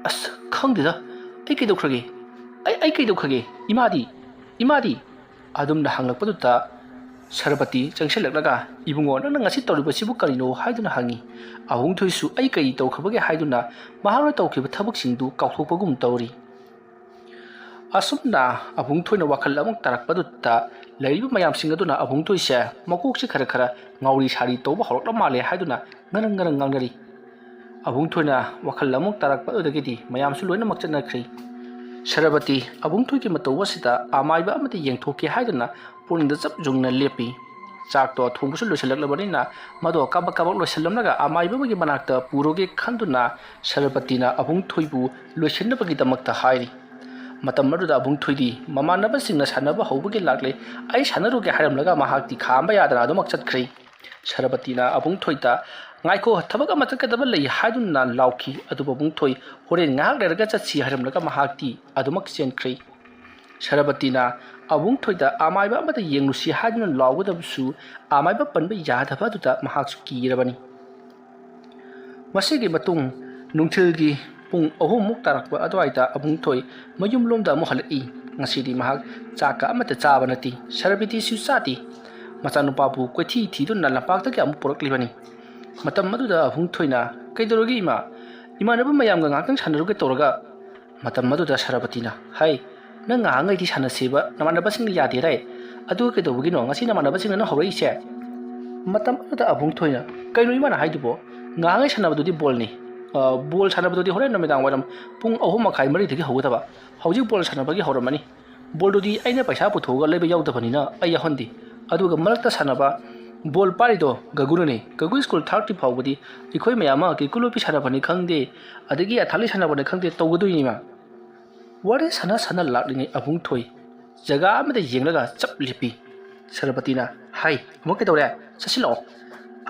"ꯑꯁ, ꯈꯪꯗꯦꯗ, ꯑꯩ ꯀꯩꯗꯧꯈ꯭ꯔꯒꯦ? ꯑꯩ, ꯑꯩ ꯀꯩꯗꯧꯈ꯭ꯔꯒꯦ? ꯏꯃꯥꯗꯤ? ꯏꯃꯥꯗꯤ?" ꯑꯗꯨꯝꯅ ꯍꯪꯂꯛꯄꯗꯨꯗ ꯁꯔꯕꯇꯤ ꯆꯪꯁꯤꯜꯂꯛꯂꯒ, "ꯏꯕꯨꯡꯉꯣ, ꯅꯪꯅ ꯉꯁꯤ ꯇꯧꯔꯤꯕꯁꯤꯕꯨ ꯀꯔꯤꯅꯣ?" ꯍꯥꯏꯗꯨꯅ ꯍꯪꯉꯤ꯫ ꯑꯕꯨꯡꯊꯣꯏꯁꯨ, "ꯑꯩ ꯀꯔꯤ ꯇꯧꯈ꯭ꯔꯕꯒꯦ?" ꯍꯥꯏꯗꯨꯅ ꯃꯍꯥꯛꯅ ꯇꯧꯈꯤꯕ ꯊꯕꯛꯁꯤꯡꯗꯨ ꯀꯥꯎꯊꯣꯛꯄꯒꯨꯝ ꯇꯧꯔꯤ꯫ ꯑꯁꯨꯝꯅ ꯑꯕꯨꯡꯊꯣꯏꯅ ꯋꯥꯈꯜ ꯑꯃꯨꯛ ꯇꯥꯔꯛꯄꯗꯨꯗ ꯂꯩꯔꯤꯕ ꯃꯌꯥꯝꯁꯤꯡ ꯑꯗꯨꯅ ꯑꯕꯨꯡꯊꯣꯏꯁꯦ ꯃꯀꯣꯛꯁꯦ ꯈꯔ ꯈꯔ ꯉꯥꯎꯔꯤ ꯁꯥꯔꯤ ꯇꯧꯕ ꯍꯧꯔꯛꯂ ꯃꯥꯜꯂꯦ ꯍꯥꯏꯗꯨꯅ ꯉꯔꯪ ꯉꯔꯪ ꯉꯥꯡꯅꯔꯤ꯫ ꯑꯕꯨꯡꯊꯣꯏꯅ ꯋꯥꯈꯜ ꯑꯃꯨꯛ ꯇꯥꯔꯛꯄ ꯑꯗꯨꯗꯒꯤꯗꯤ ꯃꯌꯥꯝꯁꯨ ꯂꯣꯏꯅꯃꯛ ꯆꯠꯅꯈ꯭ꯔꯦ꯫ ꯁꯔꯕꯇꯤ ꯑꯕꯨꯡꯊꯣꯏꯒꯤ ꯃꯇꯧ ꯑꯁꯤꯗ ꯑꯃꯥꯏꯕ ꯑꯃꯗ ꯌꯦꯡꯊꯣꯛꯀꯦ ꯍꯥꯏꯗꯨꯅ ꯄꯨꯛꯅꯤꯡꯗ ꯆꯞ ꯌꯨꯡꯅ ꯂꯦꯞꯄꯤ꯫ ꯆꯥꯛꯇꯣ ꯊꯣꯡꯕꯁꯨ ꯂꯣꯏꯁꯤꯜꯂꯛꯂꯕꯅꯤꯅ ꯃꯗꯣ ꯀꯥꯕꯛ ꯀꯥꯕꯛ ꯂꯣꯏꯁꯤꯜꯂꯝꯂꯒ ꯑꯃꯥꯏꯕ ꯑꯃꯒꯤ ꯃꯅꯥꯛꯇ ꯄꯨꯔꯨꯒꯦ ꯈꯟꯗꯨꯅ ꯁꯔꯕꯇꯤꯅ ꯑꯕꯨꯡꯊꯣꯏꯕꯨ ꯂꯣꯏꯁꯤꯟꯅꯕꯒꯤꯗꯃꯛꯇ ꯍꯥꯏꯔꯤ꯫ ꯃꯇꯝ ꯑꯗꯨꯗ ꯑꯕꯨꯡꯊꯣꯏꯗꯤ ꯃꯃꯥꯟꯅꯕꯁꯤꯡꯅ ꯁꯥꯟꯅꯕ ꯍꯧꯕꯒꯤ ꯂꯥꯛꯂꯦ, "ꯑꯩ ꯁꯥꯟꯅꯔꯨꯒꯦ" ꯍꯥꯏꯔꯝꯂꯒ ꯃꯍꯥꯛꯇꯤ ꯈꯥꯝꯕ ꯌꯥꯗꯅ ꯑꯗꯨꯃꯛ ꯆꯠꯈ꯭ꯔꯦ꯫ ꯁꯔꯕꯇꯤꯅ ꯑꯕꯨꯡꯊꯣꯏꯗ, "ꯉꯥꯏꯈꯣ, ꯊꯕꯛ ꯑꯃ ꯆꯠꯀꯗꯕ ꯂꯩ" ꯍꯥꯏꯗꯨꯅ ꯂꯥꯎꯈꯤ꯫ ꯑꯗꯨꯕꯨ ꯑꯕꯨꯡꯊꯣꯏ, "ꯍꯣꯔꯦꯟ ꯉꯥꯏꯍꯥꯛ ꯂꯩꯔꯒ ꯆꯠꯁꯤ" ꯍꯥꯏꯔꯝꯂꯒ ꯃꯍꯥꯛꯇꯤ ꯑꯗꯨꯃꯛ ꯆꯦꯟꯈ꯭ꯔꯦ꯫ ꯁꯔꯕꯇꯤꯅ ꯑꯕꯨꯡꯊꯣꯏꯗ "ꯑꯃꯥꯏꯕ ꯑꯃꯗ ꯌꯦꯡꯂꯨꯁꯤ" ꯍꯥꯏꯗꯨꯅ ꯂꯥꯎꯒꯗꯕꯁꯨ ꯑꯃꯥꯏꯕ ꯄꯟꯕ ꯌꯥꯗꯕ ꯑꯗꯨꯗ ꯃꯍꯥꯛꯁꯨ ꯀꯤꯔꯕꯅꯤ꯫ ꯃꯁꯤꯒꯤ ꯃꯇꯨꯡ ꯅꯨꯡꯊꯤꯜꯒꯤ ꯄꯨꯡ ꯑꯍꯨꯝꯃꯨꯛ ꯇꯥꯔꯛꯄ ꯑꯗꯨꯋꯥꯏꯗ ꯑꯕꯨꯡꯊꯣꯏ ꯃꯌꯨꯝꯂꯣꯝꯗ ꯑꯃꯨꯛ ꯍꯜꯂꯛꯏ꯫ ꯉꯁꯤꯗꯤ ꯃꯍꯥꯛ ꯆꯥꯛꯀ ꯑꯃꯠꯇ ꯆꯥꯕ ꯅꯠꯇꯦ, ꯁꯔꯕꯇꯤꯁꯨ ꯆꯥꯗꯦ꯫ ꯃꯆꯥꯅꯨꯄꯥꯕꯨ ꯀꯣꯏꯊꯤ ꯊꯤꯗꯨꯅ ꯂꯝꯄꯥꯛꯇꯒꯤ ꯑꯃꯨꯛ ꯄꯨꯔꯛꯂꯤꯕꯅꯤ꯫ ꯃꯇꯝ ꯑꯗꯨꯗ ꯑꯕꯨꯡ ꯊꯣꯏꯅ, "ꯀꯩꯗꯧꯔꯒꯦ ꯏꯃꯥ? ꯏꯃꯥꯟꯅꯕ ꯃꯌꯥꯝꯒ ꯉꯥꯏꯍꯥꯛꯇꯪ ꯁꯥꯟꯅꯔꯨꯒꯦ ꯇꯧꯔꯒ"꯫ ꯃꯇꯝ ꯑꯗꯨꯗ ꯁꯔꯕꯇꯤꯅ, "ꯍꯩ, ꯅꯪ ꯉꯥꯏꯍꯥꯛꯉꯩꯗꯤ ꯁꯥꯟꯅꯁꯦꯕ, ꯅꯃꯥꯟꯅꯕꯁꯤꯡꯅ ꯌꯥꯗꯦꯗꯥꯏ? ꯑꯗꯨꯒ ꯀꯩꯗꯧꯕꯒꯤꯅꯣ ꯉꯁꯤ ꯅꯃꯥꯟꯅꯕꯁꯤꯡꯅ ꯅꯪ ꯍꯧꯔꯛꯏꯁꯦ?" ꯃꯇꯝ ꯑꯗꯨꯗ ꯑꯕꯨꯡ ꯊꯣꯏꯅ, "ꯀꯩꯅꯣ ꯏꯃꯥꯅ ꯍꯥꯏꯗꯨꯕꯣ? ꯉꯥꯏꯍꯥꯛꯉꯩ ꯁꯥꯟꯅꯕꯗꯨꯗꯤ ꯕꯣꯜꯅꯤ꯫ ꯑ, ꯕꯣꯜ ꯁꯥꯟꯅꯕꯗꯨꯗꯤ ꯍꯣꯔꯦꯟ ꯅꯨꯃꯤꯗꯥꯡ ꯋꯥꯏꯔꯝ ꯄꯨꯡ ꯑꯍꯨꯝ ꯃꯈꯥꯏ, ꯃꯔꯤꯗꯒꯤ ꯍꯧꯒꯗꯕ꯫ ꯍꯧꯖꯤꯛ ꯕꯣꯜ ꯁꯥꯟꯅꯕꯒꯤ ꯍꯧꯔꯝꯃꯅꯤ꯫ ꯕꯣꯜꯗꯨꯗꯤ ꯑꯩꯅ ꯄꯩꯁꯥ ꯄꯨꯊꯣꯛꯑꯒ ꯂꯩꯕ ꯌꯥꯎꯗꯕꯅꯤꯅ ꯑꯩ ꯌꯥꯎꯍꯟꯗꯦ꯫ ꯑꯗꯨꯒ ꯃꯔꯛꯇ ꯁꯥꯟꯅꯕ ꯕꯣꯜ ꯄꯥꯏꯔꯤꯗꯣ ꯒꯒꯨꯅꯅꯦ꯫ ꯒꯒꯨ ꯁ꯭ꯀꯨꯜ ꯊꯥꯔꯛꯇ꯭ꯔꯤ ꯐꯥꯎꯕꯗꯤ ꯑꯩꯈꯣꯏ ꯃꯌꯥꯝ ꯑꯃ ꯀꯤꯀꯨ ꯂꯣꯠꯄꯤ ꯁꯥꯟꯅꯕꯅꯤ ꯈꯪꯗꯦ, ꯑꯗꯒꯤ ꯑꯊꯥꯂꯤ ꯁꯥꯟꯅꯕꯅꯤ ꯈꯪꯗꯦ, ꯇꯧꯒꯗꯣꯏꯅꯤꯃ"꯫ ꯋꯥꯔꯤ ꯁꯥꯟꯅ ꯁꯥꯟꯅ ꯂꯥꯛꯂꯤꯉꯩ ꯑꯕꯨꯡ ꯊꯣꯏ ꯖꯒꯥ ꯑꯃꯗ ꯌꯦꯡꯂꯒ ꯆꯞ ꯂꯦꯞꯄꯤ꯫ ꯁꯔꯕꯇꯤꯅ, "ꯍꯥꯏ, ꯑꯃꯨꯛ ꯀꯩꯗꯧꯔꯦ? ꯆꯠꯁꯤꯜꯂꯛꯑꯣ"꯫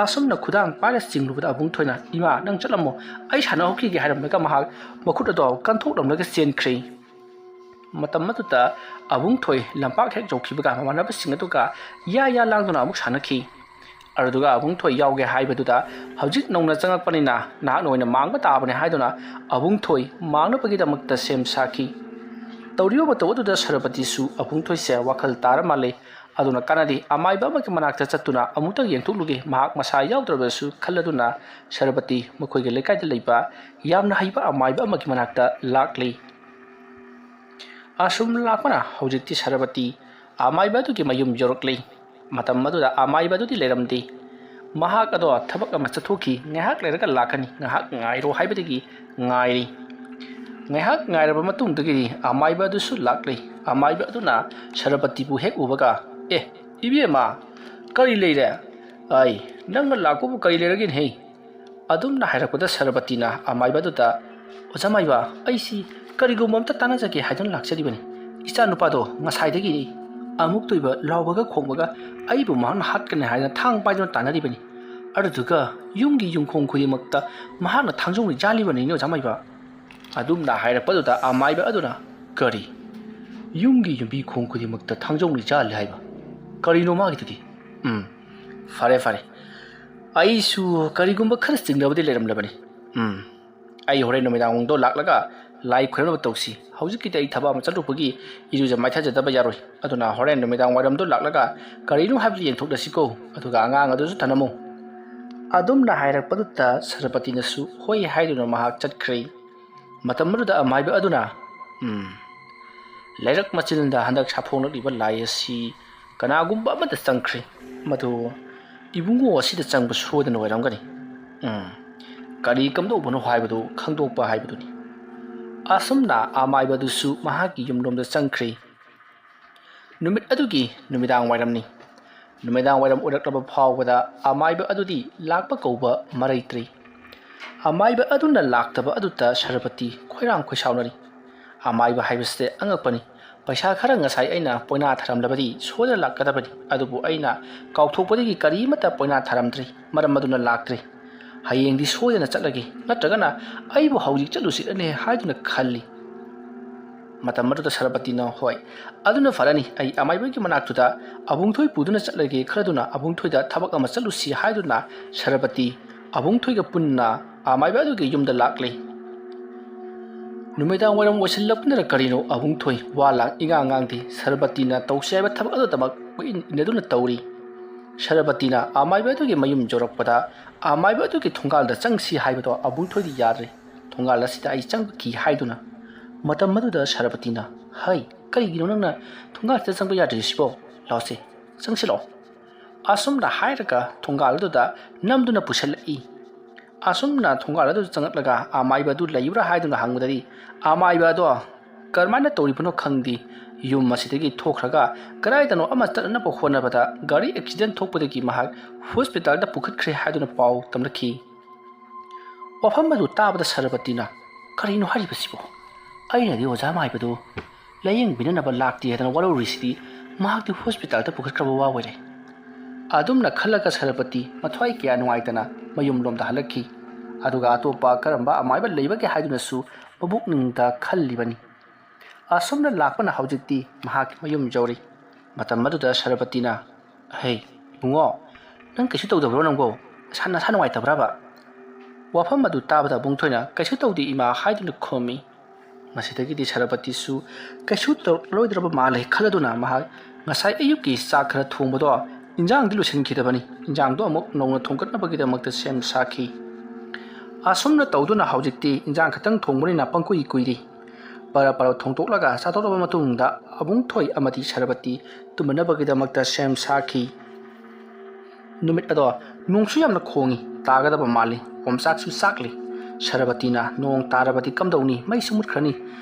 ꯑꯁꯨꯝꯅ ꯈꯨꯗꯥꯡ ꯄꯥꯏꯔ ꯆꯤꯡꯂꯨꯕꯗ ꯑꯕꯨꯡ ꯊꯣꯏꯅ, "ꯏꯃꯥ, ꯅꯪ ꯆꯠꯂꯝꯃꯣ, ꯑꯩ ꯁꯥꯟꯅꯍꯧꯈꯤꯒꯦ" ꯍꯥꯏꯔꯝꯂꯒ ꯃꯍꯥꯛ ꯃꯈꯨꯠ ꯑꯗꯣ ꯀꯟꯊꯣꯛꯂꯝꯂꯒ ꯆꯦꯟꯈ꯭ꯔꯦ꯫ ꯃꯇꯝ ꯑꯗꯨꯗ ꯑꯕꯨꯡ ꯊꯣꯏ ꯂꯝꯄꯥꯛ ꯍꯦꯛ ꯌꯧꯈꯤꯕꯒ ꯃꯃꯥꯟꯅꯕꯁꯤꯡ ꯑꯗꯨꯒ ꯌꯥ ꯌꯥ ꯂꯥꯡꯗꯨꯅ ꯑꯃꯨꯛ ꯁꯥꯟꯅꯈꯤ꯫ ꯑꯗꯨꯗꯨꯒ ꯑꯕꯨꯡ ꯊꯣꯏ ꯌꯥꯎꯒꯦ ꯍꯥꯏꯕꯗꯨꯗ, "ꯍꯧꯖꯤꯛ ꯅꯧꯅ ꯆꯪꯉꯛꯄꯅꯤꯅ ꯅꯍꯥꯛꯅ ꯑꯣꯏꯅ ꯃꯥꯡꯕ ꯇꯥꯕꯅꯤ" ꯍꯥꯏꯗꯨꯅ ꯑꯕꯨꯡ ꯊꯣꯏ ꯃꯥꯡꯅꯕꯒꯤꯗꯃꯛꯇ ꯁꯦꯝ ꯁꯥꯈꯤ꯫ ꯇꯧꯔꯤꯕ ꯃꯇꯧ ꯑꯗꯨꯗ ꯁꯔꯕꯇꯤꯁꯨ ꯑꯕꯨꯡ ꯊꯣꯏꯁꯦ ꯋꯥꯈꯜ ꯇꯥꯔ ꯃꯥꯜꯂꯦ꯫ ꯑꯗꯨꯅ ꯀꯥꯟꯅꯗꯦ, ꯑꯃꯥꯏꯕ ꯑꯃꯒꯤ ꯃꯅꯥꯛꯇ ꯆꯠꯇꯨꯅ ꯑꯃꯨꯛꯇꯪ ꯌꯦꯡꯊꯣꯛꯂꯨꯒꯦ, ꯃꯍꯥꯛ ꯃꯁꯥ ꯌꯥꯎꯗ꯭ꯔꯕꯁꯨ ꯈꯜꯂꯗꯨꯅ ꯁꯔꯕꯇꯤ ꯃꯈꯣꯏꯒꯤ ꯂꯩꯀꯥꯏꯗ ꯂꯩꯕ ꯌꯥꯝꯅ ꯍꯩꯕ ꯑꯃꯥꯏꯕ ꯑꯃꯒꯤ ꯃꯅꯥꯛꯇ ꯂꯥꯛꯂꯤ꯫ ꯑꯁꯨꯝ ꯂꯥꯛꯄꯅ ꯍꯧꯖꯤꯛꯇꯤ ꯁꯔꯕꯇꯤ ꯑꯃꯥꯏꯕ ꯑꯗꯨꯒꯤ ꯃꯌꯨꯝ ꯌꯧꯔꯛꯂꯤ꯫ ꯃꯇꯝ ꯑꯗꯨꯗ ꯑꯃꯥꯏꯕ ꯑꯗꯨꯗꯤ ꯂꯩꯔꯝꯗꯦ꯫ ꯃꯍꯥꯛ ꯑꯗꯣ ꯊꯕꯛ ꯑꯃ ꯆꯠꯊꯣꯛꯈꯤ, ꯉꯥꯏꯍꯥꯛ ꯂꯩꯔꯒ ꯂꯥꯛꯀꯅꯤ, ꯉꯥꯏꯍꯥꯛ ꯉꯥꯏꯔꯣ ꯍꯥꯏꯕꯗꯒꯤ ꯉꯥꯏꯔꯤ꯫ ꯉꯥꯏꯍꯥꯛ ꯉꯥꯏꯔꯕ ꯃꯇꯨꯡꯗꯒꯤꯗꯤ ꯑꯃꯥꯏꯕ ꯑꯗꯨꯁꯨ ꯂꯥꯛꯂꯤ꯫ ꯑꯃꯥꯏꯕ ꯑꯗꯨꯅ ꯁꯔꯕꯇꯤꯕꯨ ꯍꯦꯛ ꯎꯕꯒ, "ꯑꯦ, ꯏꯕꯦꯝꯃ, ꯀꯔꯤ ꯂꯩꯔꯦ? ꯑꯩ, ꯅꯪꯅ ꯂꯥꯛꯄꯕꯨ ꯀꯔꯤ ꯂꯩꯔꯒꯦꯅꯦꯍꯦ?" ꯑꯗꯨꯝꯅ ꯍꯥꯏꯔꯛꯄꯗ ꯁꯔꯕꯇꯤꯅ ꯑꯃꯥꯏꯕ ꯑꯗꯨꯗ, "ꯑꯣꯖꯥ ꯃꯥꯏꯕ, ꯑꯩꯁꯤ ꯀꯔꯤꯒꯨꯝꯕ ꯑꯝꯇ ꯇꯥꯟꯅꯖꯒꯦ ꯍꯥꯏꯗꯨꯅ ꯂꯥꯛꯆꯔꯤꯕꯅꯤ꯫ ꯏꯆꯥ ꯅꯨꯄꯥꯗꯣ ꯉꯁꯥꯏꯗꯒꯤ ꯑꯃꯨꯛꯇꯣꯏꯕ ꯂꯥꯎꯕꯒ ꯈꯣꯡꯕꯒ ꯑꯩꯕꯨ ꯃꯍꯥꯛꯅ ꯍꯥꯠꯀꯅꯤ ꯍꯥꯏꯗꯅ ꯊꯥꯡ ꯄꯥꯏꯗꯨꯅ ꯇꯥꯟꯅꯔꯤꯕꯅꯤ꯫ ꯑꯗꯨꯗꯨꯒ ꯌꯨꯝꯒꯤ ꯌꯨꯝꯈꯣꯡ ꯈꯨꯗꯤꯡꯃꯛꯇ ꯃꯍꯥꯛꯅ ꯊꯥꯡꯖꯧꯅ ꯌꯥꯜꯂꯤꯕꯅꯤꯅꯦ ꯑꯣꯖꯥ ꯃꯥꯏꯕ"꯫ ꯑꯗꯨꯝꯅ ꯍꯥꯏꯔꯛꯄꯗꯨꯗ ꯑꯃꯥꯏꯕ ꯑꯗꯨꯅ, "ꯀꯔꯤ? ꯌꯨꯝꯒꯤ ꯌꯨꯝꯕꯤ ꯈꯣꯡ ꯈꯨꯗꯤꯡꯃꯛꯇ ꯊꯥꯡꯖꯧꯅ ꯌꯥꯜꯂꯤ ꯍꯥꯏꯕ? ꯀꯔꯤꯅꯣ ꯃꯥꯒꯤꯗꯨꯗꯤ? ꯎꯝ, ꯐꯔꯦ, ꯐꯔꯦ꯫ ꯑꯩꯁꯨ ꯀꯔꯤꯒꯨꯝꯕ ꯈꯔ ꯆꯤꯡꯅꯕꯗꯤ ꯂꯩꯔꯝꯂꯕꯅꯤ꯫ ꯎꯝ, ꯑꯩ ꯍꯣꯔꯦꯟ ꯅꯨꯃꯤꯗꯥꯡꯗꯣ ꯂꯥꯛꯂꯒ ꯂꯥꯏ ꯈꯨꯔꯨꯝꯅꯕ ꯇꯧꯁꯤ꯫ ꯍꯧꯖꯤꯛꯀꯤꯗꯤ ꯑꯩ ꯊꯕꯛ ꯑꯃ ꯆꯠꯂꯨꯕꯒꯤ ꯏꯔꯨꯖ ꯃꯥꯏꯊꯖꯗꯕ ꯌꯥꯔꯣꯏ꯫ ꯑꯗꯨꯅ ꯍꯣꯔꯦꯟ ꯅꯨꯃꯤꯗꯥꯡ ꯋꯥꯏꯔꯝꯗꯣ ꯂꯥꯛꯂꯒ ꯀꯔꯤꯅꯣ ꯍꯥꯏꯕꯗꯨ ꯌꯦꯡꯊꯣꯛꯂꯁꯤꯀꯣ꯫ ꯑꯗꯨꯒ ꯑꯉꯥꯡ ꯑꯗꯨꯁꯨ ꯊꯅꯝꯃꯨ꯫" ꯑꯗꯨꯝꯅ ꯍꯥꯏꯔꯛꯄꯗꯨꯗ ꯁꯔꯄꯇꯤꯅꯁꯨ ꯍꯣꯏ ꯍꯥꯏꯗꯨꯅ ꯃꯍꯥꯛ ꯆꯠꯈ꯭ꯔꯦ꯫ ꯃꯇꯝ ꯑꯗꯨꯗ ꯑꯃꯥꯏꯕ ꯑꯗꯨꯅ, "ꯎꯝ, ꯂꯩꯔꯛ ꯃꯆꯤꯟꯗ ꯍꯟꯗꯛ ꯁꯥꯐꯣꯡꯂꯛꯂꯤꯕ ꯂꯥꯏ ꯑꯁꯤ ꯀꯅꯥꯒꯨꯝꯕ ꯑꯃꯗ ꯆꯪꯈ꯭ꯔꯦ꯫ ꯃꯗꯨ ꯏꯕꯨꯡꯉꯣ ꯑꯁꯤꯗ ꯆꯪꯕ ꯁꯣꯏꯗꯅ ꯑꯣꯏꯔꯝꯒꯅꯤ꯫ ꯎꯝ, ꯀꯔꯤ ꯀꯝꯗꯧꯕꯅꯣ ꯍꯥꯏꯕꯗꯨ ꯈꯪꯗꯣꯛꯄ ꯍꯥꯏꯕꯗꯨꯅꯤ꯫" ꯑꯁꯨꯝꯅ ꯑꯃꯥꯏꯕ ꯑꯗꯨꯁꯨ ꯃꯍꯥꯛꯀꯤ ꯌꯨꯝꯂꯣꯝꯗ ꯆꯪꯈ꯭ꯔꯦ꯫ ꯅꯨꯃꯤꯠ ꯑꯗꯨꯒꯤ ꯅꯨꯃꯤꯗꯥꯡ ꯋꯥꯏꯔꯝꯅꯤ꯫ ꯅꯨꯃꯤꯗꯥꯡ ꯋꯥꯏꯔꯝ ꯑꯣꯏꯔꯛꯂꯕ ꯐꯥꯎꯕꯗ ꯑꯃꯥꯏꯕ ꯑꯗꯨꯗꯤ ꯂꯥꯛꯄ ꯀꯧꯕ ꯃꯔꯩꯇ꯭ꯔꯤ꯫ ꯑꯃꯥꯏꯕ ꯑꯗꯨꯅ ꯂꯥꯛꯇꯕ ꯑꯗꯨꯗ ꯁꯔꯄꯇꯤ ꯈꯣꯏꯔꯥꯡ ꯈꯣꯏꯁꯥꯎꯅꯔꯤ꯫ ꯑꯃꯥꯏꯕ ꯍꯥꯏꯕꯁꯤꯗꯤ ꯑꯉꯛꯄꯅꯤ꯫ ꯄꯩꯁꯥ ꯈꯔ ꯉꯁꯥꯏ ꯑꯩꯅ ꯄꯣꯏꯅꯥ ꯊꯔꯝꯂꯕꯗꯤ ꯁꯣꯏꯗꯅ ꯂꯥꯛꯀꯗꯕꯅꯤ, ꯑꯗꯨꯕꯨ ꯑꯩꯅ ꯀꯥꯎꯊꯣꯛꯄꯗꯒꯤ ꯀꯔꯤꯃꯠꯇ ꯄꯣꯏꯅꯥ ꯊꯔꯝꯗ꯭ꯔꯤ, ꯃꯔꯝ ꯑꯗꯨꯅ ꯂꯥꯛꯇ꯭ꯔꯤ꯫ ꯍꯌꯦꯡꯗꯤ ꯁꯣꯏꯗꯅ ꯆꯠꯂꯒꯦ, ꯅꯠꯇ꯭ꯔꯒꯅ ꯑꯩꯕꯨ ꯍꯧꯖꯤꯛ ꯆꯠꯂꯨꯁꯤꯔꯅꯦ ꯍꯥꯏꯗꯨꯅ ꯈꯜꯂꯤ꯫ ꯃꯇꯝ ꯑꯗꯨꯗ ꯁꯔꯄꯇꯤꯅ, "ꯍꯣꯏ, ꯑꯗꯨꯅ ꯐꯔꯅꯤ꯫ ꯑꯩ ꯑꯃꯥꯏꯕꯒꯤ ꯃꯅꯥꯛꯇꯨꯗ ꯑꯕꯨꯡꯊꯣꯏ ꯄꯨꯗꯨꯅ ꯆꯠꯂꯒꯦ" ꯈꯜꯂꯗꯨꯅ ꯑꯕꯨꯡꯊꯣꯏꯗ ꯊꯕꯛ ꯑꯃ ꯆꯠꯂꯨꯁꯤ ꯍꯥꯏꯗꯨꯅ ꯁꯔꯄꯇꯤ ꯑꯕꯨꯡꯊꯣꯏꯒ ꯄꯨꯟꯅ ꯑꯃꯥꯏꯕ ꯑꯗꯨꯒꯤ ꯌꯨꯝꯗ ꯂꯥꯛꯂꯦ꯫ ꯅꯨꯃꯤꯗꯥꯡ ꯋꯥꯏꯔꯝ ꯑꯣꯏꯁꯤꯜꯂꯛꯄꯅꯔ ꯀꯔꯤꯅꯣ, ꯑꯕꯨꯡꯊꯣꯏ ꯋꯥ ꯂꯥꯡ ꯏꯉꯥꯡ ꯉꯥꯡꯗꯦ꯫ ꯁꯔꯄꯇꯤꯅ ꯇꯧꯁꯤ ꯍꯥꯏꯕ ꯊꯕꯛ ꯑꯗꯨꯗꯃꯛ ꯀꯣꯏꯏꯟ ꯏꯟꯅꯗꯨꯅ ꯇꯧꯔꯤ꯫ ꯁꯔꯄꯇꯤꯅ ꯑꯃꯥꯏꯕ ꯑꯗꯨꯒꯤ ꯃꯌꯨꯝ ꯌꯧꯔꯛꯄꯗ ꯑꯃꯥꯏꯕ ꯑꯗꯨꯒꯤ ꯊꯣꯡꯒꯥꯜꯗ ꯆꯪꯁꯤ ꯍꯥꯏꯕꯗꯣ ꯑꯕꯨꯡꯊꯣꯏꯗꯤ ꯌꯥꯗ꯭ꯔꯦ꯫ "ꯊꯣꯡꯒꯥꯜ ꯑꯁꯤꯗ ꯑꯩ ꯆꯪꯕ ꯀꯤ" ꯍꯥꯏꯗꯨꯅ꯫ ꯃꯇꯝ ꯑꯗꯨꯗ ꯁꯔꯄꯇꯤꯅ, "ꯍꯩ, ꯀꯔꯤꯒꯤꯅꯣ ꯅꯪꯅ ꯊꯣꯡꯒꯥꯜꯁꯤꯗ ꯆꯪꯕ ꯌꯥꯗ꯭ꯔꯤꯁꯤꯕꯣ? ꯂꯥꯛꯑꯣꯁꯦ, ꯆꯪꯁꯤꯜꯂꯛꯑꯣ꯫" ꯑꯁꯨꯝꯅ ꯍꯥꯏꯔꯒ ꯊꯣꯡꯒꯥꯜ ꯑꯗꯨꯗ ꯅꯝꯗꯨꯅ ꯄꯨꯁꯤꯜꯂꯛꯏ꯫ ꯑꯁꯨꯝꯅ ꯊꯣꯡꯒꯥꯜ ꯑꯗꯨꯗ ꯆꯪꯂꯛꯂꯒ ꯑꯃꯥꯏꯕ ꯑꯗꯨ ꯂꯩꯕ꯭ꯔꯥ ꯍꯥꯏꯗꯨꯅ ꯍꯪꯕꯗꯗꯤ, ꯑꯃꯥꯏꯕ ꯑꯗꯣ ꯀꯔꯝꯍꯥꯏꯅ ꯇꯧꯔꯤꯕꯅꯣ ꯈꯪꯗꯦ, ꯌꯨꯝ ꯑꯁꯤꯗꯒꯤ ꯊꯣꯛꯈ꯭ꯔꯒ ꯀꯗꯥꯏꯗꯅꯣ ꯑꯃ ꯆꯠꯅꯅꯕ ꯍꯣꯠꯅꯕꯗ ꯒꯥꯔꯤ ꯑꯦꯛꯁꯤꯗꯦꯟ ꯊꯣꯛꯄꯗꯒꯤ ꯃꯍꯥꯛ ꯍꯣꯁꯄꯤꯇꯥꯜꯗ ꯄꯨꯈꯠꯈ꯭ꯔꯦ ꯍꯥꯏꯗꯨꯅ ꯄꯥꯎ ꯇꯝꯂꯛꯈꯤ꯫ ꯋꯥꯐꯝ ꯑꯗꯨ ꯇꯥꯕꯗ ꯁꯔꯄꯇꯤꯅ, "ꯀꯔꯤꯅꯣ ꯍꯥꯏꯔꯤꯕꯁꯤꯕꯣ? ꯑꯩꯅꯗꯤ ꯑꯣꯖꯥ ꯃꯥꯏꯕꯗꯨ ꯂꯥꯌꯦꯡꯕꯤꯅꯅꯕ ꯂꯥꯛꯇꯦ ꯍꯥꯏꯗꯅ ꯋꯥꯔꯧꯔꯤꯁꯤꯗꯤ, ꯃꯍꯥꯛꯇꯤ ꯍꯣꯁꯄꯤꯇꯥꯜꯗ ꯄꯨꯈꯠꯈ꯭ꯔꯕ ꯋꯥ ꯑꯣꯏꯔꯦ꯫" ꯑꯗꯨꯝꯅ ꯈꯜꯂꯒ ꯁꯔꯄꯇꯤ ꯃꯊ꯭ꯋꯥꯏ ꯀꯌꯥ ꯅꯨꯡꯉꯥꯏꯇꯅ ꯃꯌꯨꯝꯂꯣꯝꯗ ꯍꯜꯂꯛꯈꯤ꯫ ꯑꯗꯨꯒ ꯑꯇꯣꯞꯄ ꯀꯔꯝꯕ ꯑꯃꯥꯏꯕ ꯂꯩꯕꯒꯦ ꯍꯥꯏꯗꯨꯅꯁꯨ ꯃꯕꯨꯛꯅꯤꯡꯗ ꯈꯜꯂꯤꯕꯅꯤ꯫ ꯑꯁꯨꯝꯅ ꯂꯥꯛꯄꯅ ꯍꯧꯖꯤꯛꯇꯤ ꯃꯍꯥꯛꯀꯤ ꯃꯌꯨꯝ ꯌꯧꯔꯤ꯫ ꯃꯇꯝ ꯑꯗꯨꯗ ꯁꯔꯄꯇꯤꯅ, "ꯍꯩ, ꯏꯕꯨꯡꯉꯣ, ꯅꯪ ꯀꯩꯁꯨ ꯇꯧꯗꯕ꯭ꯔꯣ ꯅꯪꯕꯣ? ꯅꯁꯥ, ꯅꯁꯥ ꯅꯨꯡꯉꯥꯏꯇꯕ꯭ꯔꯕ?" ꯋꯥꯐꯝ ꯑꯗꯨ ꯇꯥꯕꯗ ꯑꯕꯨꯡꯊꯣꯏꯅ, "ꯀꯩꯁꯨ ꯇꯧꯗꯦ ꯏꯃꯥ" ꯍꯥꯏꯗꯨꯅ ꯈꯨꯝꯃꯤ꯫ ꯃꯁꯤꯗꯒꯤꯗꯤ ꯁꯔꯕꯇꯤꯁꯨ ꯀꯩꯁꯨ ꯇꯧꯔꯛꯂꯣꯏꯗ꯭ꯔꯕ ꯃꯥꯜꯂꯦ ꯈꯜꯂꯗꯨꯅ ꯃꯍꯥꯛ ꯉꯁꯥꯏ ꯑꯌꯨꯛꯀꯤ ꯆꯥꯛ ꯈꯔ ꯊꯣꯡꯕꯗꯣ ꯏꯟꯖꯥꯡꯗꯤ ꯂꯣꯏꯁꯤꯟꯈꯤꯗꯕꯅꯤ꯫ ꯏꯟꯖꯥꯡꯗꯣ ꯑꯃꯨꯛ ꯅꯧꯅ ꯊꯣꯡꯒꯠꯅꯕꯒꯤꯗꯃꯛꯇ ꯁꯦꯝ ꯁꯥꯈꯤ꯫ ꯑꯁꯨꯝꯅ ꯇꯧꯗꯨꯅ ꯍꯧꯖꯤꯛꯇꯤ ꯏꯟꯖꯥꯡ ꯈꯛꯇꯪ ꯊꯣꯡꯕꯅꯤꯅ ꯄꯪꯀꯨꯏ ꯀꯨꯏꯔꯤ꯫ ꯄꯔ ꯄꯔ ꯊꯣꯡꯗꯣꯛꯂꯒ ꯆꯥꯊꯣꯛꯂꯕ ꯃꯇꯨꯡꯗ ꯑꯕꯨꯡꯊꯣꯏ ꯑꯃꯗꯤ ꯁꯔꯕꯇꯤ ꯇꯨꯝꯅꯅꯕꯒꯤꯗꯃꯛꯇ ꯁꯦꯝ ꯁꯥꯈꯤ꯫ ꯅꯨꯃꯤꯠ ꯑꯗꯣ ꯅꯣꯡꯁꯨ ꯌꯥꯝꯅ ꯈꯣꯡꯏ, ꯇꯥꯒꯗꯕ ꯃꯥꯜꯂꯤ, ꯑꯣꯝꯆꯥꯛꯁꯨ ꯆꯥꯛꯂꯤ꯫ ꯁꯔꯕꯇꯤꯅ, "ꯅꯣꯡ ꯇꯥꯔꯕꯗꯤ ꯀꯝꯗꯧꯅꯤ? ꯃꯩꯁꯨ ꯃꯨꯠꯈ꯭ꯔꯅꯤ꯫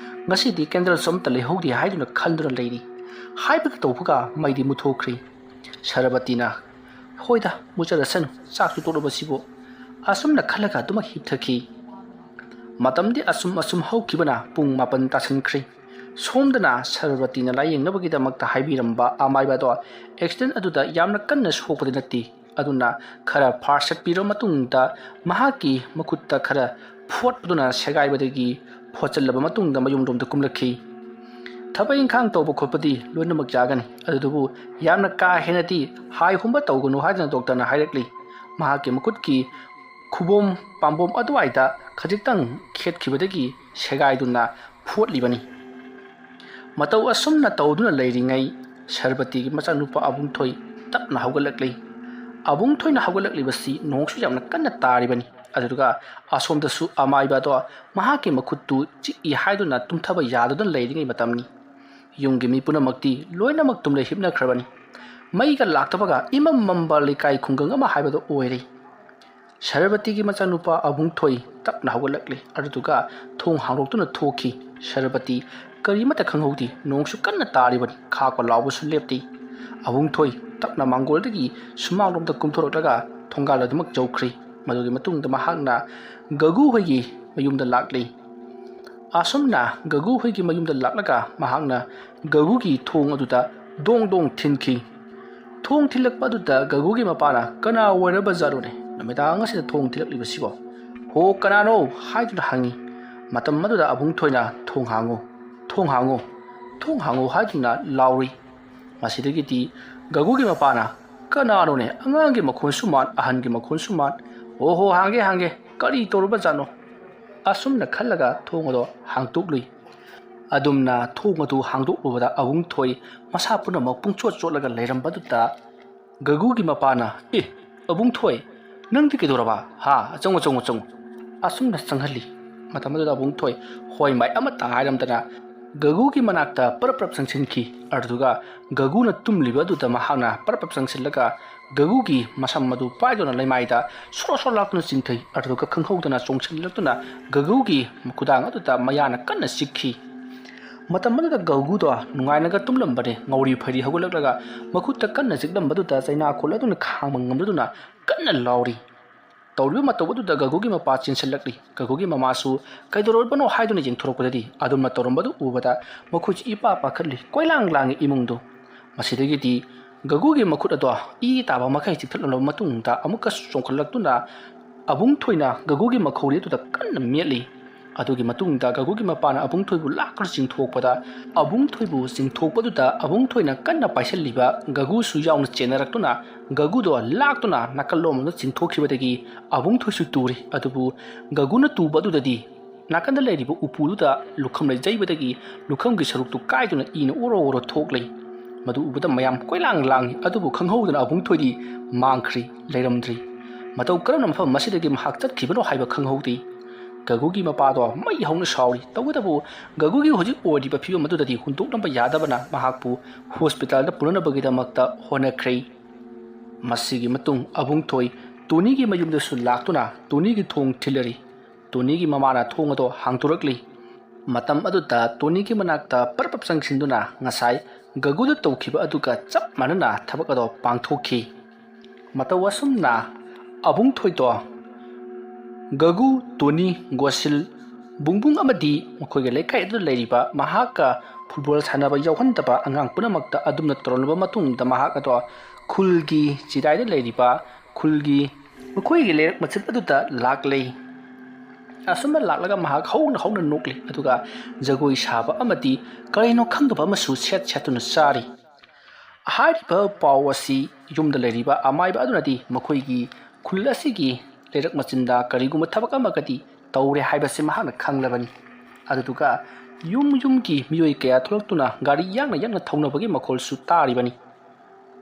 ꯉꯁꯤꯗꯤ ꯀꯦꯟꯗꯜꯁꯨ ꯑꯃꯠꯇ ꯂꯩꯍꯧꯗꯦ" ꯍꯥꯏꯗꯨꯅ ꯈꯟꯗꯨꯅ ꯂꯩꯔꯤ꯫ ꯍꯥꯏꯕꯒ ꯇꯧꯕꯒ ꯃꯩꯗꯤ ꯃꯨꯠꯊꯣꯛꯈ꯭ꯔꯤ꯫ ꯁꯔꯕꯇꯤꯅ, "ꯍꯣꯏꯗ, ꯃꯨꯠꯆꯔꯁꯅꯨ, ꯆꯥꯛꯁꯨ ꯇꯣꯛꯂꯕꯁꯤꯕꯨ"꯫ ꯑꯁꯨꯝꯅ ꯈꯜꯂꯒ ꯑꯗꯨꯃꯛ ꯍꯤꯞꯊꯈꯤ꯫ ꯃꯇꯝꯗꯤ ꯑꯁꯨꯝ ꯑꯁꯨꯝ ꯍꯧꯈꯤꯕꯅ ꯄꯨꯡ ꯃꯥꯄꯟ ꯇꯥꯁꯤꯟꯈ꯭ꯔꯦ꯫ ꯁꯣꯝꯗꯅ ꯁꯔꯕꯇꯤꯅ ꯂꯥꯏꯌꯦꯡꯅꯕꯒꯤꯗꯃꯛꯇ ꯍꯥꯏꯕꯤꯔꯝꯕ ꯑꯃꯥꯏꯕ ꯑꯗꯣ ꯑꯦꯛꯁꯤꯗꯦꯟ ꯑꯗꯨꯗ ꯌꯥꯝꯅ ꯀꯟꯅ ꯁꯣꯛꯄꯗꯤ ꯅꯠꯇꯦ꯫ ꯑꯗꯨꯅ ꯈꯔ ꯐꯥꯔꯁ ꯆꯠꯄꯤꯔꯕ ꯃꯇꯨꯡꯗ ꯃꯍꯥꯛꯀꯤ ꯃꯈꯨꯠꯇ ꯈꯔ ꯐꯣꯠꯄꯗꯨꯅ ꯁꯦꯒꯥꯏꯕꯗꯒꯤ ꯐꯣꯠꯆꯜꯂꯕ ꯃꯇꯨꯡꯗ ꯃꯌꯨꯝꯂꯣꯝꯗ ꯀꯨꯝꯂꯛꯈꯤ꯫ ꯊꯕꯛ ꯏꯪꯈꯥꯡ ꯇꯧꯕ ꯈꯣꯠꯄꯗꯤ ꯂꯣꯏꯅꯃꯛ ꯌꯥꯒꯅꯤ, ꯑꯗꯨꯕꯨ ꯌꯥꯝꯅ ꯀꯥ ꯍꯦꯟꯅꯗꯤ ꯍꯥꯏ ꯍꯨꯝꯕ ꯇꯧꯒꯅꯨ ꯍꯥꯏꯗꯨꯅ ꯗꯣꯛꯇꯔꯅ ꯍꯥꯏꯔꯛꯂꯤ꯫ ꯃꯍꯥꯛꯀꯤ ꯃꯈꯨꯠꯀꯤ ꯈꯨꯕꯣꯝ ꯄꯥꯝꯕꯣꯝ ꯑꯗꯨꯋꯥꯏꯗ ꯈꯖꯤꯛꯇꯪ ꯈꯦꯠꯈꯤꯕꯗꯒꯤ ꯁꯦꯒꯥꯏꯗꯨꯅ ꯐꯣꯠꯂꯤꯕꯅꯤ꯫ ꯃꯇꯧ ꯑꯁꯨꯝꯅ ꯇꯧꯗꯨꯅ ꯂꯩꯔꯤꯉꯩ ꯁꯔꯕꯇꯤꯒꯤ ꯃꯆꯥꯅꯨꯄꯥ ꯑꯕꯨꯡꯊꯣꯏ ꯇꯞꯅ ꯍꯧꯒꯠꯂꯛꯂꯤ꯫ ꯑꯕꯨꯡꯊꯣꯏꯅ ꯍꯧꯒꯠꯂꯛꯂꯤꯕꯁꯤ ꯅꯣꯡꯁꯨ ꯌꯥꯝꯅ ꯀꯟꯅ ꯇꯥꯔꯤꯕꯅꯤ꯫ ꯑꯗꯨꯗꯨꯒ ꯑꯁꯣꯝꯗꯁꯨ ꯑꯃꯥꯏꯕ ꯑꯗꯣ ꯃꯍꯥꯛꯀꯤ ꯃꯈꯨꯠꯇꯨ ꯆꯤꯛꯏ ꯍꯥꯏꯗꯨꯅ ꯇꯨꯝꯊꯕ ꯌꯥꯗꯗꯨꯅ ꯂꯩꯔꯤꯉꯩ ꯃꯇꯝꯅꯤ꯫ ꯌꯨꯝꯒꯤ ꯃꯤ ꯄꯨꯝꯅꯃꯛꯇꯤ ꯂꯣꯏꯅꯃꯛ ꯇꯨꯝꯂ ꯍꯤꯞꯅꯈ꯭ꯔꯕꯅꯤ꯫ ꯃꯩꯒ ꯂꯥꯛꯇꯕꯒ ꯏꯃꯝ ꯃꯝꯕ ꯂꯩꯀꯥꯏ ꯈꯨꯡꯒꯪ ꯑꯃ ꯍꯥꯏꯕꯗꯨ ꯑꯣꯏꯔꯦ꯫ ꯁꯔꯕꯇꯤꯒꯤ ꯃꯆꯥꯅꯨꯄꯥ ꯑꯕꯨꯡꯊꯣꯏ ꯇꯞꯅ ꯍꯧꯒꯠꯂꯛꯂꯤ꯫ ꯑꯗꯨꯗꯨꯒ ꯊꯣꯡ ꯍꯥꯡꯗꯣꯛꯇꯨꯅ ꯊꯣꯛꯈꯤ꯫ ꯁꯔꯕꯇꯤ ꯀꯔꯤꯃꯠꯇ ꯈꯪꯍꯧꯗꯦ꯫ ꯅꯣꯡꯁꯨ ꯀꯟꯅ ꯇꯥꯔꯤꯕꯅꯤ꯫ ꯈꯥꯛꯄ ꯂꯥꯎꯕꯁꯨ ꯂꯦꯞꯇꯦ꯫ ꯑꯕꯨꯡꯊꯣꯏ ꯇꯞꯅ ꯃꯥꯡꯒꯣꯜꯗꯒꯤ ꯁꯨꯃꯥꯡꯂꯣꯝꯗ ꯀꯨꯝꯊꯣꯔꯛꯂꯒ ꯊꯣꯡꯒꯥꯜ ꯑꯗꯨꯃꯛ ꯌꯧꯈ꯭ꯔꯦ꯫ ꯃꯗꯨꯒꯤ ꯃꯇꯨꯡꯗ ꯃꯍꯥꯛꯅ ꯒꯒꯨ ꯍꯣꯏꯒꯤ ꯃꯌꯨꯝꯗ ꯂꯥꯛꯂꯤ꯫ ꯑꯁꯨꯝꯅ ꯒꯒꯨ ꯍꯣꯏꯒꯤ ꯃꯌꯨꯝꯗ ꯂꯥꯛꯂꯒ ꯃꯍꯥꯛꯅ ꯒꯒꯨꯒꯤ ꯊꯣꯡ ꯑꯗꯨꯗ ꯗꯣꯡ ꯗꯣꯡ ꯊꯤꯟꯈꯤ꯫ ꯊꯣꯡ ꯊꯤꯜꯂꯛꯄ ꯑꯗꯨꯗ ꯒꯒꯨꯒꯤ ꯃꯄꯥꯅ, "ꯀꯅꯥ ꯑꯣꯏꯔꯕ ꯖꯥꯠꯅꯣꯅꯦ? ꯅꯨꯃꯤꯗꯥꯡ ꯑꯁꯤꯗ ꯊꯣꯡ ꯊꯤꯜꯂꯛꯂꯤꯕꯁꯤꯕꯣ? ꯍꯣ, ꯀꯅꯥꯅꯣ?" ꯍꯥꯏꯗꯨꯅ ꯍꯪꯉꯤ꯫ ꯃꯇꯝ ꯑꯗꯨꯗ ꯑꯕꯨꯡꯊꯣꯏꯅ, "ꯊꯣꯡ ꯍꯥꯡꯉꯨ, ꯊꯣꯡ ꯍꯥꯡꯉꯨ, ꯊꯣꯡ ꯍꯥꯡꯉꯨ" ꯍꯥꯏꯗꯨꯅ ꯂꯥꯎꯔꯤ꯫ ꯃꯁꯤꯗꯒꯤꯗꯤ ꯒꯒꯨꯒꯤ ꯃꯄꯥꯅ, "ꯀꯅꯥꯅꯣꯅꯦ? ꯑꯉꯥꯡꯒꯤ ꯃꯈꯣꯟꯁꯨ ꯃꯥꯟ, ꯑꯍꯟꯒꯤ ꯃꯈꯣꯟꯁꯨ ꯃꯥꯟ꯫ ꯑꯣ ꯍꯣ, ꯍꯥꯡꯒꯦ, ꯍꯥꯡꯒꯦ, ꯀꯔꯤ ꯇꯧꯔꯕ ꯖꯥꯠꯅꯣ?" ꯑꯁꯨꯝꯅ ꯈꯜꯂꯒ ꯊꯣꯡ ꯑꯗꯣ ꯍꯥꯡꯇꯣꯛꯂꯨꯏ꯫ ꯑꯗꯨꯝꯅ ꯊꯣꯡ ꯑꯗꯨ ꯍꯥꯡꯗꯣꯛꯂꯨꯕꯗ ꯑꯕꯨꯡꯊꯣꯏ ꯃꯁꯥ ꯄꯨꯝꯅꯃꯛ ꯄꯨꯡꯆꯣꯠ ꯆꯣꯠꯂꯒ ꯂꯩꯔꯝꯕꯗꯨꯗ ꯒꯒꯨꯒꯤ ꯃꯄꯥꯅ, "ꯑꯦ, ꯑꯕꯨꯡꯊꯣꯏ, ꯅꯪꯗꯤ ꯀꯩꯗꯧꯔꯕ? ꯍꯥ, ꯆꯪꯉꯣ, ꯆꯪꯉꯣ, ꯆꯪꯉꯣ꯫" ꯑꯁꯨꯝꯅ ꯆꯪꯍꯜꯂꯤ꯫ ꯃꯇꯝ ꯑꯗꯨꯗ ꯑꯕꯨꯡꯊꯣꯏ ꯍꯣꯏ ꯃꯥꯏ ꯑꯃꯠꯇ ꯍꯥꯏꯔꯝꯗꯅ ꯒꯒꯨꯒꯤ ꯃꯅꯥꯛꯇ ꯄꯔꯞ ꯄꯔꯞ ꯆꯪꯁꯤꯟꯈꯤ꯫ ꯑꯗꯨꯗꯨꯒ ꯒꯒꯨꯅ ꯇꯨꯝꯂꯤꯕ ꯑꯗꯨꯗ ꯃꯍꯥꯛꯅ ꯄꯔꯞ ꯄꯔꯞ ꯆꯪꯁꯤꯜꯂꯒ ꯒꯒꯨꯒꯤ ꯃꯁꯝ ꯑꯗꯨ ꯄꯥꯏꯗꯨꯅ ꯂꯩꯃꯥꯏꯗ ꯁꯣꯔꯣ ꯁꯣꯔꯣ ꯂꯥꯛꯇꯨꯅ ꯆꯤꯡꯊꯩ꯫ ꯑꯗꯨꯗꯨꯒ ꯈꯪꯍꯧꯗꯅ ꯆꯣꯡꯁꯤꯜꯂꯛꯇꯨꯅ ꯒꯒꯨꯒꯤ ꯈꯨꯗꯥꯡ ꯑꯗꯨꯗ ꯃꯌꯥꯅ ꯀꯟꯅ ꯆꯤꯛꯈꯤ꯫ ꯃꯇꯝ ꯑꯗꯨꯗ ꯒꯒꯨꯗꯣ ꯅꯨꯡꯉꯥꯏꯅꯒ ꯇꯨꯝꯂꯝꯕꯅꯤ꯫ ꯉꯧꯔꯤ ꯐꯩꯔꯤ ꯍꯧꯒꯠꯂꯛꯂꯒ ꯃꯈꯨꯠꯇ ꯀꯟꯅ ꯆꯤꯛꯂꯝꯕꯗꯨꯗ ꯆꯩꯅꯥꯈꯣꯜ ꯑꯗꯨꯅ ꯈꯥꯡꯕ ꯉꯝꯗꯗꯨꯅ ꯀꯟꯅ ꯂꯥꯎꯔꯤ꯫ ꯇꯧꯔꯤꯕ ꯃꯇꯧ ꯑꯗꯨꯗ ꯒꯒꯨꯒꯤ ꯃꯄꯥ ꯆꯦꯟꯁꯤꯜꯂꯛꯂꯤ꯫ ꯒꯒꯨꯒꯤ ꯃꯃꯥꯁꯨ ꯀꯩꯗꯧꯔꯕꯅꯣ ꯍꯥꯏꯗꯨꯅ ꯌꯦꯡꯊꯣꯔꯛꯄꯗꯗꯤ ꯑꯗꯨꯝꯅ ꯇꯧꯔꯝꯕꯗꯨ ꯎꯕꯗ ꯃꯈꯣꯏꯁꯨ ꯏꯄꯥ ꯄꯥꯈꯠꯂꯤ꯫ ꯀꯣꯏꯂꯥꯡ ꯂꯥꯡꯉꯤ ꯏꯃꯨꯡꯗꯨ꯫ ꯃꯁꯤꯗꯒꯤꯗꯤ ꯒꯒꯨꯒꯤ ꯃꯈꯨꯠ ꯑꯗꯣ ꯏ ꯇꯥꯕ ꯃꯈꯩ ꯆꯤꯛꯊꯠꯂꯕ ꯃꯇꯨꯡꯗ ꯑꯃꯨꯛꯀꯁꯨ ꯆꯣꯡꯈꯠꯂꯛꯇꯨꯅ ꯑꯕꯨꯡꯊꯣꯏꯅ ꯒꯒꯨꯒꯤ ꯃꯈꯧꯔꯤ ꯑꯗꯨꯗ ꯀꯟꯅ ꯃꯦꯠꯂꯤ꯫ ꯑꯗꯨꯒꯤ ꯃꯇꯨꯡꯗ ꯒꯒꯨꯒꯤ ꯃꯄꯥꯅ ꯑꯕꯨꯡꯊꯣꯏꯕꯨ ꯂꯥꯛꯇꯨꯅ ꯆꯤꯡꯊꯣꯛꯄꯗ, ꯑꯕꯨꯡꯊꯣꯏꯕꯨ ꯆꯤꯡꯊꯣꯛꯄꯗꯨꯗ ꯑꯕꯨꯡꯊꯣꯏꯅ ꯀꯟꯅ ꯄꯥꯏꯁꯤꯜꯂꯤꯕ ꯒꯒꯨꯁꯨ ꯌꯥꯎꯅ ꯆꯦꯟꯅꯔꯛꯇꯨꯅ ꯒꯒꯨꯗꯣ ꯂꯥꯛꯇꯨꯅ ꯅꯥꯀꯜꯂꯣꯝꯗ ꯆꯤꯡꯊꯣꯛꯈꯤꯕꯗꯒꯤ ꯑꯕꯨꯡꯊꯣꯏꯁꯨ ꯇꯨꯔꯤ꯫ ꯑꯗꯨꯕꯨ ꯒꯒꯨꯅ ꯇꯨꯕ ꯑꯗꯨꯗꯗꯤ ꯅꯥꯀꯟꯗ ꯂꯩꯔꯤꯕ ꯎꯄꯨꯗꯨꯗ ꯂꯨꯈꯝ ꯂꯩꯖꯩꯕꯗꯒꯤ ꯂꯨꯈꯝꯒꯤ ꯁꯔꯨꯛꯇꯨ ꯀꯥꯏꯗꯨꯅ ꯏꯅ ꯑꯣꯔꯣ ꯑꯣꯔꯣ ꯊꯣꯛꯂꯤ꯫ ꯃꯗꯨ ꯎꯕꯗ ꯃꯌꯥꯝ ꯀꯣꯏꯂꯥꯡ ꯂꯥꯡꯏ꯫ ꯑꯗꯨꯕꯨ ꯈꯪꯍꯧꯗꯅ ꯑꯕꯨꯡꯊꯣꯏꯗꯤ ꯃꯥꯡꯈ꯭ꯔꯤ, ꯂꯩꯔꯝꯗ꯭ꯔꯤ꯫ ꯃꯇꯧ ꯀꯔꯝꯅ ꯃꯐꯝ ꯑꯁꯤꯗꯒꯤ ꯃꯍꯥꯛ ꯆꯠꯈꯤꯕꯅꯣ ꯍꯥꯏꯕ ꯈꯪꯍꯧꯗꯦ꯫ ꯒꯒꯨꯒꯤ ꯃꯄꯥꯗꯣ ꯃꯩ ꯍꯧꯅ ꯁꯥꯎꯔꯤ꯫ ꯇꯧꯕꯇꯕꯨ ꯒꯒꯨꯒꯤ ꯍꯧꯖꯤꯛ ꯑꯣꯏꯔꯤꯕ ꯐꯤꯕꯝ ꯑꯗꯨꯗꯗꯤ ꯍꯨꯟꯗꯣꯛꯂꯝꯕ ꯌꯥꯗꯕꯅ ꯃꯍꯥꯛꯄꯨ ꯍꯣꯁꯄꯤꯇꯥꯜꯗ ꯄꯨꯅꯅꯕꯒꯤꯗꯃꯛꯇ ꯍꯣꯠꯅꯈ꯭ꯔꯦ꯫ ꯃꯁꯤꯒꯤ ꯃꯇꯨꯡ ꯑꯕꯨꯡꯊꯣꯏ ꯇꯣꯅꯤꯒꯤ ꯃꯌꯨꯝꯗꯁꯨ ꯂꯥꯛꯇꯨꯅ ꯇꯣꯅꯤꯒꯤ ꯊꯣꯡ ꯊꯤꯜꯂꯔꯤ꯫ ꯇꯣꯅꯤꯒꯤ ꯃꯃꯥꯅ ꯊꯣꯡ ꯑꯗꯣ ꯍꯥꯡꯗꯣꯔꯛꯂꯤ꯫ ꯃꯇꯝ ꯑꯗꯨꯗ ꯇꯣꯅꯤꯒꯤ ꯃꯅꯥꯛꯇ ꯄꯔꯞ ꯄꯔꯞ ꯆꯪꯁꯤꯟꯗꯨꯅ ꯉꯁꯥꯏ ꯒꯒꯨꯗ ꯇꯧꯈꯤꯕ ꯑꯗꯨꯒ ꯆꯞ ꯃꯥꯟꯅꯅ ꯊꯕꯛ ꯑꯗꯣ ꯄꯥꯡꯊꯣꯛꯈꯤ꯫ ꯃꯇꯧ ꯑꯁꯨꯝꯅ ꯑꯕꯨꯡꯊꯣꯏꯗꯣ ꯒꯒꯨ, ꯇꯣꯅꯤ, ꯒꯣꯁꯤꯜ, ꯕꯨꯡꯕꯨꯡ ꯑꯃꯗꯤ ꯃꯈꯣꯏꯒꯤ ꯂꯩꯀꯥꯏ ꯑꯗꯨꯗ ꯂꯩꯔꯤꯕ ꯃꯍꯥꯛꯀ ꯐꯨꯠꯕꯣꯜ ꯁꯥꯟꯅꯕ ꯌꯥꯎꯍꯟꯗꯕ ꯑꯉꯥꯡ ꯄꯨꯝꯅꯃꯛꯇ ꯑꯗꯨꯝꯅ ꯇꯧꯔꯝꯂꯕ ꯃꯇꯨꯡꯗ ꯃꯍꯥꯛ ꯑꯗꯣ ꯈꯨꯜꯒꯤ ꯆꯤꯗꯥꯏꯗ ꯂꯩꯔꯤꯕ ꯈꯨꯜꯒꯤ ꯃꯈꯣꯏꯒꯤ ꯂꯩꯔꯛ ꯃꯆꯤꯟ ꯑꯗꯨꯗ ꯂꯥꯛꯂꯦ꯫ ꯑꯁꯨꯝꯅ ꯂꯥꯛꯂꯒ ꯃꯍꯥꯛ ꯍꯧꯅ ꯍꯧꯅ ꯅꯣꯛꯂꯤ, ꯑꯗꯨꯒ ꯖꯒꯣꯏ ꯁꯥꯕ ꯑꯃꯗꯤ ꯀꯔꯤꯅꯣ ꯈꯪꯗꯕ ꯑꯃꯁꯨ ꯁꯦꯠ ꯁꯦꯠꯇꯨꯅ ꯆꯥꯔꯤ꯫ ꯍꯥꯏꯔꯤꯕ ꯄꯥꯎ ꯑꯁꯤ ꯌꯨꯝꯗ ꯂꯩꯔꯤꯕ ꯑꯃꯥꯏꯕ ꯑꯗꯨꯅꯗꯤ ꯃꯈꯣꯏꯒꯤ ꯈꯨꯜ ꯑꯁꯤꯒꯤ ꯂꯩꯔꯛ ꯃꯆꯤꯟꯗ ꯀꯔꯤꯒꯨꯝꯕ ꯊꯕꯛ ꯑꯃꯒꯗꯤ ꯇꯧꯔꯦ ꯍꯥꯏꯕꯁꯤ ꯃꯍꯥꯛꯅ ꯈꯪꯂꯕꯅꯤ꯫ ꯑꯗꯨꯗꯨꯒ ꯌꯨꯝ ꯌꯨꯝꯒꯤ ꯃꯤꯑꯣꯏ ꯀꯌꯥ ꯊꯣꯛꯂꯛꯇꯨꯅ ꯒꯥꯔꯤ ꯌꯥꯡꯅ ꯌꯥꯡꯅ ꯊꯧꯅꯕꯒꯤ ꯃꯈꯣꯜꯁꯨ ꯇꯥꯔꯤꯕꯅꯤ꯫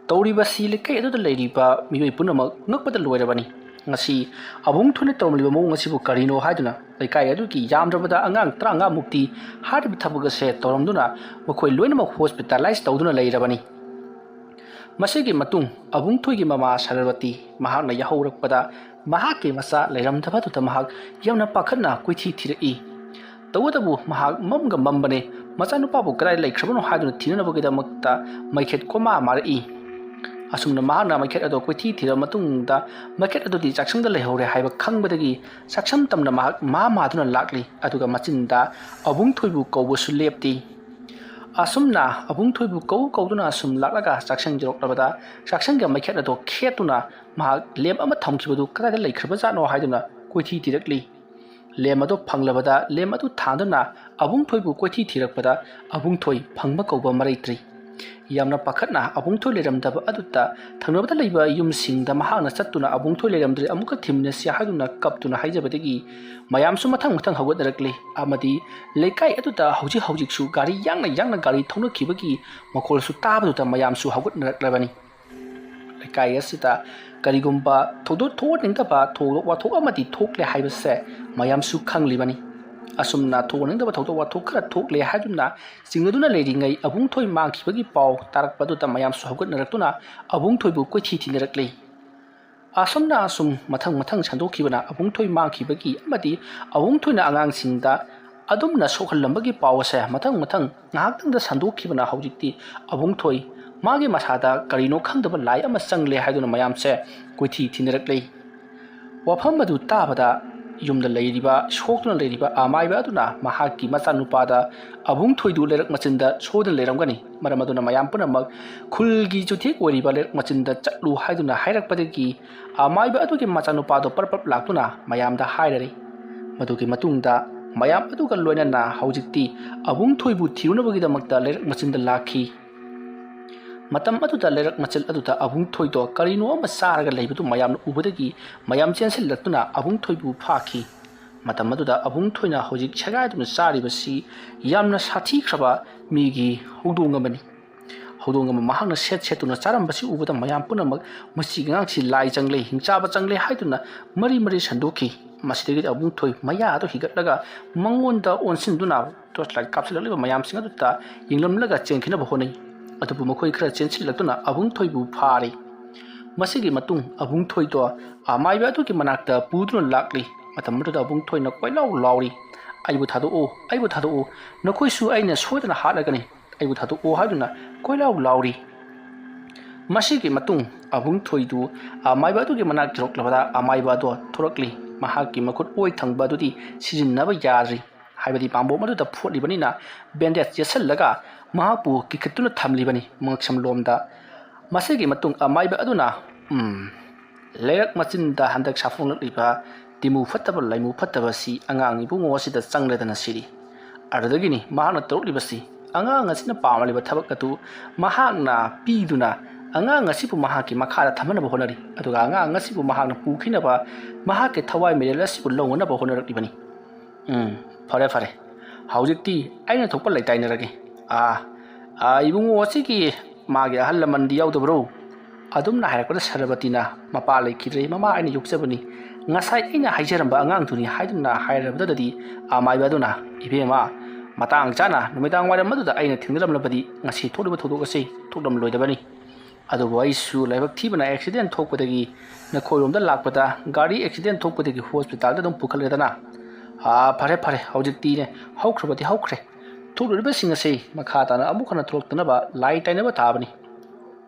ꯇꯧꯔꯤꯕꯁꯤ ꯂꯩꯀꯥꯏ ꯑꯗꯨꯗ ꯂꯩꯔꯤꯕ ꯃꯤꯑꯣꯏ ꯄꯨꯝꯅꯃꯛ ꯉꯛꯄꯗ ꯂꯣꯏꯔꯕꯅꯤ꯫ ꯉꯁꯤ ꯑꯕꯨꯡ ꯊꯣꯏꯅ ꯇꯧꯔꯝꯂꯤꯕ ꯃꯑꯣꯡ ꯑꯁꯤꯕꯨ ꯀꯔꯤꯅꯣ ꯍꯥꯏꯗꯨꯅ ꯂꯩꯀꯥꯏ ꯑꯗꯨꯒꯤ ꯌꯥꯝꯗ꯭ꯔꯕꯗ ꯑꯉꯥꯡ ꯇꯔꯥꯃꯉꯥ ꯃꯨꯛꯇꯤ ꯍꯥꯏꯔꯤꯕ ꯊꯕꯛ ꯑꯁꯦ ꯇꯧꯔꯝꯗꯨꯅ ꯃꯈꯣꯏ ꯂꯣꯏꯅꯃꯛ ꯍꯣꯁꯄꯤꯇꯥꯂꯥꯏꯁ ꯇꯧꯗꯨꯅ ꯂꯩꯔꯕꯅꯤ꯫ ꯃꯁꯤꯒꯤ ꯃꯇꯨꯡ ꯑꯕꯨꯡ ꯊꯣꯏꯒꯤ ꯃꯃꯥ ꯁꯔꯕꯇꯤ ꯃꯍꯥꯛꯅ ꯌꯥꯍꯧꯔꯛꯄꯗ ꯃꯍꯥꯛꯀꯤ ꯃꯆꯥ ꯂꯩꯔꯝꯗꯕꯗꯨꯗ ꯃꯍꯥꯛ ꯌꯥꯝꯅ ꯄꯥꯈꯠꯅ ꯀꯣꯏꯊꯤ ꯊꯤꯔꯛꯏ꯫ ꯇꯧꯕꯇꯕꯨ ꯃꯍꯥꯛ ꯃꯝꯒ ꯃꯝꯕꯅꯦ꯫ ꯃꯆꯥꯅꯨꯄꯥꯕꯨ ꯀꯗꯥꯏ ꯂꯩꯈ꯭ꯔꯕꯅꯣ ꯍꯥꯏꯗꯨꯅ ꯊꯤꯅꯅꯕꯒꯤꯗꯃꯛꯇ ꯃꯩꯈꯦꯠ ꯀꯣꯃꯥ ꯃꯥꯔꯛꯏ꯫ ꯑꯁꯨꯝꯅ ꯃꯍꯥꯛꯅ ꯃꯩꯈꯦꯠ ꯑꯗꯣ ꯀꯣꯏꯊꯤ ꯊꯤꯔꯕ ꯃꯇꯨꯡꯗ ꯃꯩꯈꯦꯠ ꯑꯗꯨꯗꯤ ꯆꯥꯛꯁꯪꯗ ꯂꯩꯍꯧꯔꯦ ꯍꯥꯏꯕ ꯈꯪꯕꯗꯒꯤ ꯆꯥꯛꯁꯪ ꯇꯝꯅ ꯃꯍꯥꯛ ꯃꯥ ꯃꯥꯗꯨꯅ ꯂꯥꯛꯂꯤ꯫ ꯑꯗꯨꯒ ꯃꯆꯤꯟꯗ ꯑꯕꯨꯡ ꯊꯣꯏꯕꯨ ꯀꯧꯕꯁꯨ ꯂꯦꯞꯇꯦ꯫ ꯑꯁꯨꯝꯅ ꯑꯕꯨꯡ ꯊꯣꯏꯕꯨ ꯀꯧ ꯀꯧꯗꯨꯅ ꯑꯁꯨꯝ ꯂꯥꯛꯂꯒ ꯆꯥꯛꯁꯪ ꯌꯧꯔꯛꯂꯕꯗ ꯆꯥꯛꯁꯪꯒꯤ ꯃꯩꯈꯦꯠ ꯑꯗꯣ ꯈꯦꯠꯇꯨꯅ ꯃꯍꯥꯛ ꯂꯦꯝ ꯑꯃ ꯊꯝꯈꯤꯕꯗꯨ ꯀꯗꯥꯏꯗ ꯂꯩꯈ꯭ꯔꯕꯖꯥꯠꯅꯣ ꯍꯥꯏꯗꯨꯅ ꯀꯣꯏꯊꯤ ꯊꯤꯔꯛꯂꯤ꯫ ꯂꯦꯝ ꯑꯗꯨ ꯐꯪꯂꯕꯗ ꯂꯦꯝ ꯑꯗꯨ ꯊꯥꯟꯗꯨꯅ ꯑꯕꯨꯡ ꯊꯣꯏꯕꯨ ꯀꯣꯏꯊꯤ ꯊꯤꯔꯛꯄꯗ ꯑꯕꯨꯡ ꯊꯣꯏ ꯐꯪꯕ ꯀꯧꯕ ꯃꯔꯩꯇ꯭ꯔꯤ꯫ ꯌꯥꯝꯅ ꯄꯥꯈꯠꯅ ꯑꯕꯨꯡ ꯊꯣꯏ ꯂꯩꯔꯝꯗꯕ ꯑꯗꯨꯗ ꯊꯪꯅꯕꯗ ꯂꯩꯕ ꯌꯨꯝꯁꯤꯡꯗ ꯃꯍꯥꯛꯅ ꯆꯠꯇꯨꯅ ꯑꯕꯨꯡ ꯊꯣꯏ ꯂꯩꯔꯝꯗ꯭ꯔꯦ, ꯑꯃꯨꯛꯀ ꯊꯤꯃꯤꯟꯅꯁꯤ ꯍꯥꯏꯗꯨꯅ ꯀꯞꯇꯨꯅ ꯍꯥꯏꯖꯕꯗꯒꯤ ꯃꯌꯥꯝꯁꯨ ꯃꯊꯪ ꯃꯊꯪ ꯍꯧꯒꯠꯅꯔꯛꯂꯤ꯫ ꯑꯃꯗꯤ ꯂꯩꯀꯥꯏ ꯑꯗꯨꯗ ꯍꯧꯖꯤꯛ ꯍꯧꯖꯤꯛꯁꯨ ꯒꯥꯔꯤ ꯌꯥꯡꯅ ꯌꯥꯡꯅ ꯒꯥꯔꯤ ꯊꯧꯅꯈꯤꯕꯒꯤ ꯃꯈꯣꯜꯁꯨ ꯇꯥꯕꯗꯨꯗ ꯃꯌꯥꯝꯁꯨ ꯍꯧꯒꯠꯅꯔꯛꯂꯕꯅꯤ꯫ ꯂꯩꯀꯥꯏ ꯑꯁꯤꯗ ꯀꯔꯤꯒꯨꯝꯕ ꯊꯧꯗꯣꯛ ꯊꯣꯛꯍꯟꯅꯤꯡꯗꯕ ꯊꯧꯗꯣꯛ ꯋꯥꯊꯣꯛ ꯑꯃꯗꯤ ꯊꯣꯛꯂꯦ ꯍꯥꯏꯕꯁꯦ ꯃꯌꯥꯝꯁꯨ ꯈꯪꯂꯤꯕꯅꯤ꯫ ꯑꯁꯨꯝꯅ ꯊꯣꯛꯍꯟꯅꯤꯡꯗꯕ ꯊꯧꯗꯣꯛ ꯋꯥꯊꯣꯛ ꯈꯔ ꯊꯣꯛꯂꯦ ꯍꯥꯏꯗꯨꯅ ꯆꯤꯡꯅꯗꯨꯅ ꯂꯩꯔꯤꯉꯩ ꯑꯕꯨꯡ ꯊꯣꯏ ꯃꯥꯡꯈꯤꯕꯒꯤ ꯄꯥꯎ ꯇꯥꯔꯛꯄꯗꯨꯗ ꯃꯌꯥꯝꯁꯨ ꯍꯧꯒꯠꯅꯔꯛꯇꯨꯅ ꯑꯕꯨꯡ ꯊꯣꯏꯕꯨ ꯀꯣꯏꯊꯤ ꯊꯤꯅꯔꯛꯂꯤ꯫ ꯑꯁꯨꯝꯅ ꯑꯁꯨꯝ ꯃꯊꯪ ꯃꯊꯪ ꯁꯟꯗꯣꯛꯈꯤꯕꯅ ꯑꯕꯨꯡ ꯊꯣꯏ ꯃꯥꯡꯈꯤꯕꯒꯤ ꯑꯃꯗꯤ ꯑꯕꯨꯡ ꯊꯣꯏꯅ ꯑꯉꯥꯡꯁꯤꯡꯗ ꯑꯗꯨꯝꯅ ꯁꯣꯛꯍꯜꯂꯝꯕꯒꯤ ꯄꯥꯎ ꯑꯁꯦ ꯃꯊꯪ ꯃꯊꯪ ꯉꯥꯏꯍꯥꯛꯇꯪꯗ ꯁꯟꯗꯣꯛꯈꯤꯕꯅ ꯍꯧꯖꯤꯛꯇꯤ ꯑꯕꯨꯡ ꯊꯣꯏ ꯃꯥꯒꯤ ꯃꯁꯥꯗ ꯀꯔꯤꯅꯣ ꯈꯪꯗꯕ ꯂꯥꯏ ꯑꯃ ꯆꯪꯂꯦ ꯍꯥꯏꯗꯨꯅ ꯃꯌꯥꯝꯁꯦ ꯀꯣꯏꯊꯤ ꯊꯤꯅꯔꯛꯂꯤ꯫ ꯋꯥꯐꯝ ꯑꯗꯨ ꯇꯥꯕꯗ ꯌꯨꯝꯗ ꯂꯩꯔꯤꯕ, ꯁꯣꯛꯇꯨꯅ ꯂꯩꯔꯤꯕ ꯑꯃꯥꯏꯕ ꯑꯗꯨꯅ ꯃꯍꯥꯛꯀꯤ ꯃꯆꯥꯅꯨꯄꯥꯗ ꯑꯕꯨꯡ ꯊꯣꯏꯗꯨ ꯂꯩꯔꯛ ꯃꯆꯤꯟꯗ ꯁꯣꯏꯗꯅ ꯂꯩꯔꯝꯒꯅꯤ, ꯃꯔꯝ ꯑꯗꯨꯅ ꯃꯌꯥꯝ ꯄꯨꯝꯅꯃꯛ ꯈꯨꯜꯒꯤ ꯆꯨꯊꯦꯛ ꯑꯣꯏꯔꯤꯕ ꯂꯩꯔꯛ ꯃꯆꯤꯟꯗ ꯆꯠꯂꯨ ꯍꯥꯏꯗꯨꯅ ꯍꯥꯏꯔꯛꯄꯗꯒꯤ ꯑꯃꯥꯏꯕ ꯑꯗꯨꯒꯤ ꯃꯆꯥꯅꯨꯄꯥꯗꯣ ꯄꯔꯞ ꯄꯔꯞ ꯂꯥꯛꯇꯨꯅ ꯃꯌꯥꯝꯗ ꯍꯥꯏꯔꯔꯤ꯫ ꯃꯗꯨꯒꯤ ꯃꯇꯨꯡꯗ ꯃꯌꯥꯝ ꯑꯗꯨꯒ ꯂꯣꯏꯅꯅ ꯍꯧꯖꯤꯛꯇꯤ ꯑꯕꯨꯡ ꯊꯣꯏꯕꯨ ꯊꯤꯔꯨꯅꯕꯒꯤꯗꯃꯛꯇ ꯂꯩꯔꯛ ꯃꯆꯤꯟꯗ ꯂꯥꯛꯈꯤ꯫ ꯃꯇꯝ ꯑꯗꯨꯗ ꯂꯩꯔꯛ ꯃꯆꯤꯟ ꯑꯗꯨꯗ ꯑꯕꯨꯡ ꯊꯣꯏꯗꯣ ꯀꯔꯤꯅꯣ ꯑꯃ ꯆꯥꯔꯒ ꯂꯩꯕꯗꯨ ꯃꯌꯥꯝꯅ ꯎꯕꯗꯒꯤ ꯃꯌꯥꯝ ꯆꯦꯟꯁꯤꯜꯂꯛꯇꯨꯅ ꯑꯕꯨꯡ ꯊꯣꯏꯕꯨ ꯐꯥꯈꯤ꯫ ꯃꯇꯝ ꯑꯗꯨꯗ ꯑꯕꯨꯡ ꯊꯣꯏꯅ ꯍꯧꯖꯤꯛ ꯁꯦꯒꯥꯏꯗꯨꯅ ꯆꯥꯔꯤꯕꯁꯤ ꯌꯥꯝꯅ ꯁꯥꯊꯤꯈ꯭ꯔꯕ ꯃꯤꯒꯤ ꯍꯧꯗꯣꯡ ꯑꯃꯅꯤ꯫ ꯍꯧꯗꯣꯡ ꯑꯃ ꯃꯍꯥꯛꯅ ꯁꯦꯠ ꯁꯦꯠꯇꯨꯅ ꯆꯥꯔꯝꯕꯁꯤ ꯎꯕꯗ ꯃꯌꯥꯝ ꯄꯨꯝꯅꯃꯛ "ꯃꯁꯤꯒꯤ ꯑꯉꯥꯡꯁꯤ ꯂꯥꯏ ꯆꯪꯂꯦ, ꯍꯤꯡꯆꯥꯕ ꯆꯪꯂꯦ" ꯍꯥꯏꯗꯨꯅ ꯃꯔꯤ ꯃꯔꯤ ꯁꯟꯗꯣꯛꯈꯤ꯫ ꯃꯁꯤꯗꯒꯤꯗꯤ ꯑꯕꯨꯡ ꯊꯣꯏ ꯃꯌꯥ ꯑꯗꯨ ꯍꯤꯒꯠꯂꯒ ꯃꯉꯣꯟꯗ ꯑꯣꯟꯁꯤꯟꯗꯨꯅ ꯇꯣꯔꯆ ꯂꯥꯏꯠ ꯀꯥꯞꯁꯤꯜꯂꯛꯂꯤꯕ ꯃꯌꯥꯝꯁꯤꯡ ꯑꯗꯨꯗ ꯌꯦꯡꯂꯝꯂꯒ ꯆꯦꯟꯈꯤꯅꯕ ꯍꯣꯠꯅꯩ꯫ ꯑꯗꯨꯕꯨ ꯃꯈꯣꯏ ꯈꯔ ꯆꯦꯟꯁꯤꯜꯂꯛꯇꯨꯅ ꯑꯕꯨꯡ ꯊꯣꯏꯕꯨ ꯐꯥꯔꯦ꯫ ꯃꯁꯤꯒꯤ ꯃꯇꯨꯡ ꯑꯕꯨꯡ ꯊꯣꯏꯗꯣ ꯑꯃꯥꯏꯕ ꯑꯗꯨꯒꯤ ꯃꯅꯥꯛꯇ ꯄꯨꯗꯨꯅ ꯂꯥꯛꯂꯤ꯫ ꯃꯇꯝ ꯑꯗꯨꯗ ꯑꯕꯨꯡ ꯊꯣꯏꯅ ꯀꯣꯏꯂꯥꯎ ꯂꯥꯎꯔꯤ, "ꯑꯩꯕꯨ ꯊꯥꯗꯣꯛꯑꯣ, ꯑꯩꯕꯨ ꯊꯥꯗꯣꯛꯑꯣ, ꯅꯈꯣꯏꯁꯨ ꯑꯩꯅ ꯁꯣꯏꯗꯅ ꯍꯥꯠꯂꯒꯅꯤ, ꯑꯩꯕꯨ ꯊꯥꯗꯣꯛꯑꯣ" ꯍꯥꯏꯗꯨꯅ ꯀꯣꯏꯂꯥꯎ ꯂꯥꯎꯔꯤ꯫ ꯃꯁꯤꯒꯤ ꯃꯇꯨꯡ ꯑꯕꯨꯡ ꯊꯣꯏꯗꯨ ꯑꯃꯥꯏꯕ ꯑꯗꯨꯒꯤ ꯃꯅꯥꯛ ꯌꯧꯔꯛꯂꯕꯗ ꯑꯃꯥꯏꯕ ꯑꯗꯣ ꯊꯣꯔꯛꯂꯤ꯫ ꯃꯍꯥꯛꯀꯤ ꯃꯈꯨꯠ ꯑꯣꯏ ꯊꯪꯕ ꯑꯗꯨꯗꯤ ꯁꯤꯖꯤꯟꯅꯕ ꯌꯥꯗ꯭ꯔꯤ, ꯍꯥꯏꯕꯗꯤ ꯄꯥꯝꯕꯣꯝ ꯑꯗꯨꯗ ꯐꯣꯠꯂꯤꯕꯅꯤꯅ ꯕꯦꯟꯗꯦꯖ ꯌꯦꯠꯁꯜꯂꯒ ꯃꯍꯥꯛꯄꯨ ꯀꯤꯈꯠꯇꯨꯅ ꯊꯝꯂꯤꯕꯅꯤ ꯃꯉꯛꯁꯝ ꯂꯣꯝꯗ꯫ ꯃꯁꯤꯒꯤ ꯃꯇꯨꯡ ꯑꯃꯥꯏꯕ ꯑꯗꯨꯅ, "ꯎꯝ, ꯂꯩꯔꯛ ꯃꯆꯤꯟꯗ ꯍꯟꯗꯛ ꯁꯥꯐꯣꯡꯂꯛꯂꯤꯕ ꯇꯤꯃꯨ ꯐꯠꯇꯕ ꯂꯥꯏꯃꯨ ꯐꯠꯇꯕꯁꯤ ꯑꯉꯥꯡ ꯏꯕꯨꯡꯉꯣ ꯑꯁꯤꯗ ꯆꯪꯂꯗꯅ ꯁꯤꯔꯤ꯫ ꯑꯗꯨꯗꯒꯤꯅꯤ ꯃꯍꯥꯛꯅ ꯇꯧꯔꯛꯂꯤꯕꯁꯤ꯫ ꯑꯉꯥꯡ ꯑꯁꯤꯅ ꯄꯥꯝꯂꯤꯕ ꯊꯕꯛ ꯑꯗꯨ ꯃꯍꯥꯛꯅ ꯄꯤꯗꯨꯅ ꯑꯉꯥꯡ ꯑꯁꯤꯕꯨ ꯃꯍꯥꯛꯀꯤ ꯃꯈꯥꯗ ꯊꯝꯍꯟꯅꯕ ꯍꯣꯠꯅꯔꯤ, ꯑꯗꯨꯒ ꯑꯉꯥꯡ ꯑꯁꯤꯕꯨ ꯃꯍꯥꯛꯅ ꯄꯨꯈꯤꯅꯕ ꯃꯍꯥꯛꯀꯤ ꯊꯋꯥꯏ ꯃꯤꯔꯦꯜ ꯑꯁꯤꯕꯨ ꯂꯧꯅꯅꯕ ꯍꯣꯠꯅꯔꯛꯂꯤꯕꯅꯤ꯫ ꯎꯝ, ꯐꯔꯦ, ꯐꯔꯦ, ꯍꯧꯖꯤꯛꯇꯤ ꯑꯩꯅ ꯊꯣꯛꯄ ꯂꯩꯇꯥꯏꯅꯔꯒꯦ꯫ ꯑꯥ, ꯑꯥ, ꯏꯕꯨꯡꯉꯣ ꯑꯁꯤꯒꯤ ꯃꯥꯒꯤ ꯑꯍꯜ ꯂꯃꯟꯗꯤ ꯌꯥꯎꯗꯕ꯭ꯔꯣ?" ꯑꯗꯨꯝꯅ ꯍꯥꯏꯔꯛꯄꯗ ꯁꯔꯕꯇꯤꯅ, "ꯃꯄꯥ ꯂꯩꯈꯤꯗ꯭ꯔꯦ, ꯃꯃꯥ ꯑꯩꯅ ꯌꯣꯛꯆꯕꯅꯤ, ꯉꯁꯥꯏ ꯑꯩꯅ ꯍꯥꯏꯖꯔꯝꯕ ꯑꯉꯥꯡꯗꯨꯅꯤ" ꯍꯥꯏꯗꯨꯅ ꯍꯥꯏꯔꯕꯗꯨꯗꯗꯤ ꯑꯃꯥꯏꯕ ꯑꯗꯨꯅ, "ꯏꯕꯦꯝꯃ, ꯃꯇꯥꯡ ꯆꯥꯅ ꯅꯨꯃꯤꯗꯥꯡ ꯋꯥꯏꯔꯝ ꯑꯗꯨꯗ ꯑꯩꯅ ꯊꯦꯡꯅꯔꯝꯂꯕꯗꯤ ꯉꯁꯤ ꯊꯣꯛꯂꯤꯕ ꯊꯧꯗꯣꯛ ꯑꯁꯤ ꯊꯣꯛꯂꯝꯂꯣꯏꯗꯕꯅꯤ꯫ ꯑꯗꯨꯕꯨ ꯑꯩꯁꯨ ꯂꯥꯏꯕꯛ ꯊꯤꯕꯅ ꯑꯦꯛꯁꯤꯗꯦꯟ ꯊꯣꯛꯄꯗꯒꯤ ꯅꯈꯣꯏꯔꯣꯝꯗ ꯂꯥꯛꯄꯗ ꯒꯥꯔꯤ ꯑꯦꯛꯁꯤꯗꯦꯟ ꯊꯣꯛꯄꯗꯒꯤ ꯍꯣꯁꯄꯤꯇꯥꯜꯗ ꯑꯗꯨꯝ ꯄꯨꯈꯠꯂꯦꯗꯅ꯫ ꯑꯥ, ꯐꯔꯦ, ꯐꯔꯦ, ꯍꯧꯖꯤꯛꯇꯤꯅꯦ, ꯍꯧꯈ꯭ꯔꯕꯗꯤ ꯍꯧꯈ꯭ꯔꯦ꯫ ꯊꯣꯛꯂꯨꯔꯤꯕꯁꯤꯡ ꯑꯁꯤ ꯃꯈꯥ ꯇꯥꯅ ꯑꯃꯨꯛ ꯍꯟꯅ ꯊꯣꯛꯂꯛꯇꯅꯕ ꯂꯥꯏ ꯇꯥꯏꯅꯕ ꯊꯥꯕꯅꯤ"꯫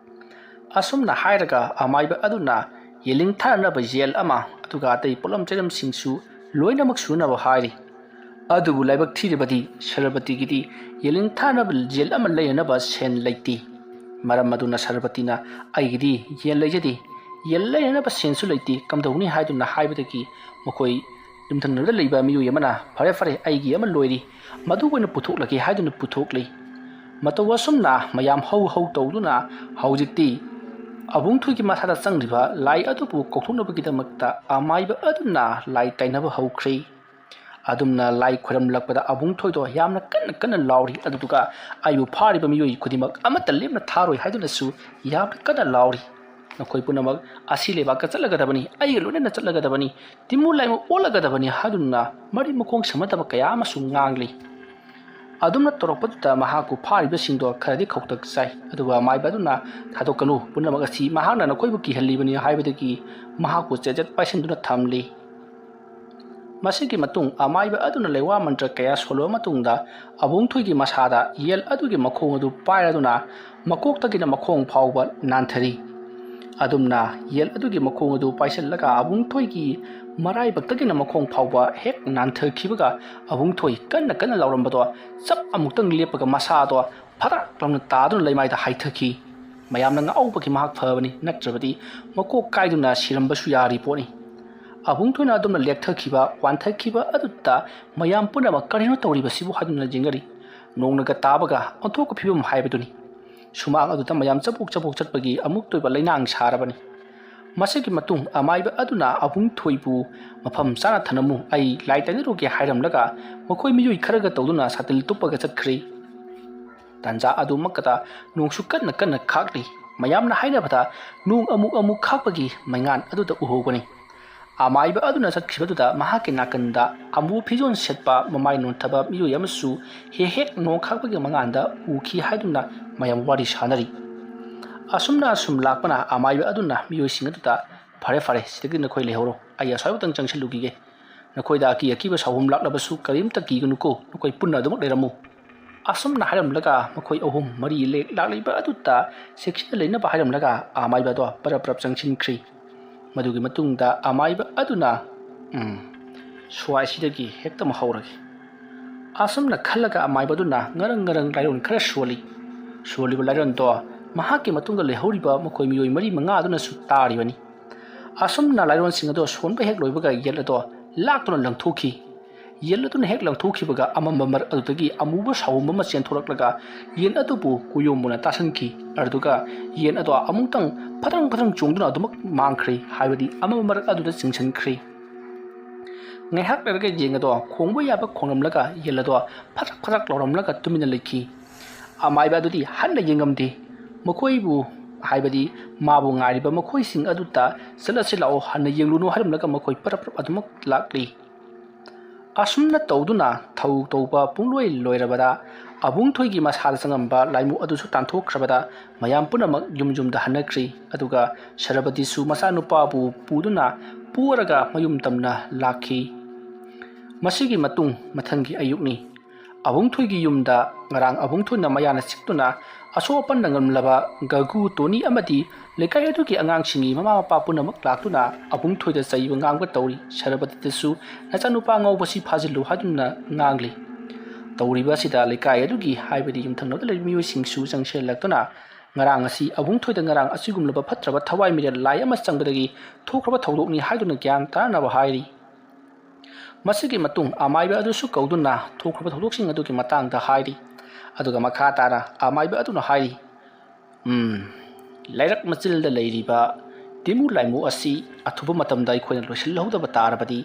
ꯑꯁꯨꯝꯅ ꯍꯥꯏꯔꯒ ꯑꯃꯥꯏꯕ ꯑꯗꯨꯅ ꯌꯦꯂꯤꯡ ꯊꯥꯅꯅꯕ ꯌꯦꯜ ꯑꯃ, ꯑꯗꯨꯒ ꯑꯇꯩ ꯄꯣꯠꯂꯝ ꯆꯩꯂꯝꯁꯤꯡꯁꯨ ꯂꯣꯏꯅꯃꯛ ꯁꯨꯅꯕ ꯍꯥꯏꯔꯤ꯫ ꯑꯗꯨꯕꯨ ꯂꯥꯏꯕꯛ ꯊꯤꯔꯕꯗꯤ ꯁꯔꯕꯇꯤꯒꯤꯗꯤ ꯌꯦꯂꯤꯡ ꯊꯥꯅꯕ ꯌꯦꯜ ꯑꯃ ꯂꯩꯅꯅꯕ ꯁꯦꯟ ꯂꯩꯇꯦ꯫ ꯃꯔꯝ ꯑꯗꯨꯅ ꯁꯔꯕꯇꯤꯅ, "ꯑꯩꯒꯤꯗꯤ ꯌꯦꯟ ꯂꯩꯖꯗꯦ, ꯌꯦꯟ ꯂꯩꯅꯅꯕ ꯁꯦꯟꯁꯨ ꯂꯩꯇꯦ, ꯀꯝꯗꯧꯅꯤ?" ꯍꯥꯏꯗꯨꯅ ꯍꯥꯏꯕꯗꯒꯤ ꯃꯈꯣꯏ ꯌꯨꯝꯊꯪꯅꯕꯗ ꯂꯩꯕ ꯃꯤꯑꯣꯏ ꯑꯃꯅ, "ꯐꯔꯦ, ꯐꯔꯦ, ꯑꯩꯒꯤ ꯑꯃ ꯂꯣꯏꯔꯤ, ꯃꯗꯨ ꯑꯣꯏꯅ ꯄꯨꯊꯣꯛꯂꯒꯦ" ꯍꯥꯏꯗꯨꯅ ꯄꯨꯊꯣꯛꯂꯤ꯫ ꯃꯇꯧ ꯑꯁꯨꯝꯅ ꯃꯌꯥꯝ ꯍꯧ ꯍꯧ ꯇꯧꯗꯨꯅ ꯍꯧꯖꯤꯛꯇꯤ ꯑꯕꯨꯡꯊꯣꯏꯒꯤ ꯃꯁꯥꯗ ꯆꯪꯂꯤꯕ ꯂꯥꯏ ꯑꯗꯨꯕꯨ ꯀꯧꯊꯣꯛꯅꯕꯒꯤꯗꯃꯛꯇ ꯑꯃꯥꯏꯕ ꯑꯗꯨꯅ ꯂꯥꯏ ꯇꯥꯏꯅꯕ ꯍꯧꯈ꯭ꯔꯦ꯫ ꯑꯗꯨꯝꯅ ꯂꯥꯏ ꯈꯣꯏꯔꯝꯂꯛꯄꯗ ꯑꯕꯨꯡ ꯊꯣꯏꯗꯣ ꯌꯥꯝꯅ ꯀꯟꯅ ꯀꯟꯅ ꯂꯥꯎꯔꯤ꯫ ꯑꯗꯨꯗꯨꯒ ꯑꯩꯕꯨ ꯐꯥꯔꯤꯕ ꯃꯤꯑꯣꯏ ꯈꯨꯗꯤꯡꯃꯛ ꯑꯃꯠꯇ ꯂꯦꯝꯅ ꯊꯥꯔꯣꯏ ꯍꯥꯏꯗꯨꯅꯁꯨ ꯌꯥꯝꯅ ꯀꯟꯅ ꯂꯥꯎꯔꯤ꯫ ꯅꯈꯣꯏ ꯄꯨꯝꯅꯃꯛ ꯑꯁꯤ ꯂꯩꯕꯥꯛꯇ ꯆꯠꯂꯒꯗꯕꯅꯤ, ꯑꯩꯒ ꯂꯣꯏꯅꯅ ꯆꯠꯂꯒꯗꯕꯅꯤ, ꯇꯤꯃꯨ ꯂꯥꯏꯃꯨ ꯑꯣꯜꯂꯒꯗꯕꯅꯤ ꯍꯥꯏꯗꯨꯅ ꯃꯔꯤ ꯃꯈꯣꯡ ꯁꯝꯅꯗꯕ ꯀꯌꯥ ꯑꯃꯁꯨ ꯉꯥꯡꯂꯤ꯫ ꯑꯗꯨꯝꯅ ꯇꯧꯔꯛꯄꯗꯨꯗ ꯃꯍꯥꯛꯄꯨ ꯐꯥꯔꯤꯕꯁꯤꯡꯗꯣ ꯈꯔꯗꯤ ꯈꯧꯇꯛ ꯆꯥꯏ꯫ ꯑꯗꯨꯒ ꯑꯃꯥꯏꯕ ꯑꯗꯨꯅ, "ꯊꯥꯗꯣꯛꯀꯅꯨ, ꯄꯨꯝꯅꯃꯛ ꯑꯁꯤ ꯃꯍꯥꯛꯅ ꯅꯈꯣꯏꯕꯨ ꯀꯤꯍꯜꯂꯤꯕꯅꯤ" ꯍꯥꯏꯕꯗꯒꯤ ꯃꯍꯥꯛꯄꯨ ꯆꯦꯖꯠ ꯄꯥꯏꯁꯤꯟꯗꯨꯅ ꯊꯝꯂꯤ꯫ ꯃꯁꯤꯒꯤ ꯃꯇꯨꯡ ꯑꯃꯥꯏꯕ ꯑꯗꯨꯅ ꯂꯩꯋꯥ ꯃꯟꯇ꯭ꯔ ꯀꯌꯥ ꯁꯣꯜꯂꯕ ꯃꯇꯨꯡꯗ ꯑꯕꯨꯡꯊꯣꯏꯒꯤ ꯃꯁꯥꯗ ꯌꯦꯜ ꯑꯗꯨꯒꯤ ꯃꯈꯣꯡ ꯑꯗꯨ ꯄꯥꯏꯔꯗꯨꯅ ꯃꯀꯣꯛꯇꯒꯤꯅ ꯃꯈꯣꯡ ꯐꯥꯎꯕ ꯅꯥꯟꯊꯔꯤ꯫ ꯑꯗꯨꯝꯅ ꯌꯦꯜ ꯑꯗꯨꯒꯤ ꯃꯈꯣꯡ ꯑꯗꯨ ꯄꯥꯏꯁꯤꯜꯂꯒ ꯑꯕꯨꯡꯊꯣꯏꯒꯤ ꯃꯔꯥꯏꯕꯛꯇꯒꯤꯅ ꯃꯈꯣꯡ ꯐꯥꯎꯕ ꯍꯦꯛ ꯅꯥꯟꯊꯈꯤꯕꯒ ꯑꯕꯨꯡꯊꯣꯏ ꯀꯟꯅ ꯀꯟꯅ ꯂꯥꯎꯔꯝꯕꯗꯣ ꯆꯞ ꯑꯃꯨꯛꯇꯪ ꯂꯦꯞꯄꯒ ꯃꯁꯥꯗꯣ ꯐꯔꯛ ꯂꯥꯎꯅ ꯇꯥꯗꯨꯅ ꯂꯩꯃꯥꯏꯗ ꯍꯥꯏꯊꯈꯤ꯫ ꯃꯌꯥꯝꯅ ꯉꯥꯎꯕꯒꯤ ꯃꯍꯥꯛ ꯐꯕꯅꯤ, ꯅꯠꯇ꯭ꯔꯕꯗꯤ ꯃꯀꯣꯛ ꯀꯥꯏꯗꯨꯅ ꯁꯤꯔꯝꯕꯁꯨ ꯌꯥꯔꯤ ꯄꯣꯠꯅꯤ꯫ ꯑꯕꯨꯡꯊꯣꯏꯅ ꯑꯗꯨꯝꯅ ꯂꯦꯛꯊꯈꯤꯕ, ꯋꯥꯟꯊꯈꯤꯕ ꯑꯗꯨꯗ ꯃꯌꯥꯝ ꯄꯨꯝꯅꯃꯛ "ꯀꯔꯤꯅꯣ ꯇꯧꯔꯤꯕꯁꯤꯕꯨ?" ꯍꯥꯏꯗꯨꯅ ꯌꯦꯡꯅꯔꯤ꯫ ꯅꯣꯡꯅꯒ ꯇꯥꯕꯒ ꯑꯣꯟꯊꯣꯛꯄ ꯐꯤꯕꯝ ꯍꯥꯏꯕꯗꯨꯅꯤ꯫ ꯁꯨꯃꯥꯡ ꯑꯗꯨꯗ ꯃꯌꯥꯝ ꯆꯕꯣꯛ ꯆꯕꯣꯛ ꯆꯠꯄꯒꯤ ꯑꯃꯨꯛꯇꯣꯏꯕ ꯂꯩꯅꯥꯡ ꯁꯥꯔꯕꯅꯤ꯫ ꯃꯁꯤꯒꯤ ꯃꯇꯨꯡ ꯑꯃꯥꯏꯕ ꯑꯗꯨꯅ ꯑꯕꯨꯡꯊꯣꯏꯕꯨ "ꯃꯐꯝ ꯆꯥꯅ ꯊꯅꯝꯃꯨ, ꯑꯩ ꯂꯥꯏ ꯇꯩꯅꯔꯨꯒꯦ" ꯍꯥꯏꯔꯝꯂꯒ ꯃꯈꯣꯏ ꯃꯤꯑꯣꯏ ꯈꯔꯒ ꯇꯧꯗꯨꯅ ꯁꯥꯇꯤꯜ ꯇꯨꯞꯄꯒ ꯆꯠꯈ꯭ꯔꯦ꯫ ꯇꯥꯟꯖꯥ ꯑꯗꯨꯃꯛꯇꯗ ꯅꯣꯡꯁꯨ ꯀꯟꯅ ꯀꯟꯅ ꯈꯥꯛꯂꯤ꯫ ꯃꯌꯥꯝꯅ ꯍꯥꯏꯅꯕꯗ ꯅꯣꯡ ꯑꯃꯨꯛ ꯑꯃꯨꯛ ꯈꯥꯛꯄꯒꯤ ꯃꯩꯉꯥꯟ ꯑꯗꯨꯗ ꯎꯍꯧꯕꯅꯤ꯫ ꯑꯃꯥꯏꯕ ꯑꯗꯨꯅ ꯆꯠꯈꯤꯕꯗꯨꯗ ꯃꯍꯥꯛꯀꯤ ꯅꯥꯀꯟꯗ ꯑꯃꯨꯕ ꯐꯤꯖꯣꯜ ꯁꯦꯠꯄ, ꯃꯃꯥꯏ ꯅꯣꯟꯊꯕ ꯃꯤꯑꯣꯏ ꯑꯃꯁꯨ ꯍꯦꯛ ꯍꯦꯛ ꯅꯣꯡ ꯈꯥꯛꯄꯒꯤ ꯃꯉꯥꯟꯗ ꯎꯈꯤ ꯍꯥꯏꯗꯨꯅ ꯃꯌꯥꯝ ꯋꯥꯔꯤ ꯁꯥꯅꯔꯤ꯫ ꯑꯁꯨꯝꯅ ꯑꯁꯨꯝ ꯂꯥꯛꯄꯅ ꯑꯃꯥꯏꯕ ꯑꯗꯨꯅ ꯃꯤꯑꯣꯏꯁꯤꯡ ꯑꯗꯨꯗ, "ꯐꯔꯦ ꯐꯔꯦ, ꯁꯤꯗꯒꯤ ꯅꯈꯣꯏ ꯂꯩꯍꯧꯔꯣ, ꯑꯩ ꯑꯁ꯭ꯋꯥꯏꯐꯥꯎꯇꯪ ꯆꯪꯁꯤꯜꯂꯨꯈꯤꯒꯦ꯫ ꯅꯈꯣꯏꯗ ꯑꯀꯤ ꯑꯀꯤꯕ ꯁꯥꯎꯍꯨꯝ ꯂꯥꯛꯂꯕꯁꯨ ꯀꯔꯤꯝꯇ ꯀꯤꯒꯅꯨꯀꯣ, ꯅꯈꯣꯏ ꯄꯨꯟꯅ ꯑꯗꯨꯃꯛ ꯂꯩꯔꯝꯃꯨ"꯫ ꯑꯁꯨꯝꯅ ꯍꯥꯏꯔꯝꯂꯒ ꯃꯈꯣꯏ ꯑꯍꯨꯝ ꯃꯔꯤ ꯂꯦꯛ ꯂꯥꯛꯂꯤꯕ ꯑꯗꯨꯗ ꯆꯦꯛꯁꯤꯟꯅ ꯂꯩꯅꯕ ꯍꯥꯏꯔꯝꯂꯒ ꯑꯃꯥꯏꯕ ꯑꯗꯣ ꯄꯔꯞ ꯄꯔꯞ ꯆꯪꯁꯤꯟꯈ꯭ꯔꯤ꯫ ꯃꯗꯨꯒꯤ ꯃꯇꯨꯡꯗ ꯑꯃꯥꯏꯕ ꯑꯗꯨꯅ, "ꯎꯝ, ꯁ꯭ꯋꯥꯏꯁꯤꯗꯒꯤ ꯍꯦꯛꯇꯃꯛ ꯍꯧꯔꯒꯦ"꯫ ꯑꯁꯨꯝꯅ ꯈꯜꯂꯒ ꯑꯃꯥꯏꯕ ꯑꯗꯨꯅ ꯉꯔꯪ ꯉꯔꯪ ꯂꯥꯏꯔꯣꯟ ꯈꯔ ꯁꯣꯜꯂꯤ꯫ ꯁꯣꯜꯂꯤꯕ ꯂꯥꯏꯔꯣꯟꯗꯣ ꯃꯍꯥꯛꯀꯤ ꯃꯇꯨꯡꯗ ꯂꯩꯍꯧꯔꯤꯕ ꯃꯈꯣꯏ ꯃꯤꯑꯣꯏ ꯃꯔꯤ ꯃꯉꯥ ꯑꯗꯨꯅꯁꯨ ꯇꯥꯔꯤꯕꯅꯤ꯫ ꯑꯁꯨꯝꯅ ꯂꯥꯏꯔꯣꯟꯁꯤꯡ ꯑꯗꯣ ꯁꯣꯟꯕ ꯍꯦꯛ ꯂꯣꯏꯕꯒ ꯌꯦꯟ ꯑꯗꯣ ꯂꯥꯛꯇꯨꯅ ꯂꯪꯊꯣꯛꯈꯤ꯫ ꯌꯦꯟ ꯑꯗꯨꯅ ꯍꯦꯛ ꯂꯪꯊꯣꯛꯈꯤꯕꯒ ꯑꯃꯝꯕ ꯃꯔꯛ ꯑꯗꯨꯗꯒꯤ ꯑꯃꯨꯕ ꯁꯥꯎꯍꯨꯝ ꯑꯃ ꯆꯦꯟꯊꯣꯔꯛꯂꯒ ꯌꯦꯟ ꯑꯗꯨꯕꯨ ꯀꯨꯌꯣꯝꯕꯅ ꯇꯥꯁꯟꯈꯤ꯫ ꯑꯗꯨꯒ ꯌꯦꯟ ꯑꯗꯣ ꯑꯃꯨꯛꯇꯪ ꯐꯗ꯭ꯔꯪ ꯐꯗ꯭ꯔꯪ ꯆꯣꯡꯗꯨꯅ ꯑꯗꯨꯃꯛ ꯃꯥꯡꯈ꯭ꯔꯦ, ꯍꯥꯏꯕꯗꯤ ꯑꯃꯝꯕ ꯃꯔꯛ ꯑꯗꯨꯗ ꯆꯤꯡꯁꯤꯟꯈ꯭ꯔꯦ꯫ ꯉꯥꯏꯍꯥꯛ ꯂꯩꯔꯒ ꯌꯦꯟ ꯑꯗꯣ ꯈꯣꯡꯕ ꯌꯥꯕ ꯈꯣꯡꯂꯝꯂꯒ ꯌꯦꯟ ꯑꯗꯣ ꯐꯔꯛ ꯐꯔꯛ ꯂꯥꯎꯔꯝꯂꯒ ꯇꯨꯃꯤꯟꯅ ꯂꯩꯈꯤ꯫ ꯑꯃꯥꯏꯕ ꯑꯗꯨꯗꯤ ꯍꯟꯅ ꯌꯦꯡꯉꯝꯗꯦ꯫ ꯃꯈꯣꯏꯕꯨ, ꯍꯥꯏꯕꯗꯤ ꯃꯥꯕꯨ ꯉꯥꯏꯔꯤꯕ ꯃꯈꯣꯏꯁꯤꯡ ꯑꯗꯨꯗ "ꯆꯠꯂꯁꯤ ꯂꯥꯛꯑꯣ, ꯍꯟꯅ ꯌꯦꯡꯂꯨꯅꯨ" ꯍꯥꯏꯔꯝꯂꯒ ꯃꯈꯣꯏ ꯄꯔꯞ ꯄꯔꯞ ꯑꯗꯨꯃꯛ ꯂꯥꯛꯂꯤ꯫ ꯑꯁꯨꯝꯅ ꯇꯧꯗꯨꯅ ꯊꯧ ꯇꯧꯕ ꯄꯨꯡꯂꯣꯏ ꯂꯣꯏꯔꯕꯗ ꯑꯕꯨꯡꯊꯣꯏꯒꯤ ꯃꯁꯥꯗ ꯆꯪꯉꯝꯕ ꯂꯥꯏꯃꯨ ꯑꯗꯨꯁꯨ ꯇꯥꯟꯊꯣꯛꯈ꯭ꯔꯕꯗ ꯃꯌꯥꯝ ꯄꯨꯝꯅꯃꯛ ꯌꯨꯝ ꯌꯨꯝꯗ ꯍꯟꯅꯈ꯭ꯔꯤ꯫ ꯑꯗꯨꯒ ꯁꯔꯕꯇꯤꯁꯨ ꯃꯆꯥꯅꯨꯄꯥꯕꯨ ꯄꯨꯗꯨꯅ ꯄꯣꯔꯒ ꯃꯌꯨꯝ ꯇꯝꯅ ꯂꯥꯛꯈꯤ꯫ ꯃꯁꯤꯒꯤ ꯃꯇꯨꯡ ꯃꯊꯪꯒꯤ ꯑꯌꯨꯛꯅꯤ꯫ ꯑꯕꯨꯡꯊꯣꯏꯒꯤ ꯌꯨꯝꯗ ꯉꯔꯥꯡ ꯑꯕꯨꯡꯊꯣꯏꯅ ꯃꯌꯥꯅ ꯆꯤꯛꯇꯨꯅ ꯑꯁꯣꯛ ꯑꯄꯟ ꯅꯪꯂꯝꯂꯕ ꯒꯒꯨ, ꯇꯣꯅꯤ ꯑꯃꯗꯤ ꯂꯩꯀꯥꯏ ꯑꯗꯨꯒꯤ ꯑꯉꯥꯡꯁꯤꯡꯒꯤ ꯃꯃꯥ ꯃꯄꯥ ꯄꯨꯝꯅꯃꯛ ꯂꯥꯛꯇꯨꯅ ꯑꯕꯨꯡꯊꯣꯏꯗ ꯆꯩꯕ ꯉꯥꯡꯕ ꯇꯧꯔꯤ꯫ ꯁꯔꯕꯇꯤꯗꯁꯨ "ꯅꯆꯥꯅꯨꯄꯥ ꯉꯥꯎꯕꯁꯤ ꯐꯥꯖꯤꯜꯂꯨ" ꯍꯥꯏꯗꯨꯅ ꯉꯥꯡꯂꯤ꯫ ꯇꯧꯔꯤꯕ ꯑꯁꯤꯗ ꯂꯩꯀꯥꯏ ꯑꯗꯨꯒꯤ, ꯍꯥꯏꯕꯗꯤ ꯌꯨꯝꯊꯪꯅꯕꯗ ꯂꯩꯔꯤꯕ ꯃꯤꯑꯣꯏꯁꯤꯡꯁꯨ ꯆꯪꯁꯤꯜꯂꯛꯇꯨꯅ ꯉꯔꯥꯡ ꯑꯁꯤ ꯑꯕꯨꯡꯊꯣꯏꯗ ꯉꯔꯥꯡ ꯑꯁꯤꯒꯨꯝꯂꯕ ꯐꯠꯇ꯭ꯔꯕ ꯊꯋꯥꯏ ꯃꯤꯔꯦꯜ ꯂꯥꯏ ꯑꯃ ꯆꯪꯕꯗꯒꯤ ꯊꯣꯛꯈ꯭ꯔꯕ ꯊꯧꯗꯣꯛꯅꯤ ꯍꯥꯏꯗꯨꯅ ꯒ꯭ꯌꯥꯟ ꯇꯥꯅꯕ ꯍꯥꯏꯔꯤ꯫ ꯃꯁꯤꯒꯤ ꯃꯇꯨꯡ ꯑꯃꯥꯏꯕ ꯑꯗꯨꯁꯨ ꯀꯧꯗꯨꯅ ꯊꯣꯛꯈ꯭ꯔꯕ ꯊꯧꯗꯣꯛꯁꯤꯡ ꯑꯗꯨꯒꯤ ꯃꯇꯥꯡꯗ ꯍꯥꯏꯔꯤ꯫ ꯑꯗꯨꯒ ꯃꯈꯥ ꯇꯥꯅ ꯑꯃꯥꯏꯕ ꯑꯗꯨꯅ ꯍꯥꯏꯔꯤ, "ꯎꯝ, ꯂꯩꯔꯛ ꯃꯆꯤꯜꯗ ꯂꯩꯔꯤꯕ ꯇꯤꯃꯨ ꯂꯥꯏꯃꯨ ꯑꯁꯤ ꯑꯊꯨꯕ ꯃꯇꯝꯗ ꯑꯩꯈꯣꯏꯅ ꯂꯣꯏꯁꯤꯜꯍꯧꯗꯕ ꯇꯥꯔꯕꯗꯤ,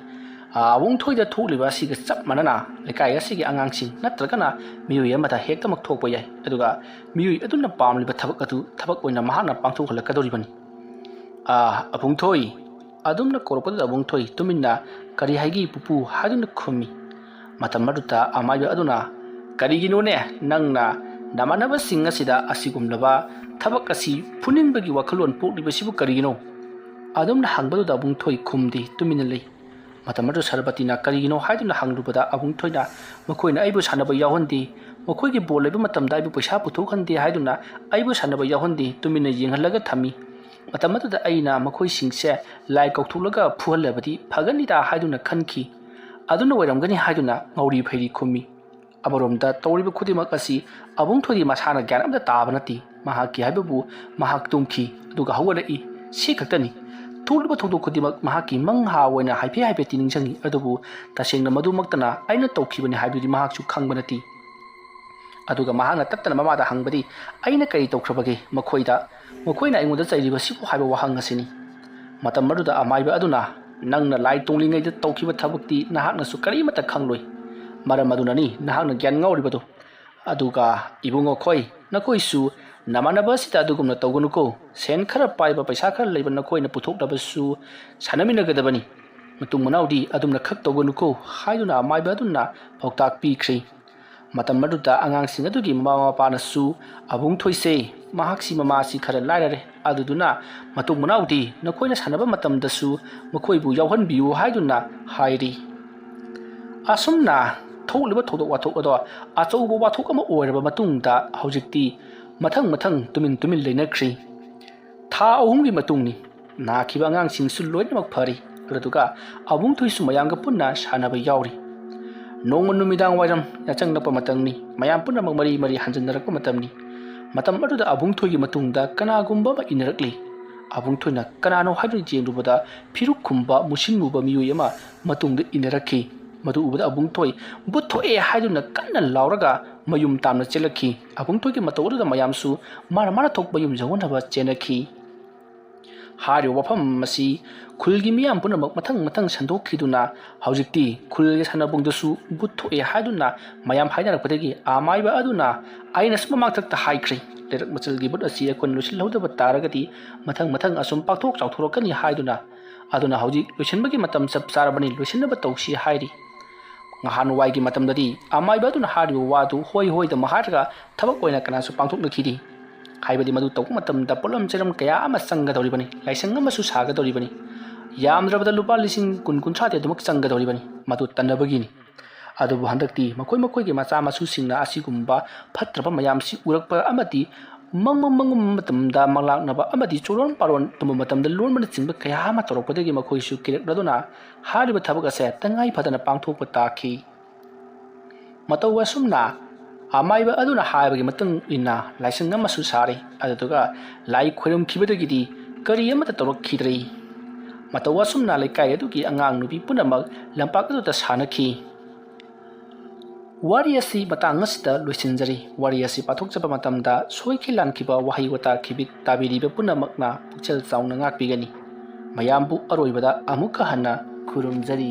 ꯑꯕꯨꯡꯊꯣꯏꯗ ꯊꯣꯛꯂꯤꯕ ꯑꯁꯤꯒ ꯆꯞ ꯃꯥꯟꯅꯅ ꯂꯩꯀꯥꯏ ꯑꯁꯤꯒꯤ ꯑꯉꯥꯡꯁꯤꯡ ꯅꯠꯇ꯭ꯔꯒꯅ ꯃꯤꯑꯣꯏ ꯑꯃꯗ ꯍꯦꯛꯇꯃꯛ ꯊꯣꯛꯄ ꯌꯥꯏ꯫ ꯑꯗꯨꯒ ꯃꯤꯑꯣꯏ ꯑꯗꯨꯅ ꯄꯥꯝꯂꯤꯕ ꯊꯕꯛ ꯑꯗꯨ ꯊꯕꯛ ꯑꯣꯏꯅ ꯃꯍꯥꯛꯅ ꯄꯥꯡꯊꯣꯛꯍꯜꯂꯛꯀꯗꯧꯔꯤꯕꯅꯤ꯫ ꯑꯥ, ꯑꯕꯨꯡꯊꯣꯏ!" ꯑꯗꯨꯝꯅ ꯀꯧꯔꯛꯄꯗꯨꯗ ꯑꯕꯨꯡꯊꯣꯏ ꯇꯨꯃꯤꯟꯅ, "ꯀꯔꯤ ꯍꯥꯏꯒꯦ ꯄꯨꯄꯨ?" ꯍꯥꯏꯗꯨꯅ ꯈꯨꯝꯃꯤ꯫ ꯃꯇꯝ ꯑꯗꯨꯗ ꯑꯃꯥꯏꯕ ꯑꯗꯨꯅ, "ꯀꯔꯤꯒꯤꯅꯣꯅꯦ ꯅꯪꯅ ꯅꯃꯥꯟꯅꯕꯁꯤꯡ ꯑꯁꯤꯗ ꯑꯁꯤꯒꯨꯝꯂꯕ ꯊꯕꯛ ꯑꯁꯤ ꯐꯨꯅꯤꯡꯕꯒꯤ ꯋꯥꯈꯜꯂꯣꯟ ꯄꯣꯛꯂꯤꯕꯁꯤꯕꯨ ꯀꯔꯤꯒꯤꯅꯣ?" ꯑꯗꯨꯝꯅ ꯍꯪꯕꯗꯨꯗ ꯑꯕꯨꯡꯊꯣꯏ ꯈꯨꯝꯗꯦ, ꯇꯨꯃꯤꯟꯅ ꯂꯩ꯫ ꯃꯇꯝ ꯑꯗꯨ ꯁꯔꯕꯇꯤꯅ ꯀꯔꯤꯒꯤꯅꯣ ꯍꯥꯏꯗꯨꯅ ꯍꯪꯂꯨꯕꯗ ꯑꯕꯨꯡꯊꯣꯏꯅ ꯃꯈꯣꯏꯅ ꯑꯩꯕꯨ ꯁꯥꯟꯅꯕ ꯌꯥꯎꯍꯟꯗꯦ, ꯃꯈꯣꯏꯒꯤ ꯕꯣꯜ ꯂꯩꯕ ꯃꯇꯝꯗ ꯑꯩꯕꯨ ꯄꯩꯁꯥ ꯄꯨꯊꯣꯛꯍꯟꯗꯦ ꯍꯥꯏꯗꯨꯅ ꯑꯩꯕꯨ ꯁꯥꯟꯅꯕ ꯌꯥꯎꯍꯟꯗꯦ, ꯇꯨꯃꯤꯟꯅ ꯌꯦꯡꯍꯜꯂꯒ ꯊꯝꯃꯤ꯫ ꯃꯇꯝ ꯑꯗꯨꯗ ꯑꯩꯅ ꯃꯈꯣꯏꯁꯤꯡꯁꯦ ꯂꯥꯏ ꯀꯧꯊꯣꯛꯂꯒ ꯐꯨꯍꯜꯂꯕꯗꯤ ꯐꯒꯅꯤꯗ ꯍꯥꯏꯗꯨꯅ ꯈꯟꯈꯤ꯫ ꯑꯗꯨꯅ ꯑꯣꯏꯔꯝꯒꯅꯤ ꯍꯥꯏꯗꯨꯅ ꯉꯥꯎꯔꯤ ꯐꯩꯔꯤ ꯈꯨꯝꯃꯤ꯫ ꯑꯃꯔꯣꯝꯗ ꯇꯧꯔꯤꯕ ꯈꯨꯗꯤꯡꯃꯛ ꯑꯁꯤ ꯑꯕꯨꯡꯊꯣꯏꯒꯤ ꯃꯁꯥꯅ ꯒ꯭ꯌꯥꯟ ꯑꯝꯇ ꯇꯥꯕ ꯅꯠꯇꯦ꯫ ꯃꯍꯥꯛꯀꯤ ꯍꯥꯏꯕꯕꯨ ꯃꯍꯥꯛ ꯇꯨꯝꯈꯤ, ꯑꯗꯨꯒ ꯍꯧꯒꯠꯂꯛꯏ, ꯁꯤ ꯈꯛꯇꯅꯤ꯫ ꯊꯣꯛꯂꯤꯕ ꯊꯧꯗꯣꯛ ꯈꯨꯗꯤꯡꯃꯛ ꯃꯍꯥꯛꯀꯤ ꯃꯪꯍꯥ ꯑꯣꯏꯅ ꯍꯥꯏꯐꯦꯠ ꯍꯥꯏꯐꯦꯠꯇꯤ ꯅꯤꯡꯁꯤꯡꯉꯤ, ꯑꯗꯨꯕꯨ ꯇꯁꯦꯡꯅ ꯃꯗꯨꯃꯛꯇꯅ ꯑꯩꯅ ꯇꯧꯈꯤꯕꯅꯤ ꯍꯥꯏꯕꯗꯨꯗꯤ ꯃꯍꯥꯛꯁꯨ ꯈꯪꯕ ꯅꯠꯇꯦ꯫ ꯑꯗꯨꯒ ꯃꯍꯥꯛꯅ ꯇꯠꯇꯅ ꯃꯃꯥꯗ ꯍꯪꯕꯗꯤ, "ꯑꯩꯅ ꯀꯔꯤ ꯇꯧꯈ꯭ꯔꯕꯒꯦ ꯃꯈꯣꯏꯗ? ꯃꯈꯣꯏꯅ ꯑꯩꯉꯣꯟꯗ ꯆꯩꯔꯤꯕꯁꯤꯕꯨ?" ꯍꯥꯏꯕ ꯋꯥꯍꯪ ꯑꯁꯤꯅꯤ꯫ ꯃꯇꯝ ꯑꯗꯨꯗ ꯑꯃꯥꯏꯕ ꯑꯗꯨꯅ, ꯅꯪꯅ ꯂꯥꯏ ꯇꯣꯡꯂꯤꯉꯩꯗ ꯇꯧꯈꯤꯕ ꯊꯕꯛꯇꯤ ꯅꯍꯥꯛꯅꯁꯨ ꯀꯔꯤꯃꯠꯇ ꯈꯪꯂꯣꯏ꯫ ꯃꯔꯝ ꯑꯗꯨꯅꯅꯤ ꯅꯍꯥꯛꯅ ꯒ꯭ꯌꯥꯟ ꯉꯥꯎꯔꯤꯕꯗꯨ꯫ ꯑꯗꯨꯒ ꯏꯕꯨꯡꯉꯣ ꯈꯣꯏ, ꯅꯈꯣꯏꯁꯨ ꯅꯃꯥꯟꯅꯕ ꯑꯁꯤꯗ ꯑꯗꯨꯒꯨꯝꯅ ꯇꯧꯒꯅꯨꯀꯣ꯫ ꯁꯦꯟ ꯈꯔ ꯄꯥꯏꯕ, ꯄꯩꯁꯥ ꯈꯔ ꯂꯩꯕ ꯅꯈꯣꯏꯅ ꯄꯨꯊꯣꯛꯅꯕꯁꯨ ꯁꯥꯟꯅꯃꯤꯟꯅꯒꯗꯕꯅꯤ꯫ ꯃꯇꯨꯡ ꯃꯅꯥꯎꯗꯤ ꯑꯗꯨꯝꯅ ꯈꯛ ꯇꯧꯒꯅꯨꯀꯣ ꯍꯥꯏꯗꯨꯅ ꯑꯃꯥꯏꯕ ꯑꯗꯨꯅ ꯄꯥꯎꯇꯥꯛ ꯄꯤꯈ꯭ꯔꯦ꯫ ꯃꯇꯝ ꯑꯗꯨꯗ ꯑꯉꯥꯡꯁꯤꯡ ꯑꯗꯨꯒꯤ ꯃꯃꯥ ꯃꯄꯥꯅꯁꯨ, "ꯑꯕꯨꯡ ꯊꯣꯏꯁꯦ, ꯃꯍꯥꯛꯁꯤ ꯃꯃꯥꯁꯤ ꯈꯔ ꯂꯥꯏꯔꯔꯦ, ꯑꯗꯨꯗꯨꯅ ꯃꯇꯨꯡ ꯃꯅꯥꯎꯗꯤ ꯅꯈꯣꯏꯅ ꯁꯥꯟꯅꯕ ꯃꯇꯝꯗꯁꯨ ꯃꯈꯣꯏꯕꯨ ꯌꯥꯎꯍꯟꯕꯤꯌꯨ" ꯍꯥꯏꯗꯨꯅ ꯍꯥꯏꯔꯤ꯫ ꯑꯁꯨꯝꯅ ꯊꯣꯛꯂꯤꯕ ꯊꯧꯗꯣꯛ ꯋꯥꯊꯣꯛ ꯑꯗꯣ ꯑꯆꯧꯕ ꯋꯥꯊꯣꯛ ꯑꯃ ꯑꯣꯏꯔꯕ ꯃꯇꯨꯡꯗ ꯍꯧꯖꯤꯛꯇꯤ ꯃꯊꯪ ꯃꯊꯪ ꯇꯨꯃꯤꯟ ꯇꯨꯃꯤꯟ ꯂꯩꯅꯈ꯭ꯔꯤ꯫ ꯊꯥ ꯑꯍꯨꯝꯒꯤ ꯃꯇꯨꯡꯅꯤ꯫ ꯅꯥꯈꯤꯕ ꯑꯉꯥꯡꯁꯤꯡꯁꯨ ꯂꯣꯏꯅꯃꯛ ꯐꯔꯤ꯫ ꯑꯗꯨꯒ ꯑꯕꯨꯡ ꯊꯣꯏꯁꯨ ꯃꯌꯥꯝꯒ ꯄꯨꯟꯅ ꯁꯥꯟꯅꯕ ꯌꯥꯎꯔꯤ꯫ ꯅꯣꯡꯃ ꯅꯨꯃꯤꯗꯥꯡ ꯋꯥꯏꯔꯝ ꯌꯥꯆꯪꯂꯛꯄ ꯃꯇꯝꯅꯤ꯫ ꯃꯌꯥꯝ ꯄꯨꯝꯅꯃꯛ ꯃꯔꯤ ꯃꯔꯤ ꯍꯟꯖꯤꯟꯅꯔꯛꯄ ꯃꯇꯝꯅꯤ꯫ ꯃꯇꯝ ꯑꯗꯨꯗ ꯑꯕꯨꯡ ꯊꯣꯏꯒꯤ ꯃꯇꯨꯡꯗ ꯀꯅꯥꯒꯨꯝꯕ ꯑꯃ ꯏꯟꯅꯔꯛꯂꯤ꯫ ꯑꯕꯨꯡ ꯊꯣꯏꯅ ꯀꯅꯥꯅꯣ ꯍꯥꯏꯗꯨꯅ ꯌꯦꯡꯂꯨꯕꯗ ꯐꯤꯔꯨꯛ ꯈꯨꯝꯕ ꯃꯨꯁꯤꯟ ꯃꯨꯕ ꯃꯤꯑꯣꯏ ꯑꯃ ꯃꯇꯨꯡꯗ ꯏꯟꯅꯔꯛꯈꯤ꯫ ꯃꯗꯨ ꯎꯕꯗ ꯑꯕꯨꯡ ꯊꯣꯏ "ꯚꯨꯠ ꯊꯣꯛꯑꯦ" ꯍꯥꯏꯗꯨꯅ ꯀꯟꯅ ꯂꯥꯎꯔꯒ ꯃꯌꯨꯝ ꯇꯥꯝꯅ ꯆꯦꯜꯂꯛꯈꯤ꯫ ꯑꯕꯨꯡ ꯊꯣꯏꯒꯤ ꯃꯇꯧ ꯑꯗꯨꯗ ꯃꯌꯥꯝꯁꯨ ꯃꯥꯅ ꯃꯥꯅ ꯊꯣꯛꯄ ꯌꯨꯝ ꯌꯧꯅꯅꯕ ꯆꯦꯟꯅꯈꯤ꯫ ꯍꯥꯏꯔꯤꯕ ꯋꯥꯐꯝ ꯑꯁꯤ ꯈꯨꯜꯒꯤ ꯃꯤꯌꯥꯝ ꯄꯨꯝꯅꯃꯛ ꯃꯊꯪ ꯃꯊꯪ ꯁꯟꯗꯣꯛꯈꯤꯗꯨꯅ ꯍꯧꯖꯤꯛꯇꯤ ꯈꯨꯜꯒꯤ ꯁꯥꯟꯅꯕꯨꯡꯗꯁꯨ ꯚꯨꯠ ꯊꯣꯛꯑꯦ ꯍꯥꯏꯗꯨꯅ ꯃꯌꯥꯝ ꯍꯥꯏꯅꯔꯛꯄꯗꯒꯤ ꯑꯃꯥꯏꯕ ꯑꯗꯨꯅ "ꯑꯩꯅꯁꯨ ꯃꯃꯥꯡꯊꯛꯇ ꯍꯥꯏꯈ꯭ꯔꯦ, ꯂꯩꯔꯛ ꯃꯆꯜꯒꯤ ꯚꯨꯠ ꯑꯁꯤ ꯑꯩꯈꯣꯏꯅ ꯂꯣꯏꯁꯤꯜꯍꯧꯗꯕ ꯇꯥꯔꯒꯗꯤ ꯃꯊꯪ ꯃꯊꯪ ꯑꯁꯨꯝ ꯄꯥꯛꯊꯣꯛ ꯆꯥꯎꯊꯣꯔꯛꯀꯅꯤ" ꯍꯥꯏꯗꯨꯅ꯫ ꯑꯗꯨꯅ ꯍꯧꯖꯤꯛ ꯂꯣꯏꯁꯤꯟꯕꯒꯤ ꯃꯇꯝ ꯆꯞ ꯆꯥꯔꯕꯅꯤ, ꯂꯣꯏꯁꯤꯟꯅꯕ ꯇꯧꯁꯤ ꯍꯥꯏꯔꯤ꯫ ꯅꯍꯥꯟꯋꯥꯏꯒꯤ ꯃꯇꯝꯗꯗꯤ ꯑꯃꯥꯏꯕ ꯑꯗꯨꯅ ꯍꯥꯏꯔꯤꯕ ꯋꯥꯗꯨ ꯍꯣꯏ ꯍꯣꯏꯗ ꯃꯍꯥꯏꯔꯒ ꯊꯕꯛ ꯑꯣꯏꯅ ꯀꯅꯥꯁꯨ ꯄꯥꯡꯊꯣꯛꯅꯈꯤꯗꯦ꯫ ꯍꯥꯏꯕꯗꯤ ꯃꯗꯨ ꯇꯧꯕ ꯃꯇꯝꯗ ꯄꯣꯠꯂꯝ ꯆꯩꯔꯝ ꯀꯌꯥ ꯑꯃ ꯆꯪꯒꯗꯧꯔꯤꯕꯅꯤ, ꯂꯥꯏꯁꯪ ꯑꯃꯁꯨ ꯁꯥꯒꯗꯧꯔꯤꯕꯅꯤ, ꯌꯥꯝꯗ꯭ꯔꯕꯗ ꯂꯨꯄꯥ ꯂꯤꯁꯤꯡ ꯀꯨꯟ ꯀꯨꯟꯊ꯭ꯔꯥꯗꯤ ꯑꯗꯨꯃꯛ ꯆꯪꯒꯗꯧꯔꯤꯕꯅꯤ꯫ ꯃꯗꯨ ꯇꯟꯅꯕꯒꯤꯅꯤ꯫ ꯑꯗꯨꯕꯨ ꯍꯟꯗꯛꯇꯤ ꯃꯈꯣꯏ ꯃꯈꯣꯏꯒꯤ ꯃꯆꯥ ꯃꯁꯨꯁꯤꯡꯅ ꯑꯁꯤꯒꯨꯝꯕ ꯐꯠꯇ꯭ꯔꯕ ꯃꯌꯥꯝꯁꯤ ꯎꯔꯛꯄ ꯑꯃꯗꯤ ꯃꯪꯕ ꯃꯪꯕ ꯃꯇꯝꯗ ꯃꯪꯂꯥꯛꯅꯕ ꯑꯃꯗꯤ ꯆꯨꯔꯣꯟ ꯄꯥꯔꯣꯟ ꯇꯨꯝꯕ ꯃꯇꯝꯗ ꯂꯣꯟꯕꯅꯆꯤꯡꯕ ꯀꯌꯥ ꯑꯃ ꯇꯧꯔꯛꯄꯗꯒꯤ ꯃꯈꯣꯏꯁꯨ ꯀꯤꯔꯛꯂꯗꯨꯅ ꯍꯥꯏꯔꯤꯕ ꯊꯕꯛ ꯑꯁꯦ ꯇꯉꯥꯏ ꯐꯗꯅ ꯄꯥꯡꯊꯣꯛꯄ ꯇꯥꯈꯤ꯫ ꯃꯇꯧ ꯑꯁꯨꯝꯅ ꯑꯃꯥꯏꯕ ꯑꯗꯨꯅ ꯍꯥꯏꯕꯒꯤ ꯃꯇꯨꯡ ꯏꯟꯅ ꯂꯥꯏꯁꯪ ꯑꯃꯁꯨ ꯁꯥꯔꯤ꯫ ꯑꯗꯨꯗꯨꯒ ꯂꯥꯏ ꯈꯣꯏꯔꯝꯈꯤꯕꯗꯒꯤꯗꯤ ꯀꯔꯤ ꯑꯃꯠꯇ ꯇꯧꯔꯛꯈꯤꯗ꯭ꯔꯦ꯫ ꯃꯇꯧ ꯑꯁꯨꯝꯅ ꯂꯩꯀꯥꯏ ꯑꯗꯨꯒꯤ ꯑꯉꯥꯡ ꯅꯨꯄꯤ ꯄꯨꯝꯅꯃꯛ ꯂꯝꯄꯥꯛ ꯑꯗꯨꯗ ꯁꯥꯟꯅꯈꯤ꯫ ꯋꯥꯔꯤ ꯑꯁꯤ ꯃꯇꯥꯡ ꯑꯁꯤꯗ ꯂꯣꯏꯁꯤꯟꯖꯔꯤ꯫ ꯋꯥꯔꯤ ꯑꯁꯤ ꯄꯥꯊꯣꯛꯆꯕ ꯃꯇꯝꯗ ꯁꯣꯏꯈꯤ ꯂꯥꯟꯈꯤꯕ ꯋꯥꯍꯩ ꯋꯥꯇꯥ ꯈꯤꯕꯤꯛ ꯇꯥꯕꯤꯔꯤꯕ ꯄꯨꯝꯅꯃꯛꯅ ꯄꯨꯛꯆꯦꯜ ꯆꯥꯎꯅ ꯉꯥꯛꯄꯤꯒꯅꯤ꯫ ꯃꯌꯥꯝꯕꯨ ꯑꯔꯣꯏꯕꯗ ꯑꯃꯨꯛꯀ ꯍꯟꯅ ꯈꯨꯔꯨꯝꯖꯔꯤ꯫